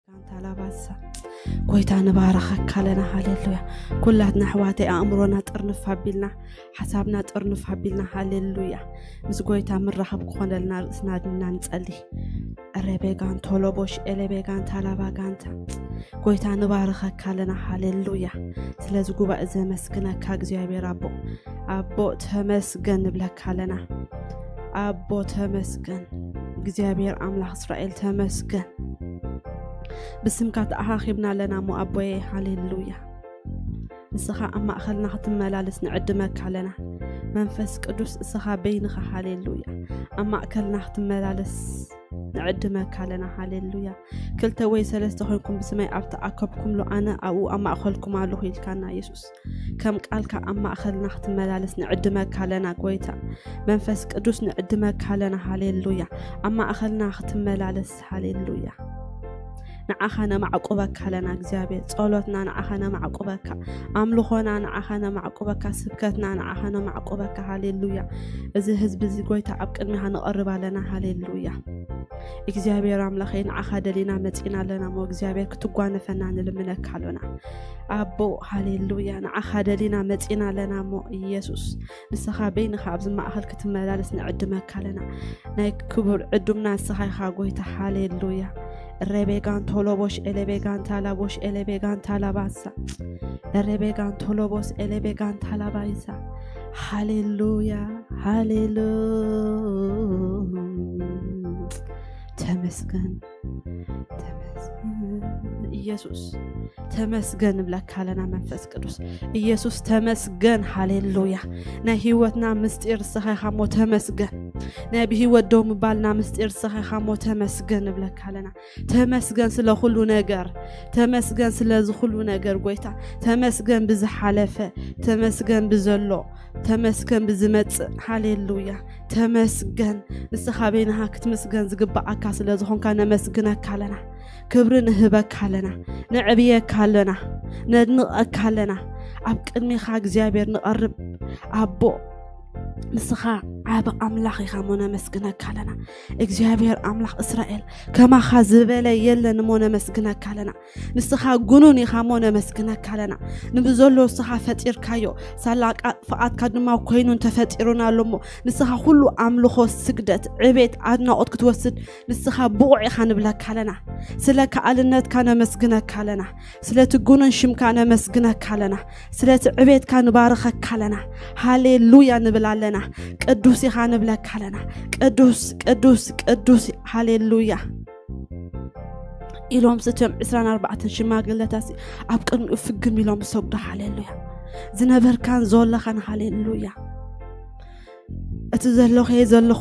ጋንታ ላባሳ ጎይታ ንባረኸካ ኣለና። ሃሌሉያ። ኩላትና ኣሕዋተይ ኣእምሮና ጥርንፍ ኣቢልና፣ ሓሳብና ጥርንፍ ኣቢልና። ሃሌሉያ። ምስ ጎይታ ምራኸብ ክኾነልና ርእስና ድና ንጸሊ። ረቤጋን ቶሎቦሽ ኤሌቤጋን ታላባ ጋንታ ጎይታ ንባረኸካ ኣለና። ሃሌሉያ። ስለዚ ጉባኤ ዘመስግነካ እግዚኣብሔር ኣቦ፣ ኣቦ ተመስገን ንብለካ ኣለና። ኣቦ ተመስገን፣ እግዚኣብሔር ኣምላኽ እስራኤል ተመስገን። ብስምካ ተኣኻኺብና ኣለና እሞ ኣቦየ። ሃሌሉያ። ንስኻ ኣብ ማእኸልና ክትመላለስ ንዕድመካ ኣለና። መንፈስ ቅዱስ እስኻ በይንኻ፣ ሃሌሉያ፣ ኣብ ማእከልና ክትመላለስ ንዕድመካ ኣለና። ሃሌሉያ። ክልተ ወይ ሰለስተ ኮይንኩም ብስመይ ኣብ ተኣከብኩምሉ ኣነ ኣብኡ ኣብ ማእኸልኩም ኣለኹ ኢልካና የሱስ። ከም ቃልካ ኣብ ማእኸልና ክትመላለስ ንዕድመካ ኣለና ጎይታ። መንፈስ ቅዱስ ንዕድመካ ኣለና። ሃሌሉያ። ኣብ ማእኸልና ክትመላለስ፣ ሃሌሉያ። ንዓኻ ነማዕቁበካ ኣለና እግዚኣብሔር። ጸሎትና ንዓኻ ነማዕቁበካ፣ ኣምልኾና ንዓኻ ነማዕቁበካ፣ ስብከትና ንዓኻ ነማዕቁበካ። ሃሌሉያ። እዚ ህዝቢ እዚ ጎይታ ኣብ ቅድሚኻ ንቐርብ ኣለና። ሃሌሉያ። እግዚኣብሔር ኣምላኸይ ንዓኻ ደሊና መጺና ኣለና እሞ እግዚኣብሔር ክትጓነፈና ንልምነካ ኣሎና። ኣቦ ሃሌሉያ፣ ንዓኻ ደሊና መጺና ኣለና እሞ ኢየሱስ ንስኻ በይንኻ ኣብዚ ማእኸል ክትመላለስ ንዕድመካ ኣለና። ናይ ክቡር ዕዱምና ንስኻ ኢኻ ጎይታ። ሃሌሉያ። ረቤጋን ቶሎቦሽ ኤሌቤጋን ታላቦሽ ኤሌቤጋን ታላባሳ ረቤጋን ቶሎቦስ ኤሌቤጋን ታላባይሳ። ሃሌሉያ፣ ሃሌሉያ። ተመስገን፣ ተመስገን ኢየሱስ፣ ተመስገን ንብለካ ኣለና። መንፈስ ቅዱስ ኢየሱስ ተመስገን። ሃሌሉያ። ናይ ህይወትና ምስጢር ንስኻ ኢኻ እሞ ተመስገን። ናይ ብህይወት ደው ምባልና ምስጢር ንስኻ ኢኻ እሞ ተመስገን ንብለካ ኣለና። ተመስገን ስለ ኩሉ ነገር፣ ተመስገን ስለዚ ኩሉ ነገር ጎይታ። ተመስገን ብዝሓለፈ፣ ተመስገን ብዘሎ፣ ተመስገን ብዝመጽእ። ሃሌሉያ። ተመስገን። ንስኻ በይንኻ ክትምስገን ዝግብኣካ ስለ ዝኾንካ ነመስግነካ ኣለና። ክብሪ ንህበካ ኣለና። ነዕብየካ ኣለና። ነድንቐካ ኣለና። ኣብ ቅድሚኻ እግዚኣብሔር ንቐርብ። ኣቦ ንስኻ ዓቢ ኣምላኽ ኢኻ እሞ ነመስግነካ ኣለና። እግዚኣብሔር ኣምላኽ እስራኤል ከማኻ ዝበለ የለን እሞ ነመስግነካ ኣለና። ንስኻ ግኑን ኢኻ እሞ ነመስግነካ ኣለና። ንብዘሎ ንስኻ ፈጢርካዮ፣ ሳላ ቃ-፣ ፍቓድካ ድማ ኮይኑ እንተፈጢሩና ኣሎ እሞ፣ ንስኻ ኩሉ ኣምልኾ፣ ስግደት፣ ዕቤት፣ ኣድናቖት ክትወስድ ንስኻ ብቑዕ ኢኻ ንብለካ ኣለና። ስለ ከኣልነትካ ነመስግነካ ኣለና። ስለቲ ግኑን ሽምካ ነመስግነካ ኣለና። ስለቲ ዕቤትካ ንባርኸካ ኣለና። ሃሌሉያ ንብል ኣለና። ቅዱስ ኢኻ ንብለካ ኣለና። ቅዱስ፣ ቅዱስ፣ ቅዱስ። ሃሌሉያ። ኢሎም ስቶም ዕስራን ኣርባዕተን ሽማግለታት ኣብ ቅድሚኡ ፍግም ኢሎም ዝሰግዱ። ሃሌሉያ። ዝነበርካን ዘለኻን፣ ሃሌሉያ። እቲ ዘለኹ እየ ዘለኹ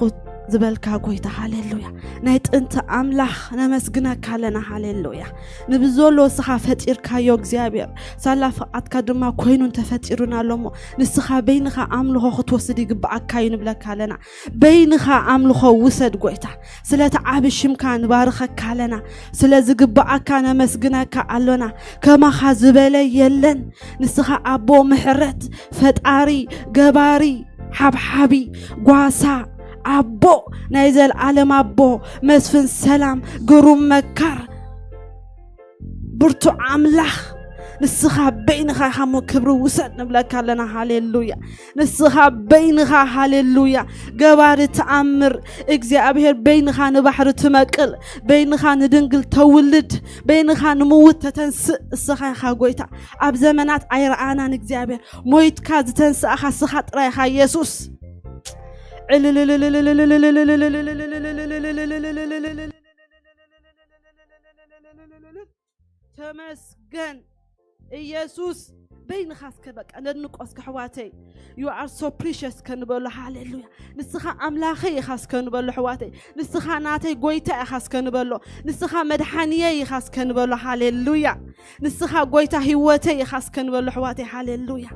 ዝበልካ ጎይታ፣ ሃሌሉያ። ናይ ጥንቲ ኣምላኽ ነመስግነካ ኣለና። ሃሌሉያ። ንብዘሎ ንስኻ ፈጢርካዮ እግዚኣብሔር፣ ሳላ ፍቓድካ ድማ ኮይኑ እንተፈጢሩና ኣሎ እሞ፣ ንስኻ በይንኻ ኣምልኾ ክትወስድ ይግብኣካ እዩ ንብለካ ኣለና። በይንኻ ኣምልኾ ውሰድ ጎይታ። ስለቲ ዓቢ ሽምካ ንባርኸካ ኣለና። ስለ ዝግብኣካ ነመስግነካ ኣሎና። ከማኻ ዝበለ የለን። ንስኻ ኣቦ ምሕረት፣ ፈጣሪ፣ ገባሪ፣ ሓብሓቢ፣ ጓሳ፣ ኣቦ፣ ናይ ዘልኣለም ኣቦ፣ መስፍን ሰላም፣ ግሩም መካር፣ ብርቱዕ ኣምላኽ፣ ንስኻ በይንኻ ኢኻ እሞ ክብሪ ውሰድ ንብለካ ኣለና። ሃሌሉያ። ንስኻ በይንኻ፣ ሃሌሉያ፣ ገባሪ ተኣምር፣ እግዚኣብሔር በይንኻ ንባሕሪ ትመቅል፣ በይንኻ ንድንግል ተውልድ፣ በይንኻ ንምውት ተተንስእ እስኻ ኢኻ ጎይታ። ኣብ ዘመናት ኣይረኣናን እግዚኣብሔር፣ ሞይትካ ዝተንስእኻ እስኻ ጥራይ ኢኻ ኢየሱስ። ተመስገን ኢየሱስ። በይንኻ እስከ በቃ ነድንቆ እስከ ኣሕዋተይ። You are so precious ከንበሎ። ሃሌሉያ። ንስኻ ኣምላኸይ ኢኻ እስከ ንበሎ ኣሕዋተይ። ንስኻ ናተይ ጎይታ ኢኻ እስከ ንበሎ። ንስኻ መድሓንየይ ኢኻ እስከ ንበሎ። ሃሌሉያ። ንስኻ ጎይታ ህይወተይ ኢኻ እስከ ንበሎ ኣሕዋተይ። ሃሌሉያ።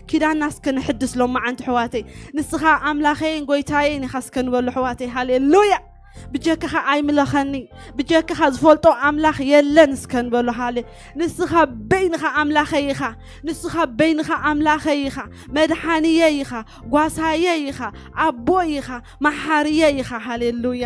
ኪዳና እስከ ንሕድስ ሎማዓንቲ ኣሕዋተይ። ንስኻ ኣምላኸይን ጎይታየይን ኢኻ እስከ ንበሎ ኣሕዋተይ። ሃሌሉያ። ብጀካኻ ኣይምለኸኒ፣ ብጀካኻ ዝፈልጦ ኣምላኽ የለን እስከ ንበሎ። ሃሌ ንስኻ በይንኻ ኣምላኸይ ኢኻ። ንስኻ በይንኻ ኣምላኸይ ኢኻ። መድሓንየይ ኢኻ። ጓሳየይ ኢኻ። ኣቦይ ኢኻ። መሓርየይ ኢኻ። ሃሌሉያ።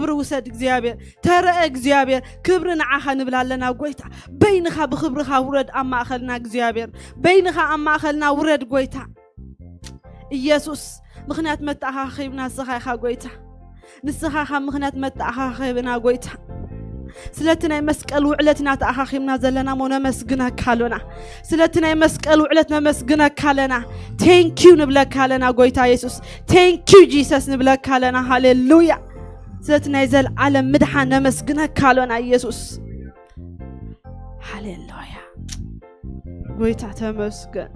ክብሪ ውሰድ እግዚኣብሔር። ተረአ እግዚኣብሔር፣ ክብሪ ንዓኻ ንብል ኣለና ጎይታ። በይንኻ ብኽብርኻ ውረድ ኣብ ማእኸልና እግዚኣብሔር። በይንኻ ኣብ ማእኸልና ውረድ ጎይታ ኢየሱስ። ምኽንያት መተኣኻኺብና ንስኻ ኢኻ ጎይታ። ንስኻ ካብ ምኽንያት መተኣኻኺብና ጎይታ። ስለቲ ናይ መስቀል ውዕለት ኢና ተኣኻኺብና ዘለና እሞ ነመስግነካ ኣሎና። ስለቲ ናይ መስቀል ውዕለት ነመስግነካ ኣለና። ቴንኪዩ ንብለካ ኣለና ጎይታ የሱስ። ቴንኪዩ ጂሰስ ንብለካ ኣለና። ሃሌሉያ። ስለቲ ናይ ዘለዓለም ምድሓን ነመስግነካ ኣሎና ኢየሱስ። ሃሌሉያ። ጎይታ ተመስገን፣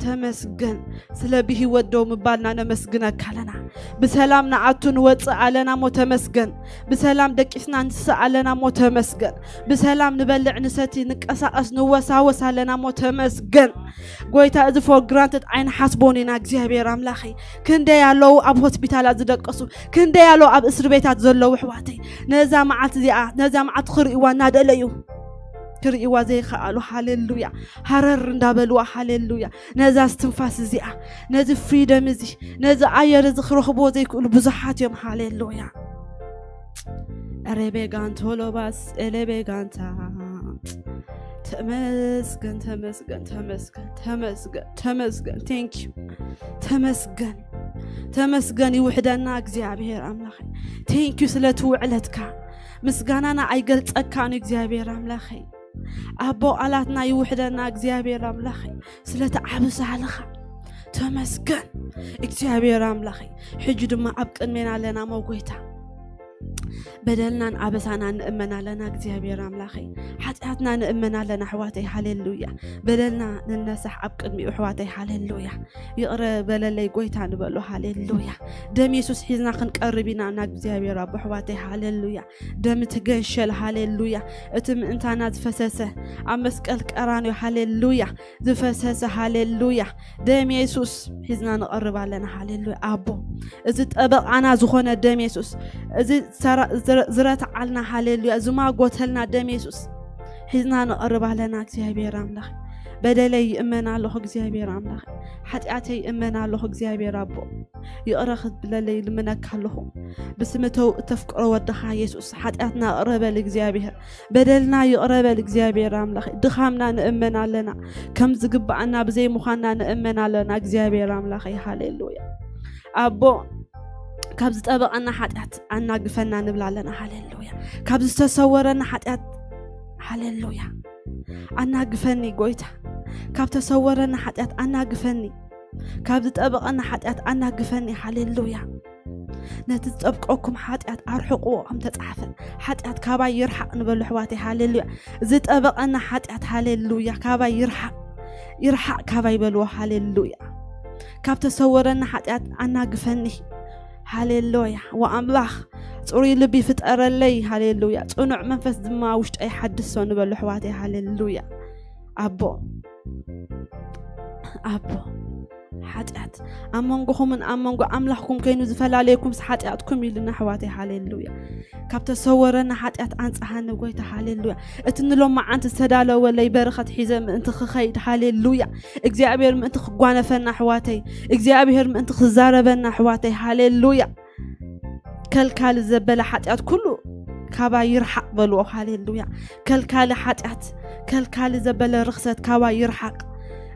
ተመስገን። ስለ ብህይወት ደው ምባልና ነመስግነካ ኣለና። ብሰላም ንኣቱ ንወፅእ ኣለና እሞ ተመስገን። ብሰላም ደቂስና ንስእ ኣለና እሞ ተመስገን። ብሰላም ንበልዕ ንሰቲ ንቀሳቀስ ንወሳወስ ኣለና እሞ ተመስገን። ጎይታ እዚ ፎር ግራንትድ ኣይንሓስቦን ኢና እግዚኣብሔር ኣምላኸይ። ክንደይ ኣለዉ ኣብ ሆስፒታላት ዝደቀሱ፣ ክንደይ ኣለዉ ኣብ እስር ቤታት ዘለዉ ኣሕዋተይ። ነዛ መዓልቲ እዚኣ ነዛ መዓልቲ ክርእይዋ እናደለዩ ክርእይዋ ዘይከኣሉ ሃሌሉያ ሃረር እንዳበልዋ ሃሌሉያ ነዛ እስትንፋስ እዚኣ ነዚ ፍሪደም እዚ ነዚ ኣየር እዚ ክረኽብዎ ዘይክእሉ ብዙሓት እዮም። ሃሌሉያ ረቤጋንቶ ሎባስ ኤሌቤጋንታ ተመስገን ተመስገን ተመስገን ተመስገን ተመስገን thank you ተመስገን ተመስገን ይውሕደና እግዚኣብሔር ኣምላኸይ thank you ስለቲ ውዕለትካ ምስጋናና ኣይገልጸካን እግዚኣብሔር ኣምላኸይ ኣቦ ቃላትና ይውሕደና እግዚኣብሔር ኣምላኸይ ስለቲ ዓቢ ሳህልኻ ተመስገን እግዚኣብሔር ኣምላኸይ ሕጂ ድማ ኣብ ቅድሜና ኣለና መጎይታ በደልናን ኣበሳና ንእመን ኣለና እግዚኣብሔር ኣምላኸይ ሓጢኣትና ንእመን ኣለና ኣሕዋተይ ሃሌሉያ በደልና ንነሳሕ ኣብ ቅድሚኡ ኣሕዋተይ ሃሌሉያ ይቕረ በለለይ ጎይታ ንበሎ ሃሌሉያ ደም የሱስ ሒዝና ክንቀርብ ኢና እና እግዚኣብሔር ኣቦ ኣሕዋተይ ሃሌሉያ ደም ትገንሸል ሃሌሉያ እቲ ምእንታና ዝፈሰሰ ኣብ መስቀል ቀራንዮ ሃሌሉያ ዝፈሰሰ ሃሌሉያ ደም የሱስ ሒዝና ንቐርብ ኣለና ሃሌሉያ ኣቦ እዚ ጠበቓና ዝኾነ ደም የሱስ እዚ ዝረትዓልና ሃሌሉያ ዝማጎተልና ደም የሱስ ሒዝና ንቐርብ ኣለና እግዚኣብሔር ኣምላኽ በደለይ ይእመን ኣለኹ እግዚኣብሔር ኣምላኽ ሓጢኣተይ ይእመን ኣለኹ እግዚኣብሔር ኣቦ ይቕረ ክትብለለይ ልምነካ ኣለኹ ብስምተው እተፍቅሮ ወድኻ የሱስ ሓጢኣትና ይቕረ በል እግዚኣብሔር በደልና ይቕረ በል እግዚኣብሔር ኣምላኽ ድኻምና ንእመን ኣለና ከም ዝግባኣና ብዘይ ምዃንና ንእመን ኣለና እግዚኣብሔር ኣምላኽ ሃሌሉያ ኣቦ ካብ ዝጠበቐና ሓጢኣት ኣናግፈና ንብል ኣለና ሃሌሉያ ካብ ዝተሰወረና ሓጢኣት ሃሌሉያ ኣናግፈኒ ጎይታ ካብ ተሰወረና ሓጢኣት ኣናግፈኒ ካብ ዝጠበቐና ሓጢኣት ኣናግፈኒ ሃሌሉያ ነቲ ዝጠብቀኩም ሓጢኣት ኣርሕቕዎ ከም ተጻሕፈ ሓጢኣት ካባይ ይርሓቕ ንበሉ ኣሕዋተይ ሃሌሉያ ዝጠበቐና ሓጢኣት ሃሌሉያ ካባይ ይርሓቕ ይርሓቕ ካባይ በልዎ ሃሌሉያ ካብ ተሰወረኒ ሓጢኣት ኣናግፈኒ ሃሌሉያ ወኣምላኽ ፅሩይ ልቢ ፍጠረለይ ሃሌሉያ ፅኑዕ መንፈስ ድማ ውሽጠይ ሓድሶ ንበሉ ኣሕዋተይ ሃሌሉያ ኣቦ ኣቦ ሓጢኣት ኣብ መንጎኹምን ኣብ መንጎ ኣምላኽኩም ከይኑ ዝፈላለየኩምስ ሓጢኣትኩም ኢሉና ኣሕዋተይ ሃሌሉያ ካብ ተሰወረና ሓጢኣት ኣንጻሃኒ ጎይታ ሃሌሉያ እቲ ንሎማዓንቲ ዝተዳለወለይ በረኸት ሒዘ ምእንቲ ክኸይድ ሃሌሉያ እግዚኣብሔር ምእንቲ ክጓነፈና ኣሕዋተይ እግዚኣብሔር ምእንቲ ክዛረበና ኣሕዋተይ ሃሌሉያ ከልካሊ ዘበለ ሓጢኣት ኩሉ ካባይ ይርሓቕ በልዎ ሃሌሉያ ከልካሊ ሓጢኣት ከልካሊ ዘበለ ርኽሰት ካባይ ይርሓቕ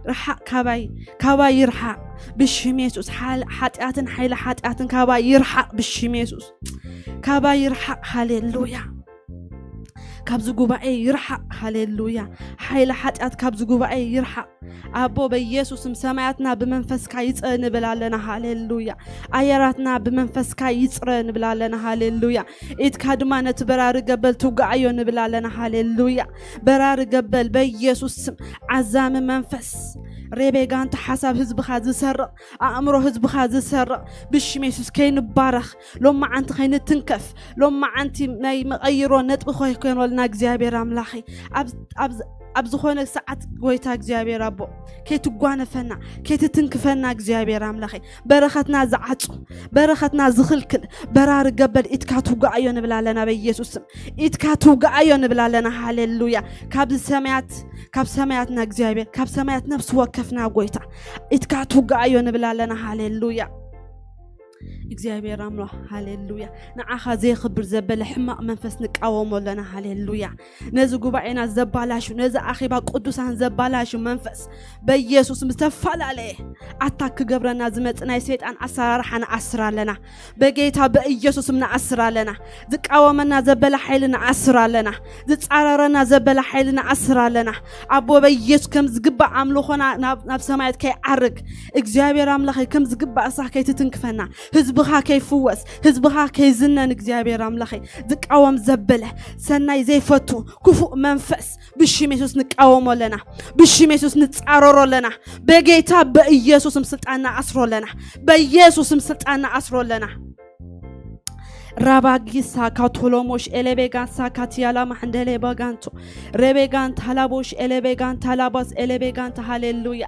ርሓቕ ካባይ ካባይ ይርሓቕ ብሽም የሱስ ሓጢኣትን ሓይሊ ሓጢኣትን ካባይ ይርሓቕ ብሽም የሱስ ካባይ ይርሓቕ ሃሌሉያ ካብዚ ጉባኤ ይርሓቕ ሃሌሉያ ሓይሊ ሓጢኣት ካብዚ ጉባኤ ይርሓቕ ኣቦ በኢየሱስም ሰማያትና ብመንፈስካ ይፅረ ንብል ኣለና ሃሌሉያ ኣየራትና ብመንፈስካ ይፅረ ንብል ኣለና ሃሌሉያ ኢድካ ድማ ነቲ በራሪ ገበል ትውጋኣዮ ንብል ኣለና ሃሌሉያ በራሪ ገበል በኢየሱስ ስም ዓዛሚ መንፈስ ሬቤጋንተ ሓሳብ ህዝብኻ ዝሰርቕ ኣእምሮ ህዝብኻ ዝሰርቕ ብሽም የሱስ ከይንባረኽ ሎማዓንቲ ከይንትንከፍ ሎማዓንቲ ናይ መቐይሮ ነጥቢ ኮይኮኖልና እግዚኣብሔር ኣምላኸይ ኣብ ኣብ ዝኾነ ሰዓት ጎይታ እግዚኣብሔር ኣቦ ከይትጓነፈና ከይትትንክፈና እግዚኣብሔር ኣምላኸይ በረኸትና ዝዓጹ በረኸትና ዝኽልክል በራሪ ገበል ኢትካ ትውጋኣዮ ንብል ኣለና በኢየሱስ ስም። ኢትካ ትውጋኣዮ ንብል ኣለና። ሃሌሉያ። ካብ ሰማያት ካብ ሰማያትና እግዚኣብሔር ካብ ሰማያት ነፍሲ ወከፍና ጎይታ ኢትካ ትውጋኣዮ ንብል ኣለና። ሃሌሉያ። እግዚኣብሔር ኣምላኽ ሃሌሉያ። ንዓኻ ዘይኽብር ዘበለ ሕማቕ መንፈስ ንቃወሞ ኣለና። ሃሌሉያ። ነዚ ጉባኤና ዘባላሹ ነዚ ኣኼባ ቅዱሳን ዘባላሹ መንፈስ በኢየሱስ ምስ ተፈላለየ ኣታክ ክገብረና ዝመጽእ ናይ ሰይጣን ኣሰራርሓ ንኣስር ኣለና። በጌታ በኢየሱስም ንኣስር ኣለና። ዝቃወመና ዘበለ ሓይሊ ንኣስር ኣለና። ዝጻረረና ዘበለ ሓይሊ ንኣስር ኣለና። ኣቦ በኢየሱስ ከም ዝግባእ ኣምልኾና ናብ ናብ ሰማያት ከይዓርግ እግዚኣብሔር ኣምላኸይ ከም ዝግባእ እሳኽ ከይትትንክፈና ህዝብኻ ከይፍወስ ህዝብኻ ከይዝነን እግዚኣብሔር ኣምላኸይ ዝቃወም ዘበለ ሰናይ ዘይፈቱ ክፉእ መንፈስ ብሽም የሱስ ንቃወሞ ኣለና። ብሽም የሱስ ንጻረሮ ኣለና። በጌታ በኢየሱስም ስልጣን ንኣስሮ ኣለና። በኢየሱስም ስልጣን ንኣስሮ ኣለና። ራባጊሳ ካቶሎሞሽ ኤሌቤጋንሳ ካቲያላ ማሕንደሌ ባጋንቶ ሬቤጋን ታላቦሽ ኤሌቤጋን ታላባስ ኤሌቤጋንታ ሃሌሉያ።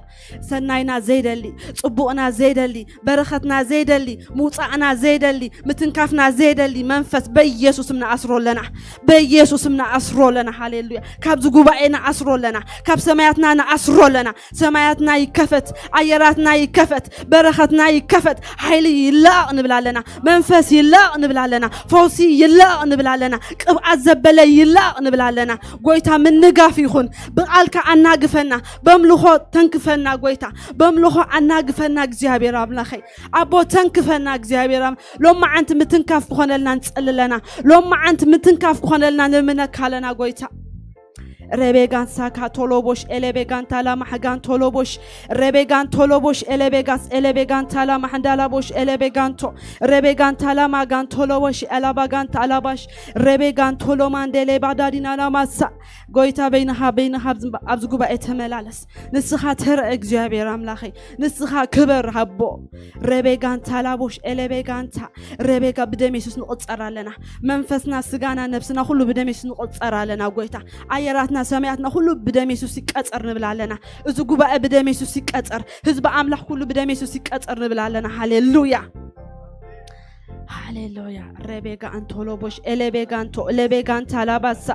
ሰናይና ዘይደሊ ጽቡቕና ዘይደሊ በረኸትና ዘይደሊ ምውጻእና ዘይደሊ ምትንካፍና ዘይደሊ መንፈስ በኢየሱስም ንኣስሮ ኣለና። በኢየሱስም ንኣስሮ ኣለና። ሃሌሉያ። ካብዚ ጉባኤ ንኣስሮ ኣለና። ካብ ሰማያትና ንኣስሮ ኣለና። ሰማያትና ይከፈት፣ ኣየራትና ይከፈት፣ በረኸትና ይከፈት። ሓይሊ ይላቕ ንብል ኣለና። መንፈስ ይላቕ ንብል ኣለና። ፈውሲ ይላቕ ንብል ኣለና። ቅብኣት ዘበለ ይላቕ ንብል ኣለና። ጎይታ ምንጋፍ ይኹን። ብቓልካ ኣናግፈና፣ በምልኾ ተንክፈና ጎይታ፣ በምልኾ ኣናግፈና እግዚኣብሔር ኣምላኸይ። ኣቦ ተንክፈና እግዚኣብሔር ኣም- ሎማዓንቲ ምትንካፍ ክኾነልና ንጸሊ ኣለና። ሎማዓንቲ ምትንካፍ ክኾነልና ንምነካ ኣለና ጎይታ። ሬቤጋን ሳካ ቶሎቦሽ ኤሌቤጋን ታላ ማሕጋን ቶሎቦሽ ሬቤጋን ቶሎቦሽ ኤሌቤጋስ ኤሌቤጋን ታላ ማሕንዳላቦሽ ኤሌቤጋንቶ ሬቤጋን ታላ ማጋን ቶሎቦሽ ኤላባጋን ታላባሽ ሬቤጋን ቶሎማን ዴሌ ባዳዲናና ማሳ ጎይታ በይንኻ በይንኻ ኣብዚ ጉባኤ ተመላለስ። ንስኻ ተረአ እግዚኣብሔር ኣምላኸይ ንስኻ ክበር ሃቦ። ሬቤጋን ታላቦሽ ኤሌቤጋንታ ሬቤጋ ብደም የሱስ ንቕጸር ኣለና። መንፈስና ስጋና ነብስና ኩሉ ብደም የሱስ ንቕጸር ኣለና። ጎይታ ኣየራትና ሰማያትና ኩሉ ብደም የሱስ ይቀጸር ንብል ኣለና። እዚ ጉባኤ ብደም የሱስ ይቀጸር። ህዝቢ ኣምላኽ ኩሉ ብደም የሱስ ይቀጸር ንብል ኣለና። ሃሌሉያ። ሃሌሉያ። ሬቤጋ ኣንቶሎቦሽ ኤሌቤጋንቶ ኤሌቤጋንታ ላባሳ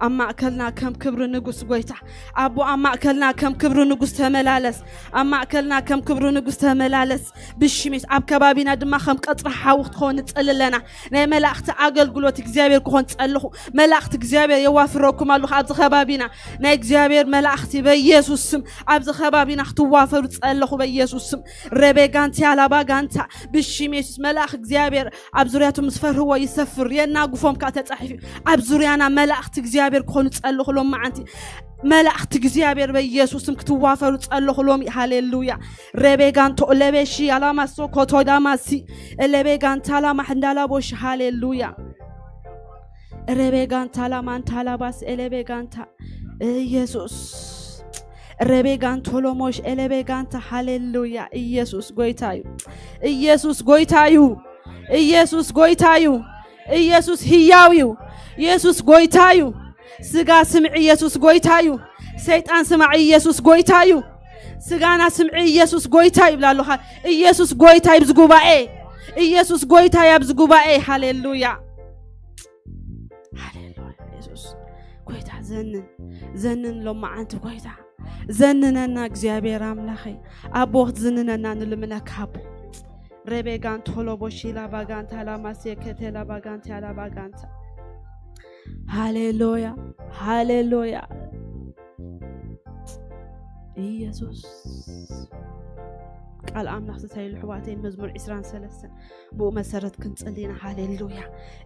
ኣብ ማእከልና ከም ክብሪ ንጉስ ጎይታ ኣቦ ኣብ ማእከልና ከም ክብሪ ንጉስ ተመላለስ። ኣብ ማእከልና ከም ክብሪ ንጉስ ተመላለስ። ብሽሚስ ኣብ ከባቢና ድማ ከም ቀጽሪ ሓዊ ክትኸውን ንጸሊ ኣለና። ናይ መላእኽቲ ኣገልግሎት እግዚኣብሔር ክኾን ጸልኹ። መላእኽቲ እግዚኣብሔር የዋፍረኩም ኣለኹ ኣብዚ ከባቢና። ናይ እግዚኣብሔር መላእኽቲ በኢየሱስ ስም ኣብዚ ከባቢና ክትዋፈሩ ጸልኹ በኢየሱስ ስም። ሬቤጋንታ ያላባጋንታ ብሽም የሱስ መልኣኽ እግዚኣብሔር ኣብ ዙርያቱ ምስ ፈርህዎ ይሰፍር የናግፎም ከዓ ተጻሒፉ። ኣብ ዙርያና መላእኽቲ እግዚኣብሔር ክኾኑ ጸልኹ ሎም መዓንቲ። መላእኽቲ እግዚኣብሔር በኢየሱስም ክትዋፈሩ ጸልኹ ሎም። ሃሌሉያ። ሬቤጋንቶ ለቤሺ ያላማሶ ኮቶዳማሲ ኤሌቤጋንታ ላማሕንዳላቦሽ። ሃሌሉያ። ኤሌቤጋንታ ላማንታ ላባስ ኤሌቤጋንታ ኢየሱስ ሬቤጋንቶ ሎሞሽ ኤሌቤጋንታ። ሃሌሉያ። ኢየሱስ ጎይታ እዩ። ኢየሱስ ጎይታ እዩ። ኢየሱስ ጎይታ እዩ። ኢየሱስ ህያው እዩ። ኢየሱስ ጎይታ እዩ። ስጋ ስምዒ ኢየሱስ ጎይታ እዩ። ሰይጣን ስማዒ ኢየሱስ ጎይታ እዩ። ስጋና ስምዒ ኢየሱስ ጎይታ ይብላ ኣለኻ። ኢየሱስ ጎይታ ይብዚ ጉባኤ። ኢየሱስ ጎይታ ይብዚ ጉባኤ። ሃሌሉያ። ሃሌሉያ። ኢየሱስ ጎይታ ዘንን ዘንን ሎም መዓንቲ ጎይታ ዘንነና እግዚኣብሔር ኣምላኸይ ኣቦ ክትዝንነና ንልምነካ ኣቦ። ሬቤጋን ቶሎቦ ሺላ ባጋንታ ላማሴ ከተላ ባጋንታ ያላ ባጋንታ። ሃሌሉያ። ሃሌሉያ። ኢየሱስ ቃል ኣምላኽ ተታይሉ ኣሕዋተይ መዝሙር ዕስራን ሰለስተን ብኡ መሰረት ክንጽሊ ኢና። ሃሌሉያ።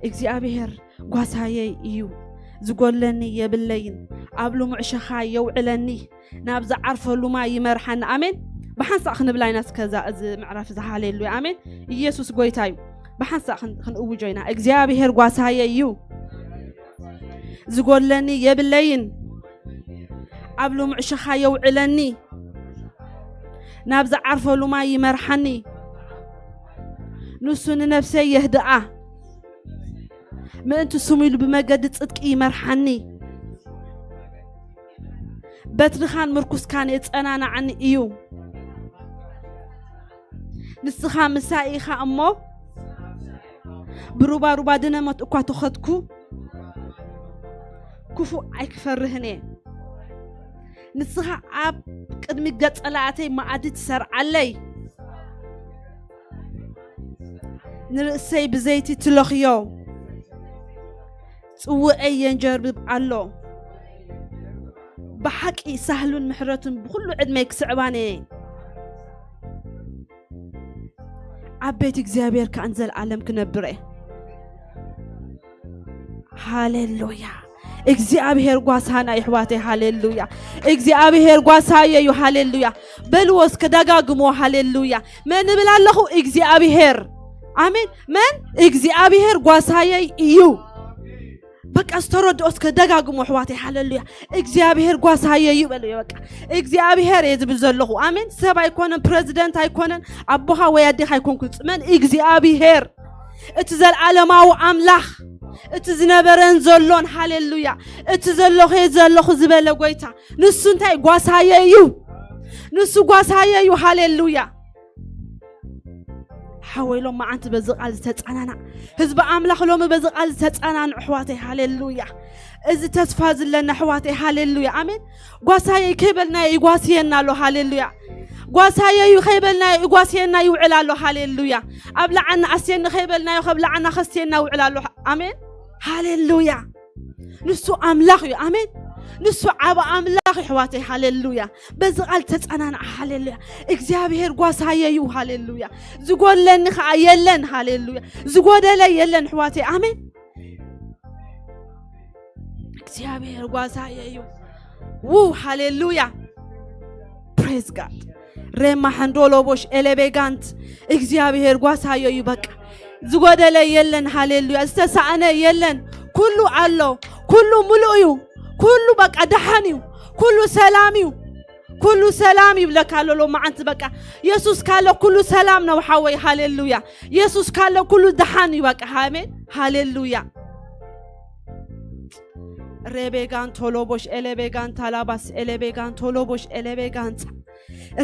እግዚኣብሔር ጓሳየይ እዩ፣ ዝጎለኒ የብለይን። ኣብ ልሙዕ ሸኻ የውዕለኒ፣ ናብ ዝዓርፈሉ ማይ ይመርሓኒ። ኣሜን። ብሓንሳእ ክንብላ ኢና እስከ እዛ፣ እዚ ምዕራፍ እዚ። ሃሌሉያ። ኣሜን። ኢየሱስ ጎይታ እዩ። ብሓንሳእ ክን-፣ ክንእውጆ ኢና። እግዚኣብሔር ጓሳየይ እዩ፣ ዝጎለኒ የብለይን። ኣብ ልሙዕ ሸኻ የውዕለኒ፣ ናብ ዝዓርፈሉ ማይ ይመርሓኒ። ንሱ ንነፍሰይ የህድኣ፣ ምእንቲ ስሙ ኢሉ ብመገዲ ጽድቂ ይመርሓኒ። በትርኻን ምርኩስካን የጸናናዓኒ እዩ። ንስኻ ምሳይ ኢኻ እሞ፣ ብሩባሩባ ድነሞት እኳ ተኸድኩ፣ ክፉእ ኣይክፈርህን እየ። ንስኻ ኣብ ቅድሚ ገጸ ላእተይ መኣዲ ትሰርዓለይ፣ ንርእሰይ ብዘይቲ ትለኽዮ፣ ጽውዐይ የንጀርብብ ኣሎ። ብሓቂ ሳህሉን ምሕረቱን ብኹሉ ዕድመይ ክስዕባን እየ። ኣብ ቤት እግዚኣብሔር ከኣ ንዘለኣለም ክነብር እየ። ሃሌሉያ። እግዚኣብሔር ጓሳና እዩ፣ ኣሕዋተይ። ሃሌሉያ። እግዚኣብሔር ጓሳየ እዩ። ሃሌሉያ። በልዎ እስከ፣ ደጋግሞ። ሃሌሉያ። መን እብል ኣለኹ? እግዚኣብሔር። ኣሜን። መን? እግዚኣብሔር ጓሳየይ እዩ። በቃ ዝተረድኦ እስከ ደጋግሞ፣ ኣሕዋተይ። ሃሌሉያ። እግዚኣብሔር ጓሳየ እዩ በልዎ። በቃ እግዚኣብሔር እየ ዝብል ዘለኹ። ኣሜን። ሰብ ኣይኮነን፣ ፕረዚደንት ኣይኮነን፣ ኣቦኻ ወይ ኣዴኻ ኣይኮንኩን። መን? እግዚኣብሔር። እቲ ዘልዓለማዊ ኣምላኽ፣ እቲ ዝነበረን ዘሎን። ሃሌሉያ። እቲ ዘለኹ እየ ዘለኹ ዝበለ ጎይታ፣ ንሱ እንታይ? ጓሳየ እዩ። ንሱ ጓሳየ እዩ። ሃሌሉያ። ሓወይ፣ ሎም መዓንቲ በዚ ቃል ዝተጸናናዕ ህዝቢ ኣምላኽ፣ ሎሚ በዚ ቃል ዝተጸናንዑ ኣሕዋተይ፣ ሃሌሉያ። እዚ ተስፋ ዝለና ኣሕዋተይ፣ ሃሌሉያ፣ ኣሜን። ጓሳየይ ከይበልናዮ ይጓስየና ኣሎ፣ ሃሌሉያ። ጓሳየዩ ከይበልናዮ ይጓስየና ይውዕል ኣሎ፣ ሃሌሉያ። ኣብ ለዓና ኣስየኒ ከይበልናዮ፣ ከብ ለዓና ከስየና ይውዕል ኣሎ፣ ኣሜን፣ ሃሌሉያ። ንሱ ኣምላኽ እዩ፣ ኣሜን። ንሱ ዓብ ኣምላኽ እዩ፣ ኣሕዋተይ፣ ሃሌሉያ። በዚ ቃል ተጸናንዓ፣ ሃሌሉያ። እግዚኣብሔር ጓሳየዩ፣ ሃሌሉያ። ዝጎድለኒ ከኣ የለን፣ ሃሌሉያ። ዝጎደለ የለን፣ ኣሕዋተይ፣ ኣሜን። እግዚኣብሔር ጓሳየ እዩ። ው፣ ሃሌሉያ። ፕሬዝ ጋድ። ሬማ ሓንዶሎቦሽ ኤሌቤጋንት። እግዚኣብሔር ጓሳዮ እዩ። በቃ ዝጎደለ የለን። ሃሌሉያ። ዝተሳእነ የለን። ኩሉ ኣሎ። ኩሉ ሙሉእ እዩ። ኩሉ በቃ ደሓን እዩ። ኩሉ ሰላም እዩ። ኩሉ ሰላም ይብለካ ኣሎ ሎማዓንቲ። በቃ የሱስ ካለ ኩሉ ሰላም ነው ሓወይ። ሃሌሉያ። የሱስ ካለ ኩሉ ደሓን እዩ። በቃ ኣሜን። ሃሌሉያ። ሬቤጋን ቶሎቦሽ ኤሌቤጋን ታላባስ ኤሌቤጋን ቶሎቦሽ ኤሌቤጋን ጻ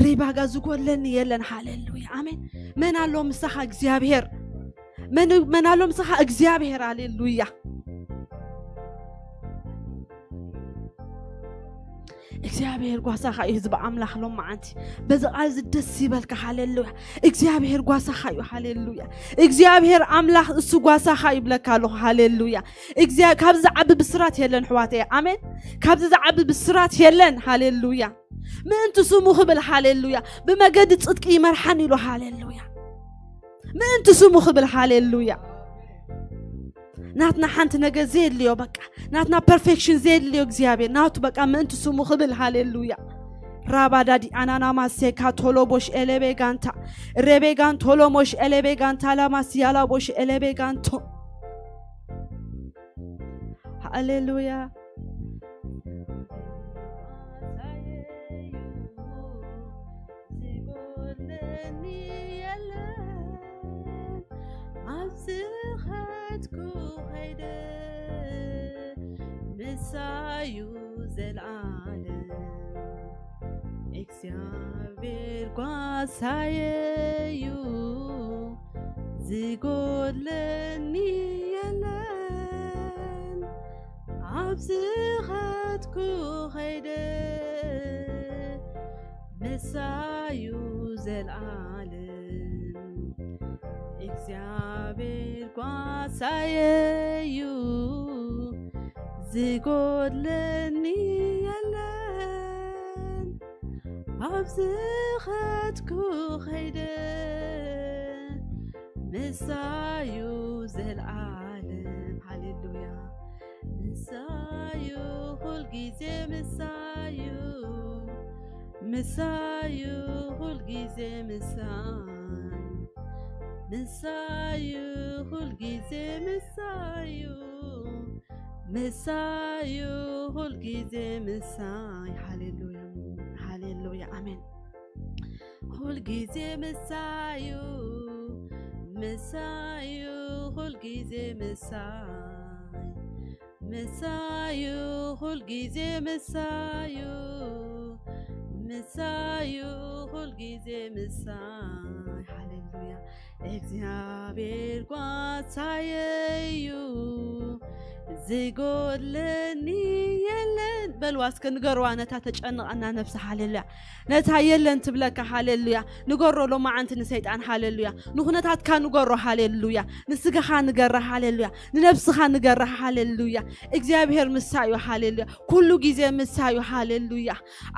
ሪባጋ ዝጎድለኒ የለን። ሃሌሉያ። ኣሜን። መን ኣሎ ምሳኻ? እግዚኣብሔር። መን፣ መን ኣሎ ምሳኻ? እግዚኣብሔር። ሃሌሉያ። እግዚኣብሔር ጓሳኻ እዩ፣ ህዝቢ ኣምላኽ። ሎም መዓንቲ በዚ ቃል እዚ ደስ ይበልካ። ሃሌሉያ። እግዚኣብሔር ጓሳኻ እዩ። ሃሌሉያ። እግዚኣብሔር ኣምላኽ እሱ ጓሳኻ ይብለካ ኣለኹ። ሃሌሉያ። እግዚኣብ-፣ ካብዚ ዝዓቢ ብስራት የለን፣ ኣሕዋተይ። ኣሜን። ካብዚ ዝዓቢ ብስራት የለን። ሃሌሉያ። ምእንቲ ስሙ ክብል፣ ሃሌሉያ። ብመገዲ ጽድቂ ይመርሓን ኢሉ፣ ሃሌሉያ። ምእንቲ ስሙ ክብል፣ ሃሌሉያ። ናትና ሓንቲ ነገር ዘየድልዮ፣ በቃ ናትና ፐርፌክሽን ዘየድልዮ እግዚኣብሔር ናቱ፣ በቃ ምእንቲ ስሙ ክብል፣ ሃሌሉያ። ራባዳዲ ኣናናማሴ ካቶሎቦሽ ኤሌቤጋንታ ሬቤጋን ቶሎሞሽ ኤሌቤጋንታ ላማስ ያላቦሽ ኤሌቤጋንቶ። ሃሌሉያ። ዝጎድለኒ የለን፣ ኣብ ዝኸድኩ ኸይደ ምሳዩ ዘልኣለም። እግዚኣብሔር ጓሳየዩ፣ ዝጎድለኒ የለን፣ ኣብ ዝኸድኩ ኸይደ ምሳዩ ዘልኣለም። እግዚኣብሔር ጓሳየዩ፣ ዝጎድለኒ የለን፣ ኣብ ዝኸድኩ ኸይደ ምሳዩ ዘልኣለም። ሃሌሉያ። ምሳዩ፣ ኩልጊዜ ምሳዩ፣ ምሳዩ፣ ኩልጊዜ ምሳይ፣ ምሳዩ፣ ኩልጊዜ ምሳዩ፣ ምሳዩ፣ ኩልጊዜ ምሳይ። ሃሌሉያ፣ ሃሌሉያ፣ ኣሜን። ኩልጊዜ ምሳዩ፣ ምሳዩ፣ ኩልጊዜ ምሳይ፣ ምሳዩ፣ ኩል ግዜ ምሳዩ፣ ምሳዩ፣ ኩል ግዜ ምሳይ። ሃሌሉያ። እግዚኣብሔር ጓሳየዩ፣ ዝጎድለኒ የለን። በልዋ እስከ ንገርዋ ነታ ተጨንቐና ነብሳ። ሃሌሉያ። ነታ የለን ትብለካ። ሃሌሉያ። ንገሮ ሎማዓንቲ ንሰይጣን። ሃሌሉያ። ንኹነታትካ ንገሮ። ሃሌሉያ። ንስጋኻ ንገራ። ሃሌሉያ። ንነብስኻ ንገራ። ሃሌሉያ። እግዚኣብሔር ምሳዩ። ሃሌሉያ። ኩሉ ግዜ ምሳዩ። ሃሌሉያ።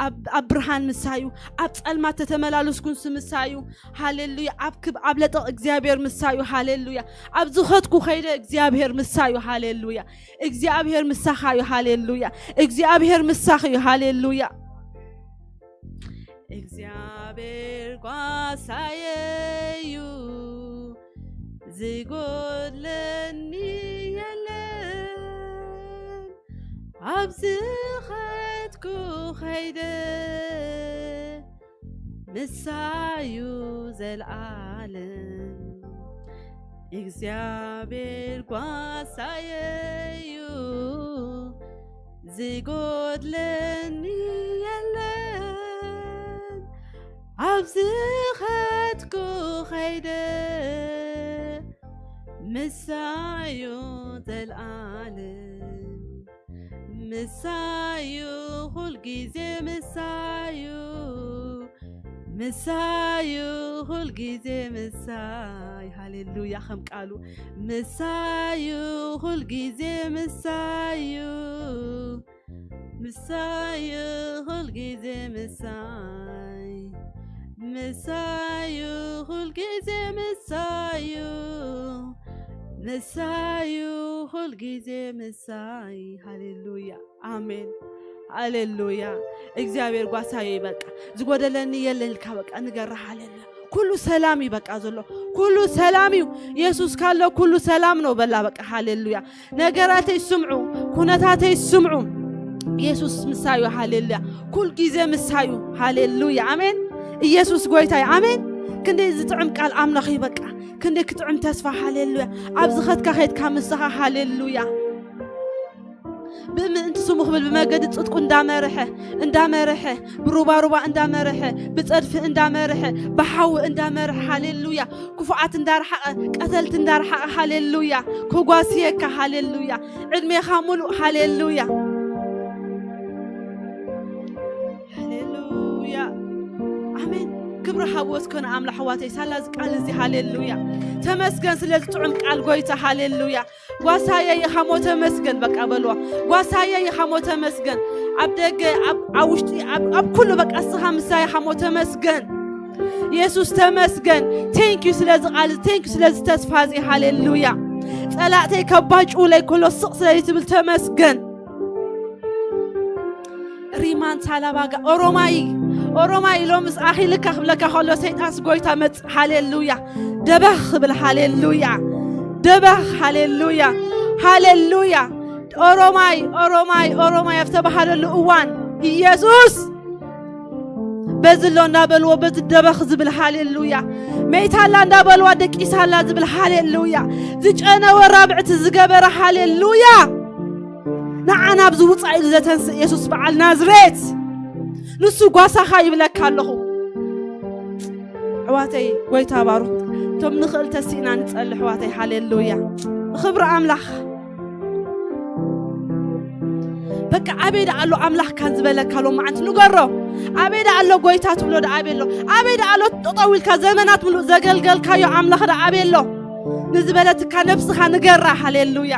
ኣብ ኣብ ብርሃን ምሳዩ፣ ኣብ ጸልማት ተተመላለስኩንስ ምሳዩ። ሃሌሉያ። ኣብ ክብ ኣብ ለጠቕ እግዚኣብሔር ምሳዩ። ሃሌሉያ። ኣብ ዝኸድኩ ኸይደ እግዚኣብሔር ምሳዩ። ሃሌሉያ። እግዚኣብሔር ምሳኻዩ። ሃሌሉያ። እግዚኣብሔር ምሳኽዩ። ሃሌሉያ። እግዚኣብሔር ጓሳየዩ፣ ዝጎድለኒ የለን። ኣብ ዝኸድኩ ኸይደ ምሳዩ ዘልኣለም። እግዚኣብሔር ጓሳየዩ፣ ዝጎድለኒ የለን። ኣብ ዝኸድኩ ኸይደ ምሳዩ ዘልኣለም። ምሳዩ፣ ኩል ግዜ ምሳዩ፣ ምሳዩ፣ ኩል ግዜ ምሳይ። ሃሌሉያ። ከም ቃሉ ምሳዩ፣ ኩል ግዜ ምሳዩ፣ ምሳዩ፣ ኩል ግዜ ምሳይ፣ ምሳዩ፣ ኩል ግዜ ምሳዩ፣ ምሳዩ፣ ኩል ግዜ ምሳይ። ሃሌሉያ። ኣሜን። ሃሌሉያ። እግዚኣብሔር ጓሳየ እዩ። በቃ ዝጎደለኒ የለ ኢልካ በቃ ንገራ። ሃሌሉያ። ኩሉ ሰላም እዩ በቃ ዘሎ። ኩሉ ሰላም እዩ። ኢየሱስ ካለ ኩሉ ሰላም ነው በላ በቃ። ሃሌሉያ። ነገራተይ ስምዑ፣ ኩነታተይ ስምዑ። ኢየሱስ ምሳዩ። ሃሌሉያ። ኩል ግዜ ምሳዩ። ሃሌሉያ። ኣሜን። ኢየሱስ ጎይታይ። ኣሜን። ክንደይ ዝጥዕም ቃል ኣምላኽ እዩ በቃ። ክንደይ ክጥዕም ተስፋ። ሃሌሉያ። ኣብ ዝኸድካ ኸድካ ምሳኻ። ሃሌሉያ። ብምእንቲ ስሙ ክብል ብመገዲ ጽድቁ እንዳመርሐ፣ እንዳመርሐ፣ ብሩባሩባ እንዳመርሐ፣ ብጸድፊ እንዳመርሐ፣ ብሓዊ እንዳመርሐ። ሃሌሉያ። ክፉኣት እንዳርሓቐ፣ ቀተልቲ እንዳርሓቐ። ሃሌሉያ። ክጓስየካ። ሃሌሉያ። ዕድሜኻ ሙሉእ። ሃሌሉያ። ሃሌሉያ። ኣሜን። ክብሪ ሃብዎ እስከ ንኣምላኽ ኣሕዋተይ፣ ሳላ እዚ ቃል እዚ። ሃሌሉያ። ተመስገን ስለዚ ጥዑም ቃል ጎይታ። ሃሌሉያ። ጓሳየ ኢኻ ሞ ተመስገን። በቃ በልዋ። ጓሳየ ኢኻ ሞ ተመስገን። ኣብ ደገ፣ ኣብ ኣብ ውሽጢ፣ ኣብ ኣብ ኩሉ በቃ እስኻ ምሳይ ኢኻ ሞ ተመስገን። የሱስ ተመስገን። ቴንክ ዩ ስለዚ ቃል፣ ቴንክ ዩ ስለዚ ተስፋ እዚ። ሃሌሉያ። ጸላእተይ ከባጭውለይ ከሎ ስቕ ስለ ትብል ተመስገን። ሪማን ሳላባጋ ኦሮማይ፣ ኦሮማይ ሎምስ ኣኺልካ ክብለካ ከሎ ሰይጣንስ ጎይታ መጽእ። ሃሌሉያ። ደበኽ ክብል። ሃሌሉያ። ደበኽ። ሃሌሉያ። ሃሌሉያ። ኦሮማይ፣ ኦሮማይ፣ ኦሮማይ ኣብ ዝተባሃለሉ እዋን ኢየሱስ በዚ ኣሎ እንዳበልዎ በዚ ደበኽ ዝብል። ሃሌሉያ። መይታላ እንዳበልዋ ደቂሳላ ዝብል። ሃሌሉያ። ዝጨነወ ራብዕቲ ዝገበረ። ሃሌሉያ። ንዓና ኣብዚ ውፃእ ኢሉ ዘተንስእ የሱስ በዓል ናዝሬት ንሱ ጓሳኻ ይብለካ ኣለኹ። ኣሕዋተይ ጎይታ ባሩ እቶም ንኽእል ተሲእና ንጸሊ ኣሕዋተይ። ሃሌሉያ። ክብሪ ኣምላኽ። በቃ ኣበይ ደኣ ኣሎ ኣምላኽ ካን ዝበለካ ሎማዓንቲ ንገሮ። ኣበይ ደኣ ኣሎ ጎይታ ትብሎ ደኣ ኣበይ ኣሎ? ኣበይ ደኣ ኣሎ ጠጠው ኢልካ ዘመናት ምሉእ ዘገልገልካዮ ኣምላኽ ደኣ ኣበይ ኣሎ? ንዝበለትካ ነብስኻ ንገራ። ሃሌሉያ።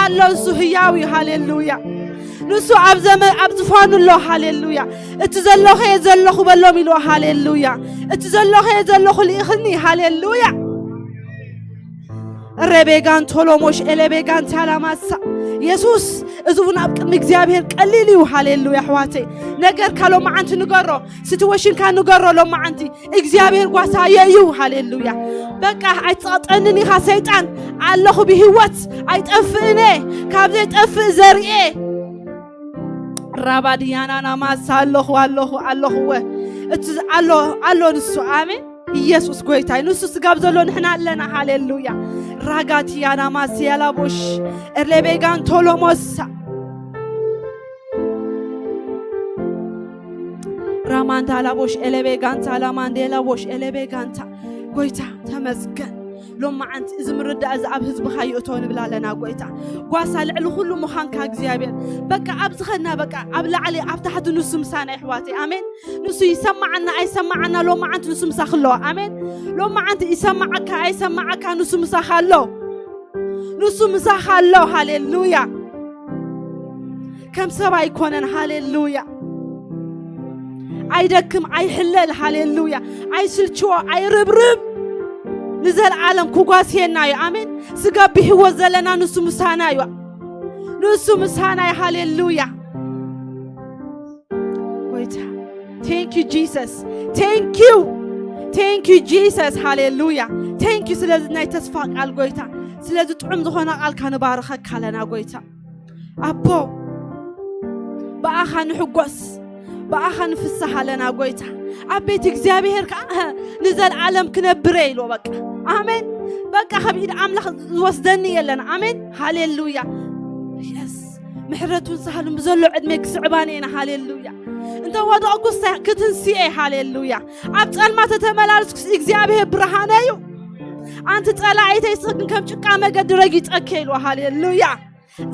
ኣሎ፣ ንሱ ህያው እዩ። ሃሌሉያ። ንሱ ኣብ ዘመን ኣብ ዝፋኑ ኣሎ። ሃሌሉያ። እቲ ዘለኹ እየ ዘለኹ በሎም ኢሉ። ሃሌሉያ። እቲ ዘለኹ እየ ዘለኹ ልኢኽኒ። ሃሌሉያ። ረቤጋን ቶሎሞሽ ኤሌቤጋን ታላማሳ። የሱስ፣ እዚ እውን ኣብ ቅድሚ እግዚኣብሔር ቀሊል እዩ። ሃሌሉያ። ኣሕዋተይ፣ ነገርካ ሎማዓንቲ ንገሮ። ሲትዌሽንካ ንገሮ ሎማዓንቲ። እግዚኣብሔር ጓሳየ እዩ። ሃሌሉያ። በቃ ኣይጸቕጠንን ኢኻ ሰይጣን። ኣለኹ ብህይወት ኣይጠፍእን እየ። ካብ ዘይጠፍእ ዘርእየ ራባድያናና ማሳ ኣለኹ፣ ኣለኹ፣ ኣለኹ። እወ። እቲ ኣሎ፣ ኣሎ ንሱ። ኣሜን። ኢየሱስ ጎይታይ። ንሱ ስጋብ ዘሎ ንሕና ኣለና። ሃሌሉያ። ራጋቲያና ማሲያላቦሽ ኤርሌቤጋን ቶሎሞሳ ራማንታ ላቦሽ ኤሌቤጋንታ ላማንዴ ላቦሽ ኤሌቤጋንታ። ጎይታ ተመስገን። ሎማዓንቲ እዚ ምርዳእ እዚ ኣብ ህዝብኻ ይእቶ ንብል ኣለና። ጎይታ ጓሳ ልዕሊ ኩሉ ምዃንካ እግዚኣብሔር፣ በቃ ኣብ ዝኸድና፣ በቃ ኣብ ላዕሊ ኣብ ታሕቲ ንሱ ምሳና። ይሕዋተይ፣ ኣሜን። ንሱ ይሰማዓና ኣይሰማዓና፣ ሎማዓንቲ ንሱ ምሳኺ ኣለዋ። ኣሜን። ሎማዓንቲ ይሰማዓካ ኣይሰማዓካ፣ ንሱ ምሳኻ ኣሎ። ንሱ ምሳኻ ኣሎ። ሃሌሉያ። ከም ሰብ ኣይኮነን። ሃሌሉያ። ኣይደክም ኣይሕለል። ሃሌሉያ። ኣይስልችዎ ኣይርብርብ። ንዘለዓለም ክጓስየና እዩ። ኣሜን። ስጋ ብህይወት ዘለና ንሱ ምሳና እዩ። ንሱ ምሳና እዩ። ሃሌሉያ። ጎይታ፣ thank you Jesus, thank you, thank you Jesus። ሃሌሉያ። Thank you ስለዚ ናይ ተስፋ ቃል ጎይታ፣ ስለዚ ጥዑም ዝኾነ ቃልካ ንባርኸካ ኣለና ጎይታ። ኣቦ፣ ብኣኻ ንሕጎስ፣ ብኣኻ ንፍስሕ ኣለና ጎይታ። ኣብ ቤት እግዚኣብሔር ከዓ ንዘለዓለም ክነብር እየ ኢልዎ። በቃ ኣሜን። በቃ ካብ ኢድ ኣምላኽ ዝወስደኒ የለን። ኣሜን። ሃሌሉያ። የስ፣ ምሕረቱን ሳህሉን ብዘሎ ዕድመ ክስዕባኒ እየን። ሃሌሉያ። እንተ ወደቕኩስ ክትንስኤ። ሃሌሉያ። ኣብ ጸልማት ተተመላለስኩስ እግዚኣብሔር ብርሃነ እዩ። ኣንቲ ጸላኢተይ ስኽን ከም ጭቃ መገዲ ረጊጸኪ ኢልዎ። ሃሌሉያ።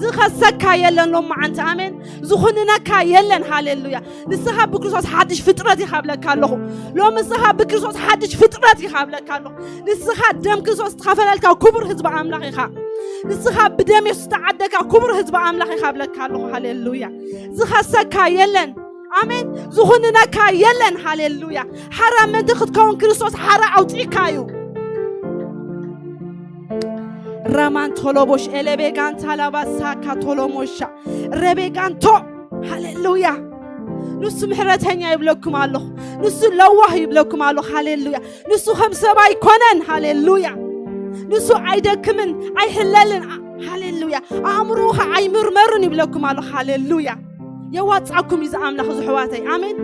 ዝኸሰካ የለን ሎማዓንቲ። ኣሜን። ዝኹንነካ የለን። ሃሌሉያ። ንስኻ ብክርስቶስ ሓድሽ ፍጥረት ኢኻ ብለካ ኣለኹ። ሎሚ ንስኻ ብክርስቶስ ሓድሽ ፍጥረት ኢኻ ብለካ ኣለኹ። ንስኻ ደም ክርስቶስ ዝተኸፈለልካ ክቡር ህዝቢ ኣምላኽ ኢኻ። ንስኻ ብደም የሱስ ዝተዓደካ ክቡር ህዝቢ ኣምላኽ ኢኻ ብለካ ኣለኹ። ሃሌሉያ። ዝኸሰካ የለን። ኣሜን። ዝኹንነካ የለን። ሃሌሉያ። ሓራ ምእንቲ ክትከውን ክርስቶስ ሓራ ኣውፂእካ እዩ። ራማን ቶሎቦሽ ኤሌቤጋንታ ላባሳ ካቶሎሞሻ ረቤጋንቶ። ሃሌሉያ። ንሱ ምሕረተኛ ይብለኩም ኣለኹ። ንሱ ለዋህ ይብለኩም ኣለኹ። ሃሌሉያ። ንሱ ከም ሰብ ኣይኮነን። ሃሌሉያ። ንሱ ኣይደክምን ኣይሕለልን። ሃሌሉያ። ኣእምሮኻ ኣይምርመርን ይብለኩም ኣለኹ። ሃሌሉያ። የዋጻኩም እዩ ዝኣምላኽ ዝሕዋተይ። ኣሜን።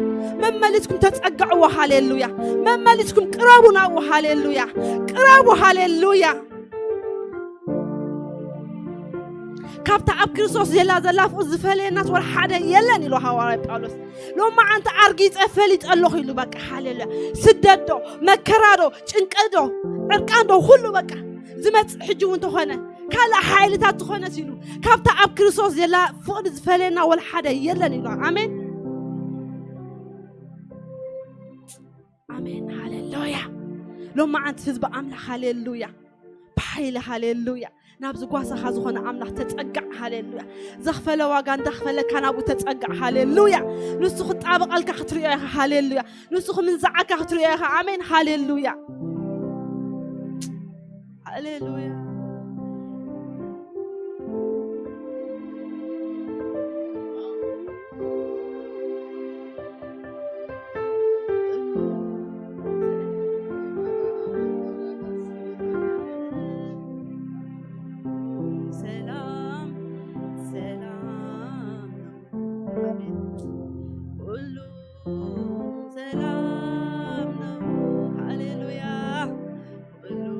መመሊስኩም ተጸግዕዎ። ሃሌሉያ። መመሊስኩም ቅረቡ ናብኡ። ሃሌሉያ። ቅረቡ። ሃሌሉያ። ካብታ ኣብ ክርስቶስ ዘላ ዘላ ፍቕሪ ዝፈለየናስ ወላ ሓደ የለን ኢሉ ሃዋርያ ጳውሎስ። ሎማዓንቲ ኣርጊጸ ፈሊጠ ኣለኹ ኢሉ። በቃ ሃሌሉያ። ስደት ዶ መከራ ዶ ጭንቀት ዶ ዕርቃን ዶ ኩሉ በቃ ዝመጽእ ሕጂ እውን ተኾነ ካልእ ሓይልታት ዝኾነስ ኢሉ ካብታ ኣብ ክርስቶስ ዘላ ፍቕሪ ዝፈለየና ወላ ሓደ የለን ኢሉ። ኣሜን። ኣሜን። ሃሌሉያ። ሎማዓንቲ ህዝቢ ኣምላኽ ሃሌሉያ። ብሓይሊ ሃሌሉያ። ናብዚ ጓሳኻ ዝኾነ ኣምላኽ ተጸጋዕ። ሃሌሉያ። ዘኽፈለ ዋጋ እንዳኽፈለካ ናብኡ ተጸጋዕ። ሃሌሉያ። ንሱ ክጣበቐልካ ክትርእዮ ኢኻ። ሃሌሉያ። ንሱ ክምንዝዓካ ክትርእዮ ኢኻ። ኣሜን። ሃሌሉያ። ሃሌሉያ። ሰላም ሰላም ነው። አሜን። ሁሉ ሰላም ነው። ሃሌሉያ። ሁሉም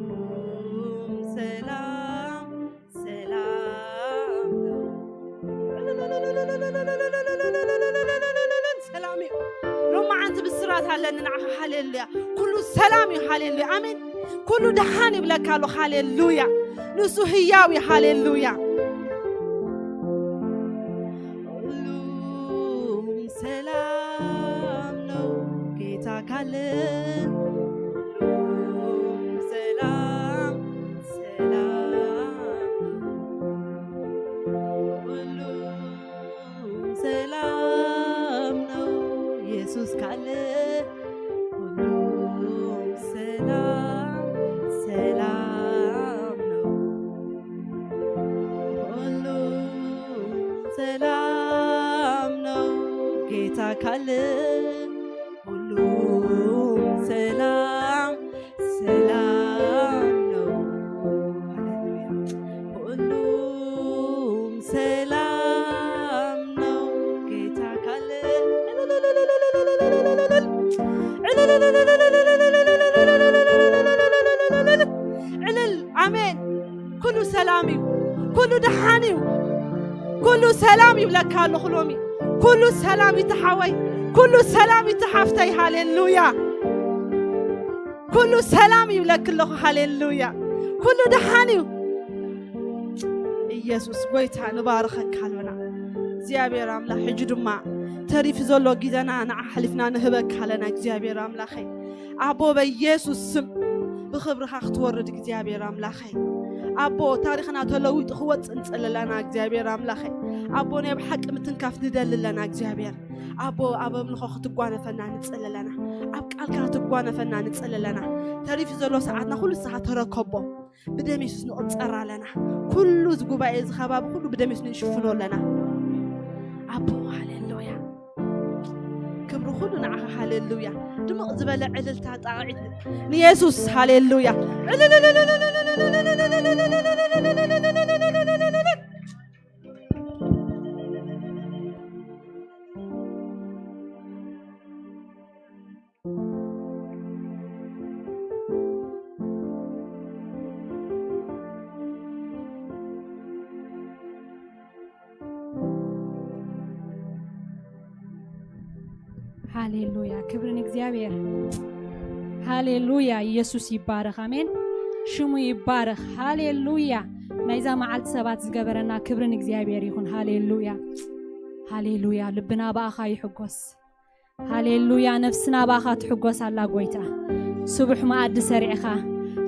ሰላም ሰላም ነው። ሰላም እዩ። ሎማዓንቲ ብስራት ኣለኒ ንዓኻ። ሃሌሉያ። ኩሉ ሰላም እዩ። ሃሌሉያ። ኣሜን። ኩሉ ደሓን ይብለካ ኣሎ። ሃሌሉያ። ንሱ ህያው እዩ። ሃሌሉያ። ሁሉም ሰላም ነው ጌታ ካለ። ሁሉም ሰላም ሰላም ነው። ሁሉም ሰላም ነው ኢየሱስ ካለ። ሁሉም ሰላም ሰላም ነው። ሁሉም ሰላም ነው ጌታ ካለ። ሁሉም ሰላም ሰላም ነው። ሃሌሉያ። ሁሉም ሰላም ነው ጌታ ካለ። እልል። አሜን። እብለካ ኣለኹ ሎሚ። ኩሉ ሰላም እዩ እቲ ሓወይ፣ ኩሉ ሰላም እዩ እቲ ሓፍተይ። ሃሌሉያ። ኩሉ ሰላም ይብለክ ኣለኹ። ሃሌሉያ። ኩሉ ደሓን እዩ። ኢየሱስ ጎይታ፣ ንባርኸካ ኣለና እግዚኣብሔር ኣምላኽ። ሕጂ ድማ ተሪፉ ዘሎ ግዜና ንዓ ሓሊፍና ንህበካ ኣለና እግዚኣብሔር ኣምላኸይ። ኣቦ በኢየሱስ ስም ብኽብርኻ ክትወርድ እግዚኣብሔር ኣምላኸይ። ኣቦ ታሪኽና ተለዊጡ ክወፅእ ንፅሊ ኣለና እግዚኣብሔር ኣምላኸይ። ኣቦ ናይ ብሓቂ ምትንካፍ ንደሊ ኣለና እግዚኣብሔር። ኣቦ ኣብ ኣምልኾ ክትጓነፈና ንፅሊ ኣለና። ኣብ ቃልካ ክትጓነፈና ንፅሊ ኣለና። ተሪፉ ዘሎ ሰዓትና ኩሉ ንስኻ ተረከቦ። ብደም የሱስ ንቕጸር ኣለና። ኩሉ እዚ ጉባኤ፣ እዚ ከባቢ ኩሉ ብደም የሱስ ንሽፍኖ ኣለና። ኣቦ፣ ሃሌሉያ። ክብሪ ኩሉ ንዓኻ፣ ሃሌሉያ። ድምቕ ዝበለ ዕልልታ ጣቕዒት ንየሱስ፣ ሃሌሉያ። ሃሌሉያ፣ ክብሪ ንእግዚኣብሔር። ሃሌሉያ፣ ኢየሱስ ይባረኽ። ኣሜን፣ ሽሙ ይባረኽ። ሃሌሉያ፣ ናይዛ መዓልቲ ሰባት ዝገበረና ክብሪ ንእግዚኣብሔር ይኹን። ሃሌሉያ፣ ሃሌሉያ፣ ልብና ብኣኻ ይሕጎስ። ሃሌሉያ፣ ነፍስና ብኣኻ ትሕጎስ ኣላ ጎይታ። ስቡሕ መኣዲ ሰሪዕኻ፣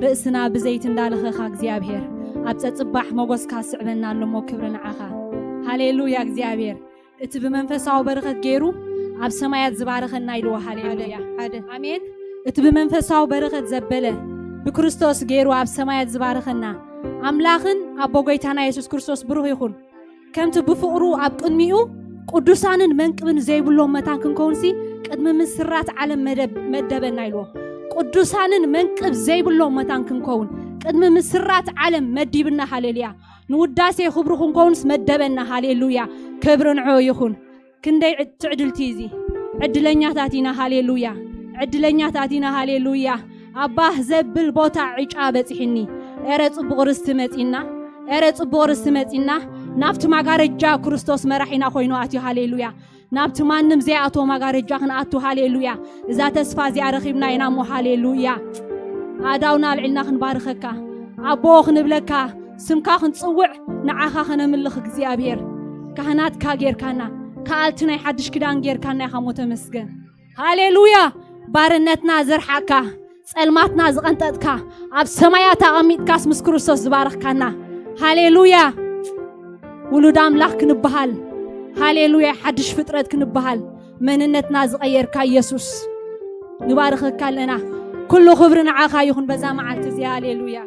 ርእስና ብዘይቲ እንዳለኸኻ እግዚኣብሔር፣ ኣብ ጸጽባሕ ሞገስካ ስዕበና ኣለሞ፣ ክብሪ ንዓኻ። ሃሌሉያ እግዚኣብሔር፣ እቲ ብመንፈሳዊ በረኸት ገይሩ ኣብ ሰማያት ዝባረኸና ኢልዎ። ሃሌሉያ። ሓደ፣ ሓደ። ኣሜን። እቲ ብመንፈሳዊ በረኸት ዘበለ፣ ብክርስቶስ ገይሩ ኣብ ሰማያት ዝባረኸና ኣምላኽን ኣቦ ጎይታና የሱስ ክርስቶስ ብሩኽ ይኹን። ከምቲ ብፍቕሩ ኣብ ቅድሚኡ ቅዱሳንን መንቅብን ዘይብሎም መታን ክንከውንሲ ቅድሚ ምስራት ዓለም መደብ-፣ መደበና ኢልዎ። ቅዱሳንን መንቅብ ዘይብሎም መታን ክንከውን ቅድሚ ምስራት ዓለም መዲብና። ሃሌሉያ። ንውዳሴ ክብሩ ክንከውንስ መደበና። ሃሌሉያ። ክብሪ ንዑ ይኹን። ክንደይ ዕድ-፣ ትዕድልቲ እዚ። ዕድለኛታት ኢና። ሃሌሉያ። ዕድለኛታት ኢና። ሃሌሉያ። ኣባህ ዘብል ቦታ ዕጫ በጺሕኒ። ኤረ ጽቡቕ ርስቲ መጺና። ኤረ ጽቡቕ ርስቲ መጺና። ናብቲ ማጋረጃ ክርስቶስ መራሒና ኮይኑ ኣትዩ። ሃሌሉያ። ናብቲ ማንም ዘይኣትዎ ማጋረጃ ክንኣቱ። ሃሌሉያ። እዛ ተስፋ እዚኣ ረኺብና ኢና እሞ። ሃሌሉያ። ኣእዳውና ኣልዒልና ክንባርኸካ። ኣቦ ክንብለካ፣ ስምካ ክንጽውዕ፣ ንዓኻ ከነምልኽ እግዚኣብሔር። ካህናትካ ጌርካና፣ ከኣልቲ ናይ ሓድሽ ኪዳን ጌርካና ኢኻ እሞ ተመስገን። ሃሌሉያ። ባርነትና ዘርሓቕካ፣ ጸልማትና ዝቐንጠጥካ፣ ኣብ ሰማያት ኣቐሚጥካስ ምስ ክርስቶስ ዝባረኽካና። ሃሌሉያ። ውሉድ ኣምላኽ ክንበሃል። ሃሌሉያ። ሓድሽ ፍጥረት ክንበሃል። መንነትና ዝቐየርካ ኢየሱስ፣ ንባርኸካ ኣለና። ኩሉ ክብሪ ንዓኻ ይኹን በዛ መዓልቲ እዚኣ። ሃሌሉያ።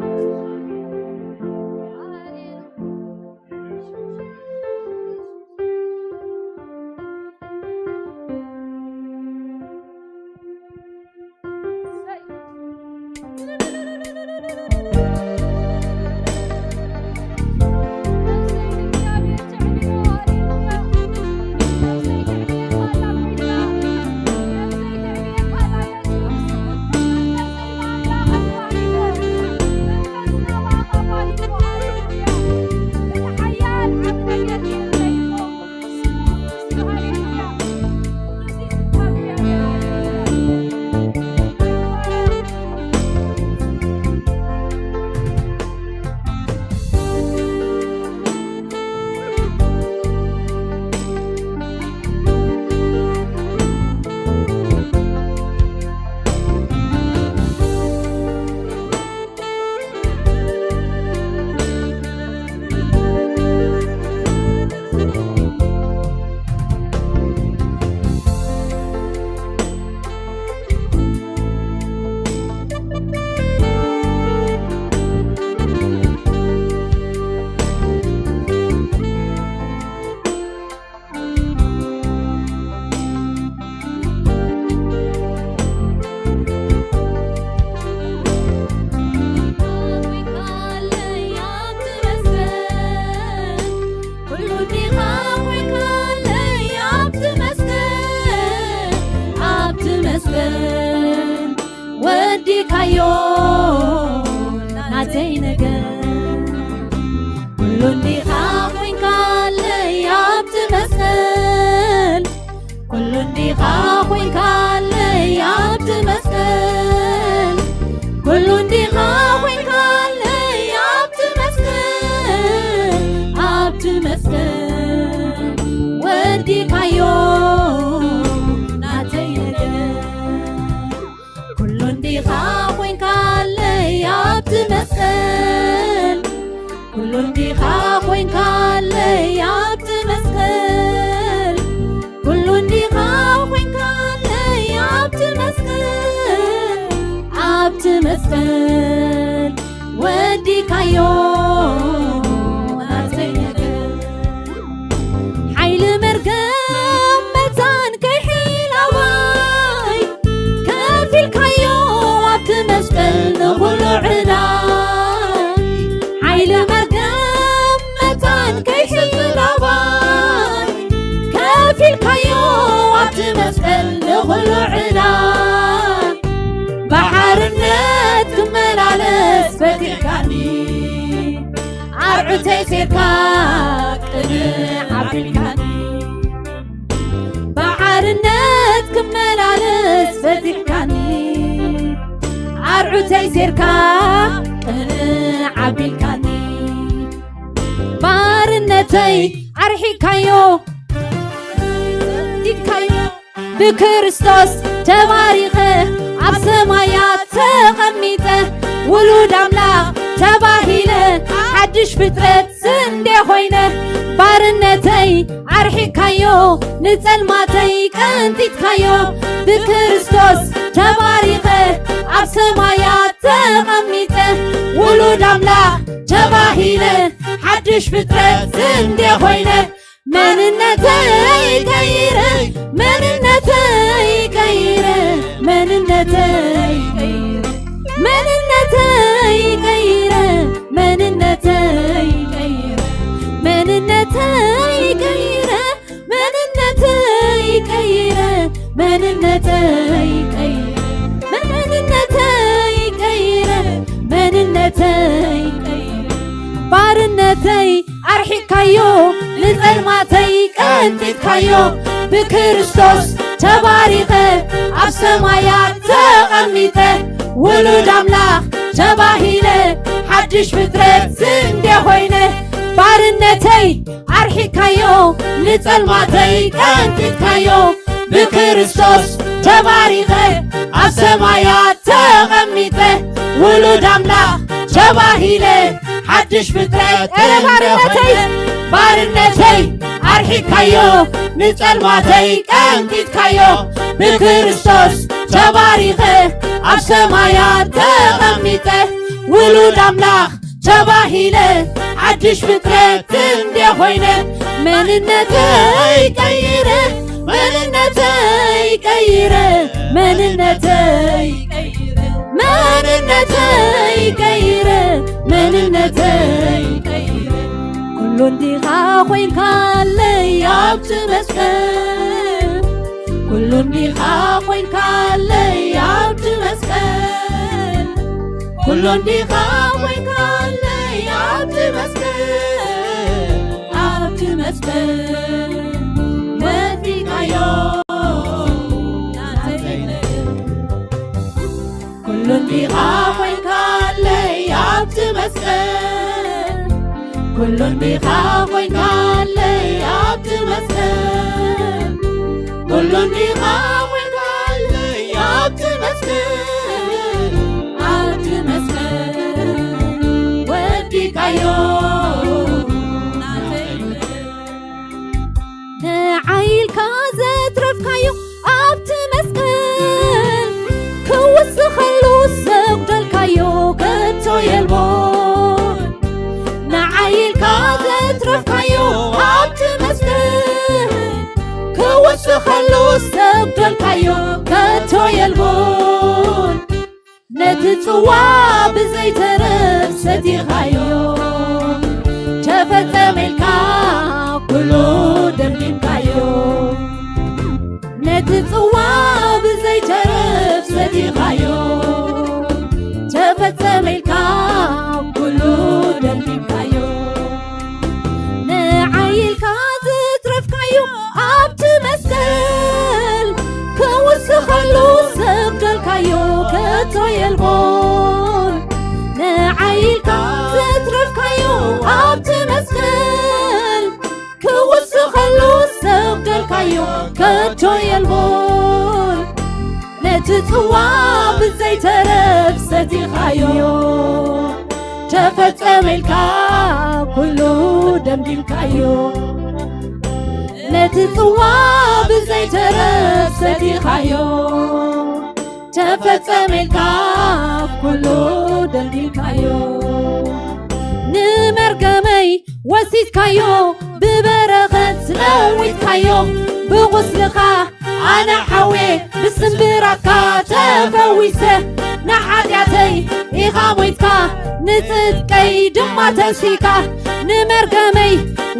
ወዲካዮ ናተይ ነገር ኩሉ እንዲኻ ኮይንካለይ ኣብቲ መስቀል ኣብቲ መስቀል ንኹሉ ዕዳ ባሓርነት ክመላለስ ፈቲሕካኒ። ኣርዑተይ ሴርካ ቅንዕ ኣቢልካኒ። ባሓርነት ክመላለስ ፈቲሕካኒ። ኣርዑተይ ሴርካ ቅንዕ ኣቢልካኒ። ባርነተይ ኣርሒካዮ ዲካዮ። ብክርስቶስ ተባሪኸ ኣብ ሰማያት ተቐሚጠ ውሉድ ኣምላኽ ተባሂለ ሓድሽ ፍጥረት ስንዴ ኮይነ። ባርነተይ ኣርሒካዮ ንጸልማተይ ቀንጢጥካዮ። ብክርስቶስ ተባሪኸ ኣብ ሰማያት ተቐሚጠ ውሉድ ኣምላኽ ተባሂለ ሓድሽ ፍጥረት ስንዴ ኮይነ። መንነተይ ቀይረ መንነተይ ቀይረ መንነተይ ቀይረ መንነተይ ቀይረ መንነተይ ቀይረ መንነተይ ቀይረ መንነተይ ቀይረ መንነተይ ቀይረ መንነተይ ቀይረ መንነተይ ቀይረ። ባርነተይ ኣርሒካዮ ንጸልማተይ ቀንጢጥካዮ። ብክርስቶስ ተባሪኸ ኣብ ሰማያት ተቐሚጠ ውሉድ ኣምላኽ ተባሂለ ሓድሽ ፍጥረት ስንዴ ኮይነ። ባርነተይ ኣርሒካዮ ንጸልማተይ ቀንጢጥካዮ። ብክርስቶስ ተባሪኸ ኣብ ሰማያት ተቐሚጠ ውሉድ ኣምላኽ ተባሂለ ሓድሽ ፍጥረት እረ ባርነተይ ባርነተይ ኣርሒካዮ ንጸልማተይ ቀንጢጥካዮ። ብክርስቶስ ተባሪኸ ኣብ ሰማያት ተቐሚጠ ውሉድ ኣምላኽ ተባሂለ ሓድሽ ፍጥረት እንደ ኮይነ። መንነተይ ቀይረ መንነተይ ቀይረ መንነተይ ቀይረ መንነተይ ቀይረ መንነተይ ቀይረ። ኩሉ እንዲኻ ኮይንካለይ ኣብቲ መስቀል ኩሉ እንዲኻ ኮይንካለይ ኣብቲ መስቀል ኩሉ እንዲኻ ኮይንካለይ ኣብቲ መስቀል ኣብቲ መስቀል ወፊካዮ ናተይ ነገር ኩሉ እንዲኻ ኮይንካለይ ኣብቲ መስቀል ኩሉ እንዲኻ ኮይንካለይ ኣብቲ መስቀል ኩሉ እንዲኻ ኮይንካለይ ኣብቲ መስቀል ኣብቲ መስቀል ወዲካዮ ናተይ ንዓይ ኢልካ ዘትረፍካዮ ኣብቲ መስቀል ክውስኸሉ ዘጉደልካዮ ከቶ የልቦን። ንዓይ ኢልካ ዘትረፍካዮ ኣብቲ መስቀል ክውስኸሉ ዘጉደልካዮ ከቶ የልቦን። ነቲ ጽዋ ብዘይተረፍ ሰቲኻዮ ተፈጸመ ኢልካ ኩሉ ደምዲምካዮ። ነቲ ጽዋ ብዘይተረፍ ሰቲኻዮ ተፈጸመ ኢልካ ኩሉ ደምዲምካዮ። ንዓይ ኢልካ ዘትረፍካዮ ኣብቲ መስቀል ክውስኸሉ ዘጉደልካዮ ከቶ የልቦን። ንዓይ ኢልካ ዘትረፍካዮ ኣብቲ መስቀል ክውስኸሉ ዘጉደልካዮ ከቶ የልቦን። ነቲ ጽዋ ብዘይተረፍ ሰቲኻዮ ተፈጸመ ኢልካ ኩሉ ደምዲምካዮ። ነቲ ጽዋ ብዘይተረፍ ሰቲኻዮ ተፈጸመ ኢልካ ኩሉ ደምዲምካዮ። ንመርገመይ ወሲድካዮ ብበረኸት ለዊጥካዮ። ብቑስልኻ ኣነ ሓውየ ብስምብራትካ ተፈዊሰ። ንሓጢኣተይ ኢኻ ሞይትካ ንጽድቀይ ድማ ተንሲካ። ንመርገመይ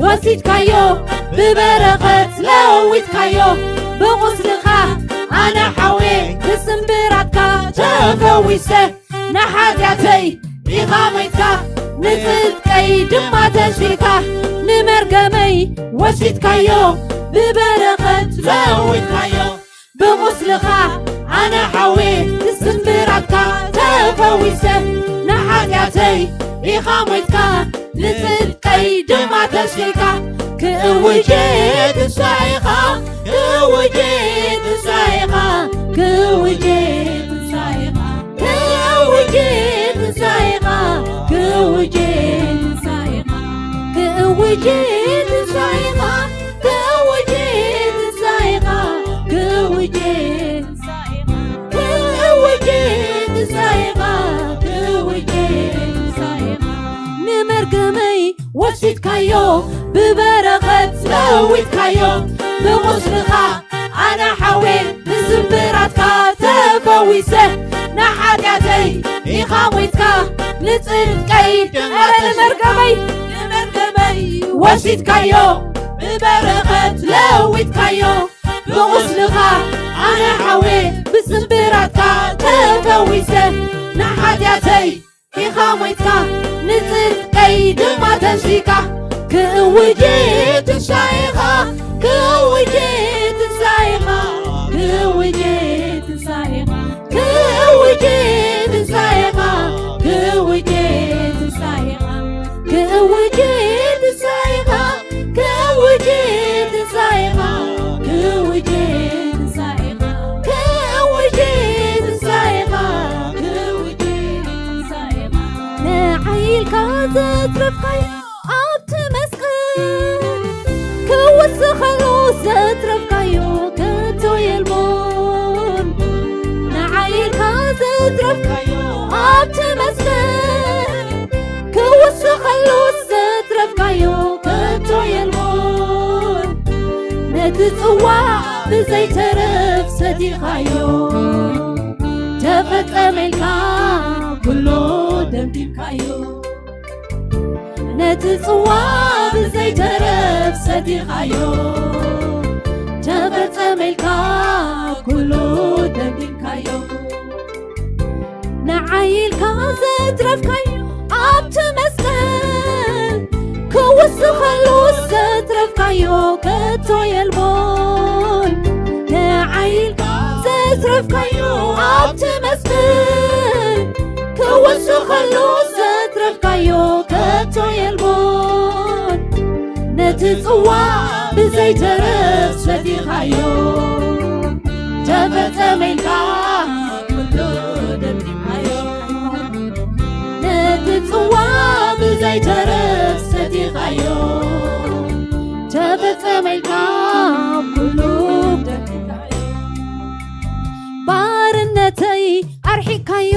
ወሲድካዮ ብበረኸት ለዊጥካዮ። ብቑስል ፈዊሰ ንሓጢኣተይ ኢኻ ሞይትካ፣ ንጽድቀይ ድማ ተንሲእካ፣ ንመርገመይ ወሲድካዮ፣ ብበረኸት ለዊጥካዮ። ብቑስልኻ ኣነ ሓውየ፣ ብስምብራትካ ተፈዊሰ፣ ንሓጢኣተይ ኢኻ ሞይትካ፣ ንጽድቀይ ድማ ተንሲእካ። ክእውጅ ትንሳኤኻ፣ ክእውጅ ትንሳኤኻ፣ ክእውጅ ትንሳኤኻ፣ ክእውጅ ትንሳኤኻ፣ ክእውጅ ትንሳኤኻ፣ ክእውጅ ትንሳኤኻ፣ ክእውጅ ትንሳኤኻ፣ ክእውጅ ትንሳኤኻ፣ ክእውጅ ትንሳኤኻ፣ ክእውጅ ትንሳኤኻ። ንመርገመይ ወሲድካዮ፣ ብበረኸት ለዊጥካዮ። ብቑስልኻ ኣነ ሓውየ፣ ብስምብራትካ ተፈዊሰ፣ ንሓጢኣተይ ኢኻ ሞይትካ፣ ንጽድቀይ፣ ኧረ ንመርገመይ፣ ንመርገመይ ወሲድካዮ፣ ብበረኸት ለዊጥካዮ። ብቑስልኻ ኣነ ሓውየ፣ ብስምብራትካ ተፈዊሰ፣ ንሓጢኣተይ ኢኻ ሞይትካ፣ ንጽድቀይ ድማ ተንሲእካ። ክእውጅ ትንሳኤኻ፣ ክእውጅ ትንሳኤኻ፣ ክእውጅ ትንሳኤኻ፣ ክእውጅ ትንሳኤኻ፣ ክእውጅ ትንሳኤኻ፣ ክእውጅ ትንሳኤኻ፣ ክእውጅ ትንሳኤኻ፣ ክእውጅ ትንሳኤኻ፣ ክእውጅ ትንሳኤኻ፣ ክእውጅ ትንሳኤኻ። ንዓይ ኢልካ ዘትረፍካዮ ኣብቲ መስቀል፣ ክውስኸሉ ዘትረፍካዮ ከቶ የልቦን። ንዓይ ኢልካ ዘትረፍካዮ ኣብቲ መስቀል፣ ክውስኸሉ ዘትረፍካዮ ከቶ የልቦን። ነቲ ጽዋ ብዘይተረፍ ሰቲኻዮ፣ ተፈጸመ ኢልካ ኩሉ ደምዲምካዮ። ነቲ ጽዋ ብዘይተረፍ ሰቲኻዮ፣ ተፈጸመ ኢልካ ኩሉ ደምዲምካዮ። ንዓይ ኢልካ ዘትረፍካዮ ኣብቲ መስቀል፣ ክውስኸሉ ዘትረፍካዮ ከቶ የልቦን። ንዓይ ኢልካ ዘትረፍካዮ ኣብቲ መስቀል፣ ክውስኸሉ ዘትረፍካዮ ከቶ የልቦን። ነቲ ጽዋ ብዘይተረፍ ሰቲኻዮ፣ ተፈጸመ ኢልካ ኩሉ ደምዲምካዮ። ነቲ ጽዋ ብዘይተረፍ ሰቲኻዮ፣ ተፈጸመ ኢልካ ኩሉ ደምዲምካዮ። ባርነተይ ኣርሒቕካዮ፣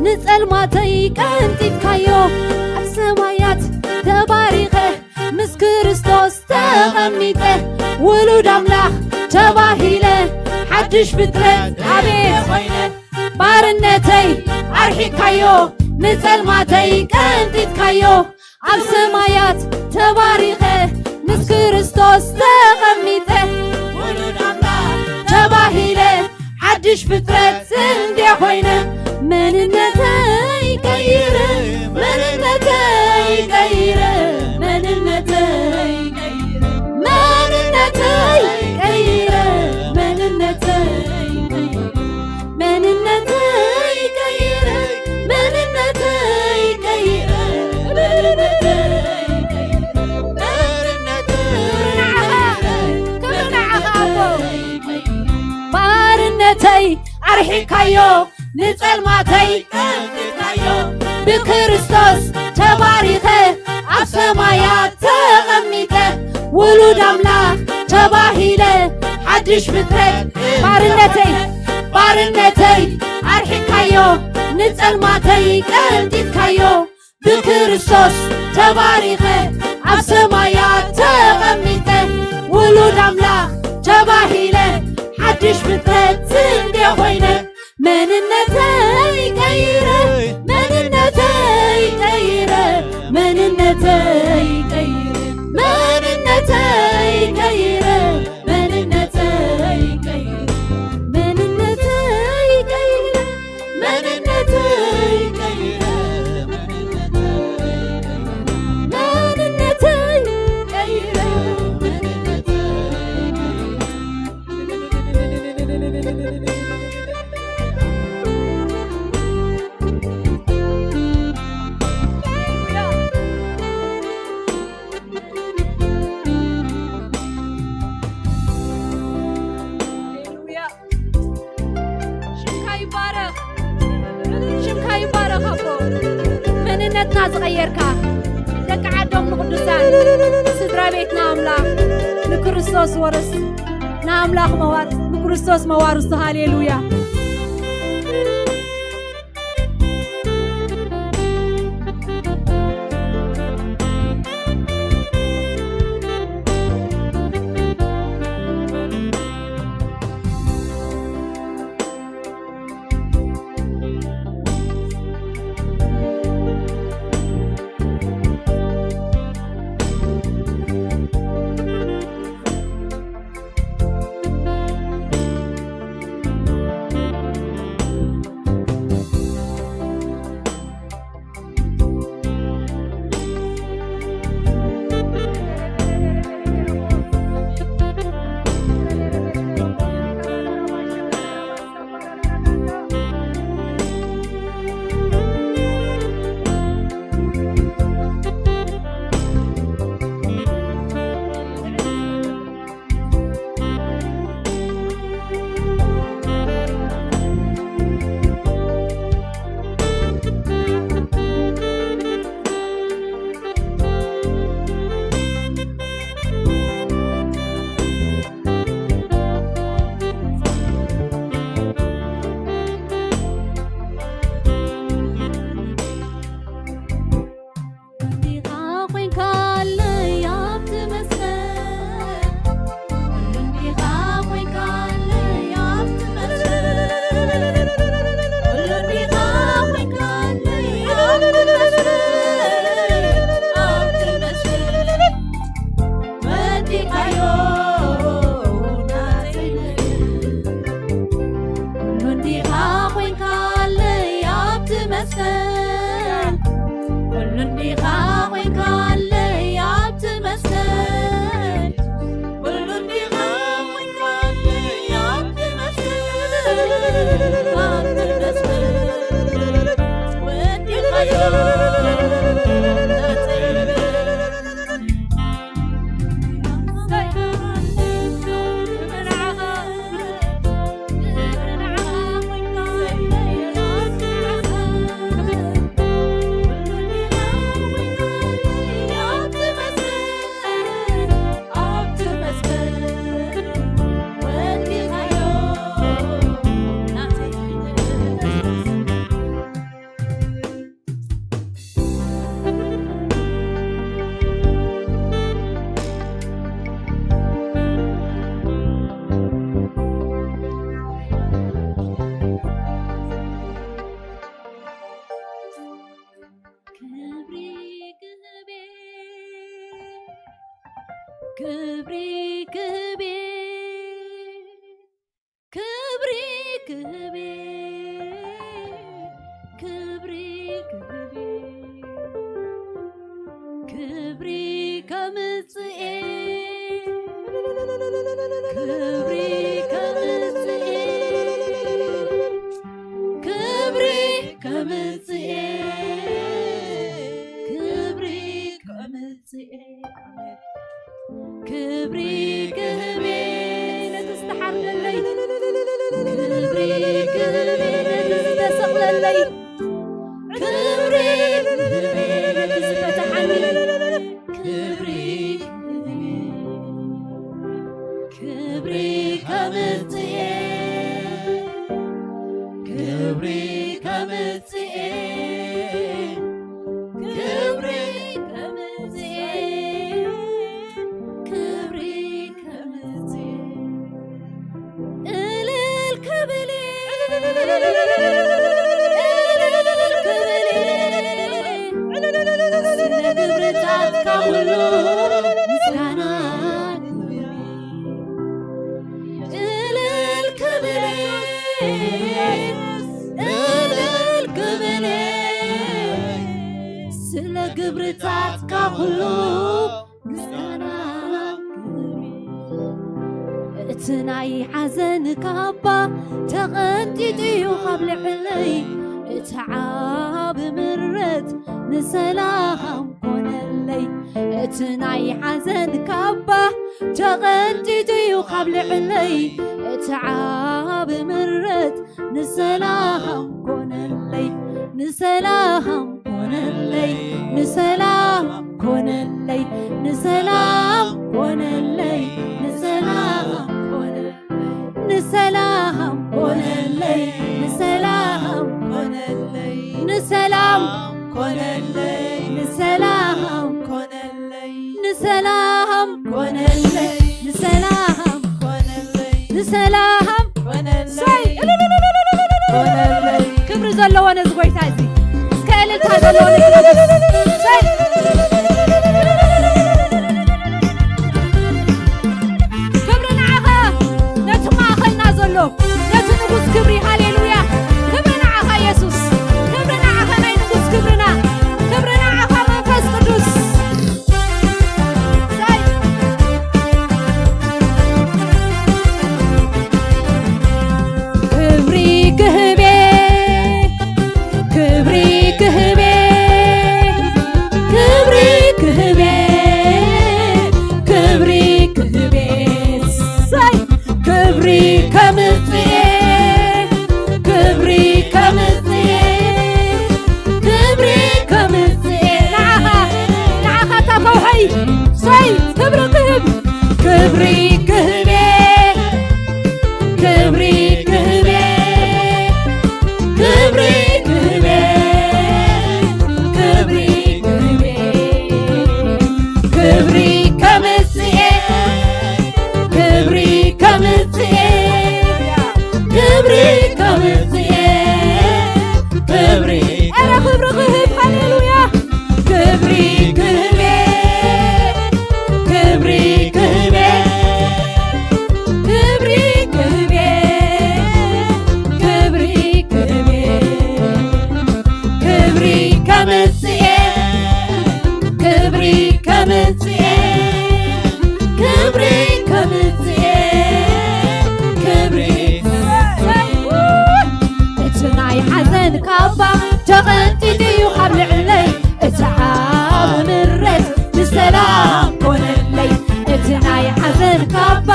ንጸልማተይ ቀንጢጥካዮ። ኣብ ሰማያት ተባሪኸ፣ ምስ ክርስቶስ ተቐሚጠ፣ ውሉድ ኣምላኽ ተባሂለ፣ ሓድሽ ፍጥረት ኣቤት ኮይነ። ባርነተይ ኣርሒቕካዮ፣ ንጸልማተይ ቀንጢጥካዮ። ኣብ ሰማያት ተባሪኸ፣ ምስ ክርስቶስ ተቐሚጠ፣ ውሉድ ኣምላኽ ተባሂለ፣ ሓድሽ ፍጥረት እንድየ ኮይነ። መንነተይ ቀይረ፣ መንነተይ ቀይረ፣ መንነተይ ቀይረ፣ መንነተይ ቀይረ፣ መንነተይ ቀይረ፣ መንነተይ ቀይረ፣ መንነተይ ቀይረ፣ መንነተይ ቀይረ፣ መንነተይ ቀይረ። ክብሪ ንዓኻ ኣቦ። ባርነተይ ኣርሒቕካዮ፣ ንጸልማተይ ቀንጢጥካዮ። ብክርስቶስ ተባሪኸ፣ ኣብ ሰማያት ተቐሚጠ፣ ውሉድ ኣምላኽ ተባሂለ፣ ሓድሽ ፍጥረት። ባርነተይ፣ ባርነተይ ኣርሒቕካዮ፣ ንጸልማተይ ቀንጢጥካዮ። ብክርስቶስ ተባሪኸ፣ ኣብ ሰማያት ተቐሚጠ፣ ውሉድ ኣምላኽ ተባሂለ፣ ሓድሽ ፍጥረት እንድየ ኮይነ። መንነተይ ቀይረ፣ መንነተይ ቀይረ፣ መንነተይ ቀይረ፣ መንነተይ ቀይረ፣ መንነተይ ቀይረ፣ መንነተይ ቀይረ፣ እና ዝቐየርካ ደቂ ዓዶም ንቅዱሳን ስድራ ቤት ንኣምላኽ ንክርስቶስ ወርስ ንኣምላኽ መዋር ንክርስቶስ መዋርስቱ። ሃሌሉያ። እንዲኻ ኮይንካለይ ኣብቲ መስቀል፣ እንዲኻ ኮይንካለይ ኣብቲ መስቀል፣ እንዲኻ ኮይንካለይ ኣብቲ መስቀል፣ ኣብቲ መስቀል፣ ወዲኻዮ ናተይ። ኩሉ እንዲኻ ኮይንካለይ ኣብቲ መስቀል፣ ኩሉ እንዲኻ ኮይንካለይ ኣብቲ መስቀል፣ ኩሉ እንዲኻ ኮይንካለይ ኣብቲ መስቀል፣ ኣብቲ መስቀል፣ ወዲኻዮ ናተይ። ክብሪ ክህቤ፣ ክብሪ ክህቤ፣ ክብሪ ክህቤ፣ ክብሪ ክህቤ፣ ክብሪ ከምጽኤ፣ ክብሪ ከምጽኤ፣ ክብሪ ከምጽኤ፣ ክብሪ ከምጽኤ። ክብሪ ክህቤ ነቲ ዝተሓርደለይ፣ ክብሪ ክህቤ ነቲ ዝተሰቕለለይ፣ ክብሪ ክህቤ ነቲ ዝፈትሓኒ፣ ክብሪ ክህቤ፣ ክብሪ ከምጽኤ፣ ክብሪ ከምጽኤ፣ ክብሪ ከምጽኤ፣ ክብሪ ከምጽኤ፣ እልል ክብል እየ፣ እልል ክብል እየ፣ ስለ ግብርታትካ ኩሉ ምስጋና ክብል እየ። እልል ክብል እየ፣ እልል ክብል እየ፣ ስለ ግብርታትካ ኩሉ ምስጋና ክብል እየ። እቲ ናይ ሓዘን ካባ ተቐንጢጡ እዩ ካብ ልዕለይ፣ እቲ ዓቢ ምረት ንሰላም ኮነለይ። እቲ ናይ ሓዘን ካባ ተቐንጢጡ እዩ ካብ ልዕለይ፣ እቲ ዓቢ ምረት ንሰላም ኮነለይ፣ ንሰላም ንሰላም ኮነለይ፣ ንሰላም ኮነለይ፣ ንሰላም ኮነለይ፣ ንሰላም ኮነለይ፣ ንሰላም ኮነለይ፣ ንሰላም ኮነለይ፣ ንሰላም ኮነለይ፣ ንሰላም ኮነለይ፣ ንሰላም ኮነለይ፣ ንሰላም ኮነለይ፣ ሰይ! ኮነለይ። ክብሪ ዘለዎ ነዚ ጎይታ እዚ። እስከ እልልታ ዘለዎ ነዚ ንጉስ። ሰይ! ክብሪ ንዓኻ፣ ነቲ ማእኸልና ዘሎ፣ ነቲ ንጉስ ክብሪ። ሃሌሉያ! ክብሪ ንዓኻ የሱስ፣ ክብሪ ንዓኻ ናይ ንጉስ ክብርና፣ ክብሪ ንዓኻ መንፈስ ቅዱስ። ሰይ! ክብሪ ክህቤ፣ ክብሪ ክህቤ፣ ክብሪ ክህቤ፣ ክብሪ ክህቤ። ሰይ! ክብሪ ከምጽኤ፣ ክብሪ ከምጽኤ፣ ክብሪ ከምጽኤ። ንዓኻ፣ ንዓኻ እታ ከውሒ። ሰይ! ክብሪ ክህብ፣ ክብሪ ክህቤ፣ ክብሪ ክህቤ፣ ክብሪ ክህቤ፣ ክብሪ ክህቤ፣ ክብሪ ከምጽኤ፣ ክብሪ ከምጽኤ፣ ክብሪ ከምጽኤ፣ ክብሪ። ኧረ ክብሪ ክህብ፣ ሃሌሉያ። ክብሪ ክህቤ፣ ክብሪ ክህቤ፣ ክብሪ ክህቤ፣ ክብሪ ክህቤ፣ ክብሪ ከምጽኤ፣ ክብሪ ከምጽኤ፣ ክብሪ ከምጽኤ፣ ክብሪ። እቲ ናይ ሓዘን ካባ ተቐንጢጡ እዩ ካብ ልዕለይ፣ እቲ ዓቢ ምረት ንሰላም ኮነለይ። እቲ ናይ ሓዘን ካባ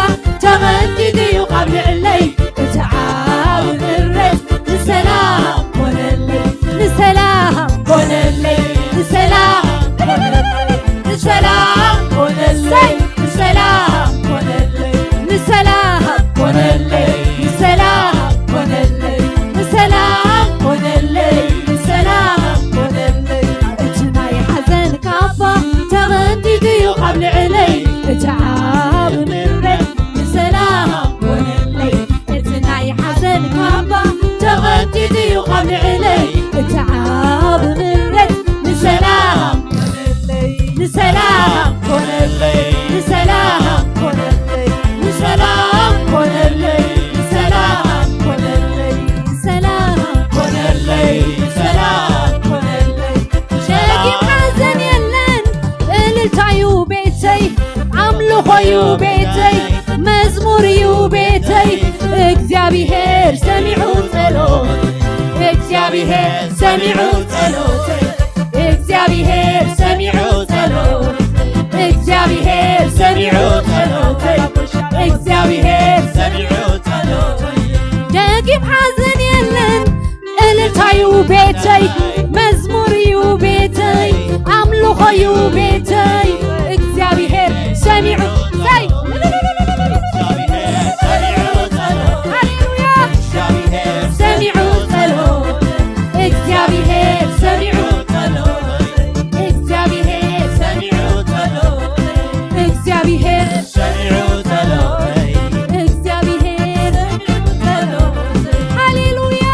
ተቐንጢጡ እዩ ካብ ልዕለይ፣ እቲ ዓቢ ምረት ንሰላም ኮነለይ፣ ንሰላም ኮነለይ፣ ንሰላም ኮነለይ፣ ንሰላም ኮነለይ፣ ንሰላም ኮነለይ፣ ንሰላም ኮነለይ፣ ንሰላም ኮነለይ፣ ንሰላም ኮነለይ፣ ንሰላም ኮነለይ። እቲ ናይ ሓዘን ካባ ተቐንጢጡ እዩ ካብ ልዕለይ፣ እቲ ዓቢ ምረት ንሰላም ኮነለይ። እቲ ናይ ሓዘን ካባ ተቐንጢጡ እዩ ካብ ልዕለይ፣ እቲ ዓቢ ምረት ንሰላም ኮነለይ፣ ንሰላም ኮነለይ፣ ንሰላም ኮነለይ፣ ንሰላም ኮነለይ፣ ንሰላም ኮነለይ፣ ንሰላም ኮነለይ፣ ንሰላም ኮነለይ። ደጊም ሓዘን የለን፣ እልልታዩ ቤተይ፣ ኣምልኾዩ ቤተይ፣ መዝሙርዩ ቤተይ። እግዚኣብሔር ሰሚዑ ጸሎት፣ እግዚኣብሔር ሰሚዑ ጸሎተይ፣ እግዚኣብሔር ሰሚዑ ጸሎት፣ እግዚኣብሔር ሰሚዑ ጸሎተይ፣ እግዚኣብሔር ሰሚዑ ጸሎተይ። ደጊም ሓዘን የለን፣ እልልታዩ ቤተይ፣ መዝሙርዩ ቤተይ፣ ኣምልኾዩ ቤተይ። እግዚኣብሔር ሰሚዑ፣ ሰይ! ሃሌሉያ! ሰሚዑ ጸሎት፣ እግዚኣብሔር ሰሚዑ ጸሎት፣ እግዚኣብሔር ሰሚዑ ጸሎት፣ እግዚኣብሔር ሰሚዑ ጸሎተይ፣ እግዚኣብሔር ሰሚዑ ጸሎተይ። ሃሌሉያ!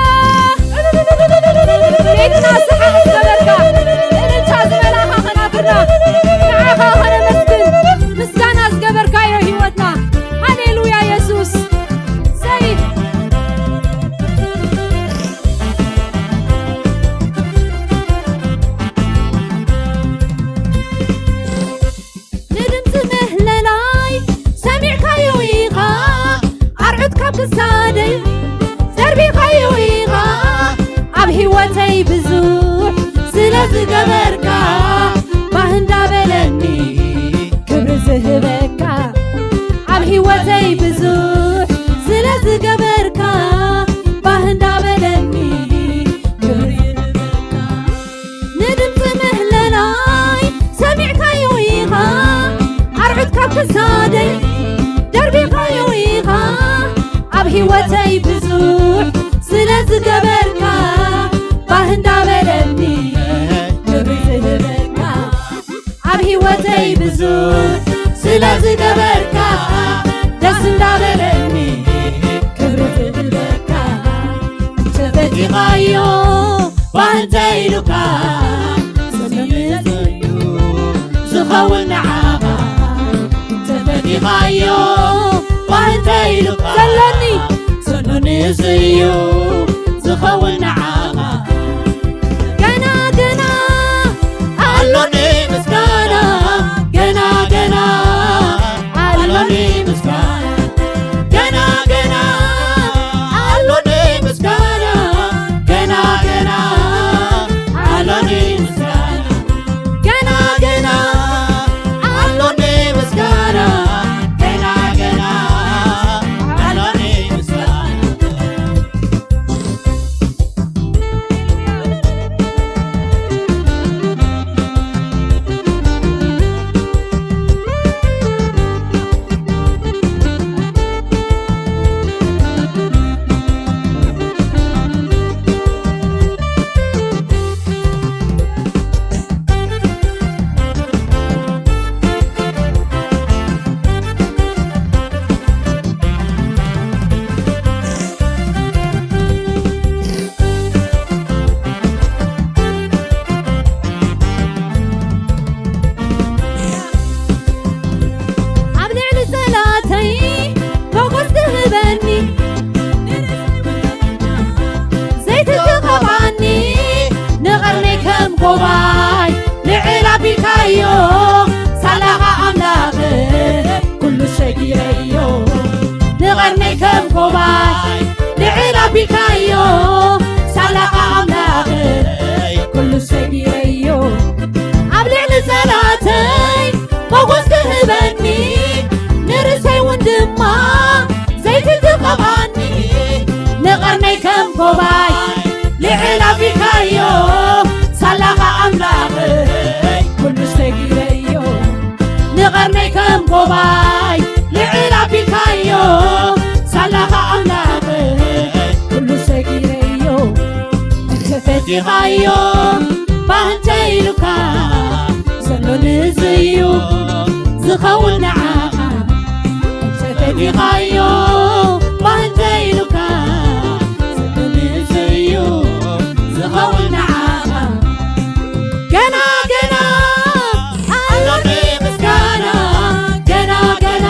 ቤትና ሰሓቕ ዝገበርካ፣ እልልታ ዝመልኣኻ ከናፍርና፣ ንዓኻ ኸነመስግን፣ ምስጋና ዝገበርካዮ ህይወትና። ሃሌሉያ የሱስ። ሰይ! ንድምፂ ምህለላይ ሰሚዕካዮ ኢኻ፣ ኣርዑት ካብ ክሳደይ ዘርቢኻዮ ኢኻ። ኣብ ህይወተይ ብዙሕ ስለ ዝገበርካ፣ ባህ እንዳበለኒ ክብሪ ዝህበካ። ኣብ ህይወተይ ብዙሕ ስለ ዝገበርካ፣ ባህ እንዳበለኒ ክብሪ ዝህበካ። ንድምፂ ተይ ብዙሕ ስለ ዝገበርካ፣ ባህ እንዳበለኒ ክብሪ ዝህበካ። ኣብ ህይወተይ ብዙሕ ስለ ዝገበርካ፣ ደስ እንዳበለኒ ክብሪ ዝህበካ። ተፈቲኻዮ ባህ እንተ ኢሉካ፣ ሰሚዕዮ ዝኸውን ንዓኻ። ተፈቲኻዮ ባህ እንተ ኢሉካ፣ ዘለኒ ሰሎኒ እዩ ዝኸውን ንዓኻ። ገና ገና ኣሎኒ ምስጋና፣ ገና ገና ኣሎኒ ምስጋና፣ ገና ገና ኣሎኒ ምስጋና፣ ገና ገና ኣሎኒ ምስጋና፣ ገና ገና ኣሎኒ ምስጋና፣ ገና ገና ኣሎኒ ምስጋና። ኣብ ልዕሊ ጸላተይ ሞገስ ትህበኒ፣ ዘይትትቐባኒ ንቐርነይ ከም ኮባይ ልዕል ኣቢልካዮ፣ ሳላኻ ኣምላኽ ኩሉ ሰጊረዮ። ንቐርነይ ከም ኮባይ ልዕል ኣቢልካዮ፣ ሳላኻ ኣምላኽ ኩሉ ሰጊረዮ። ኣብ ልዕሊ ጸላተይ ሞጎስ ክህበኒ፣ ንርእሰይ እውን ድማ ዘይቲ ክቐብኣኒ፣ ንቐርነይ ከም ኮባይ ልዕል ኣቢልካዮ፣ ሳላኻ ኣምላኸይ ኩሉ ሰጊረዮ። ንቐርነይ ከም ኮባይ ልዕል ኣቢልካዮ፣ ሳላኻ ኣምላኸይ ኩሉ ሰጊረዮ። እንተፈቲኻዮ ባህ እንተ ኢሉካ፣ ዘሎ ንዝዩ ዝኸውን ንዓኻ። እንተፈቲኻዮ ባህ እንተ ኢሉካ፣ ዘሎ ንዝዩ ዝኸውን ንዓኻ። ገና ገና ኣሎኒ ምስጋና፣ ገና ገና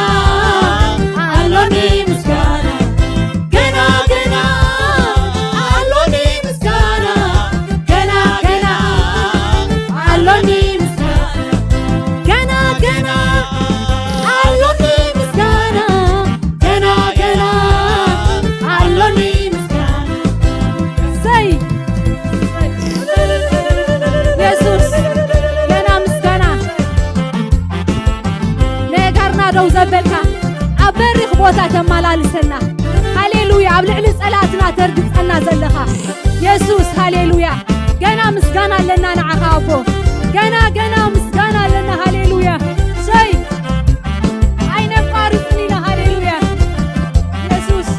ኣሎኒ ምስጋና፣ ገና ገና ኣሎኒ ምስጋና፣ ገና ገና ኣሎኒ ምስጋና፣ ገና ገና ኣሎኒ ምስጋና፣ ገና ገና ኣሎኒ ምስጋና። እሰይ! የሱስ፣ ገና ምስጋና። ነጋርና ደው ዘበልካ፣ ኣብ በሪኽ ቦታ ተመላልሰና። ሃሌሉያ! ኣብ ልዕሊ ጸላእትና ተርግጸና ዘለኻ የሱስ፣ ሃሌሉያ! ገና ምስጋና ኣለና ንዓኻ ኣቦ፣ ገና፣ ገና ምስጋና ኣለና። ሃሌሉያ! እሰይ! ኣይነቋርጽን ኢና። ሃሌሉያ! የሱስ።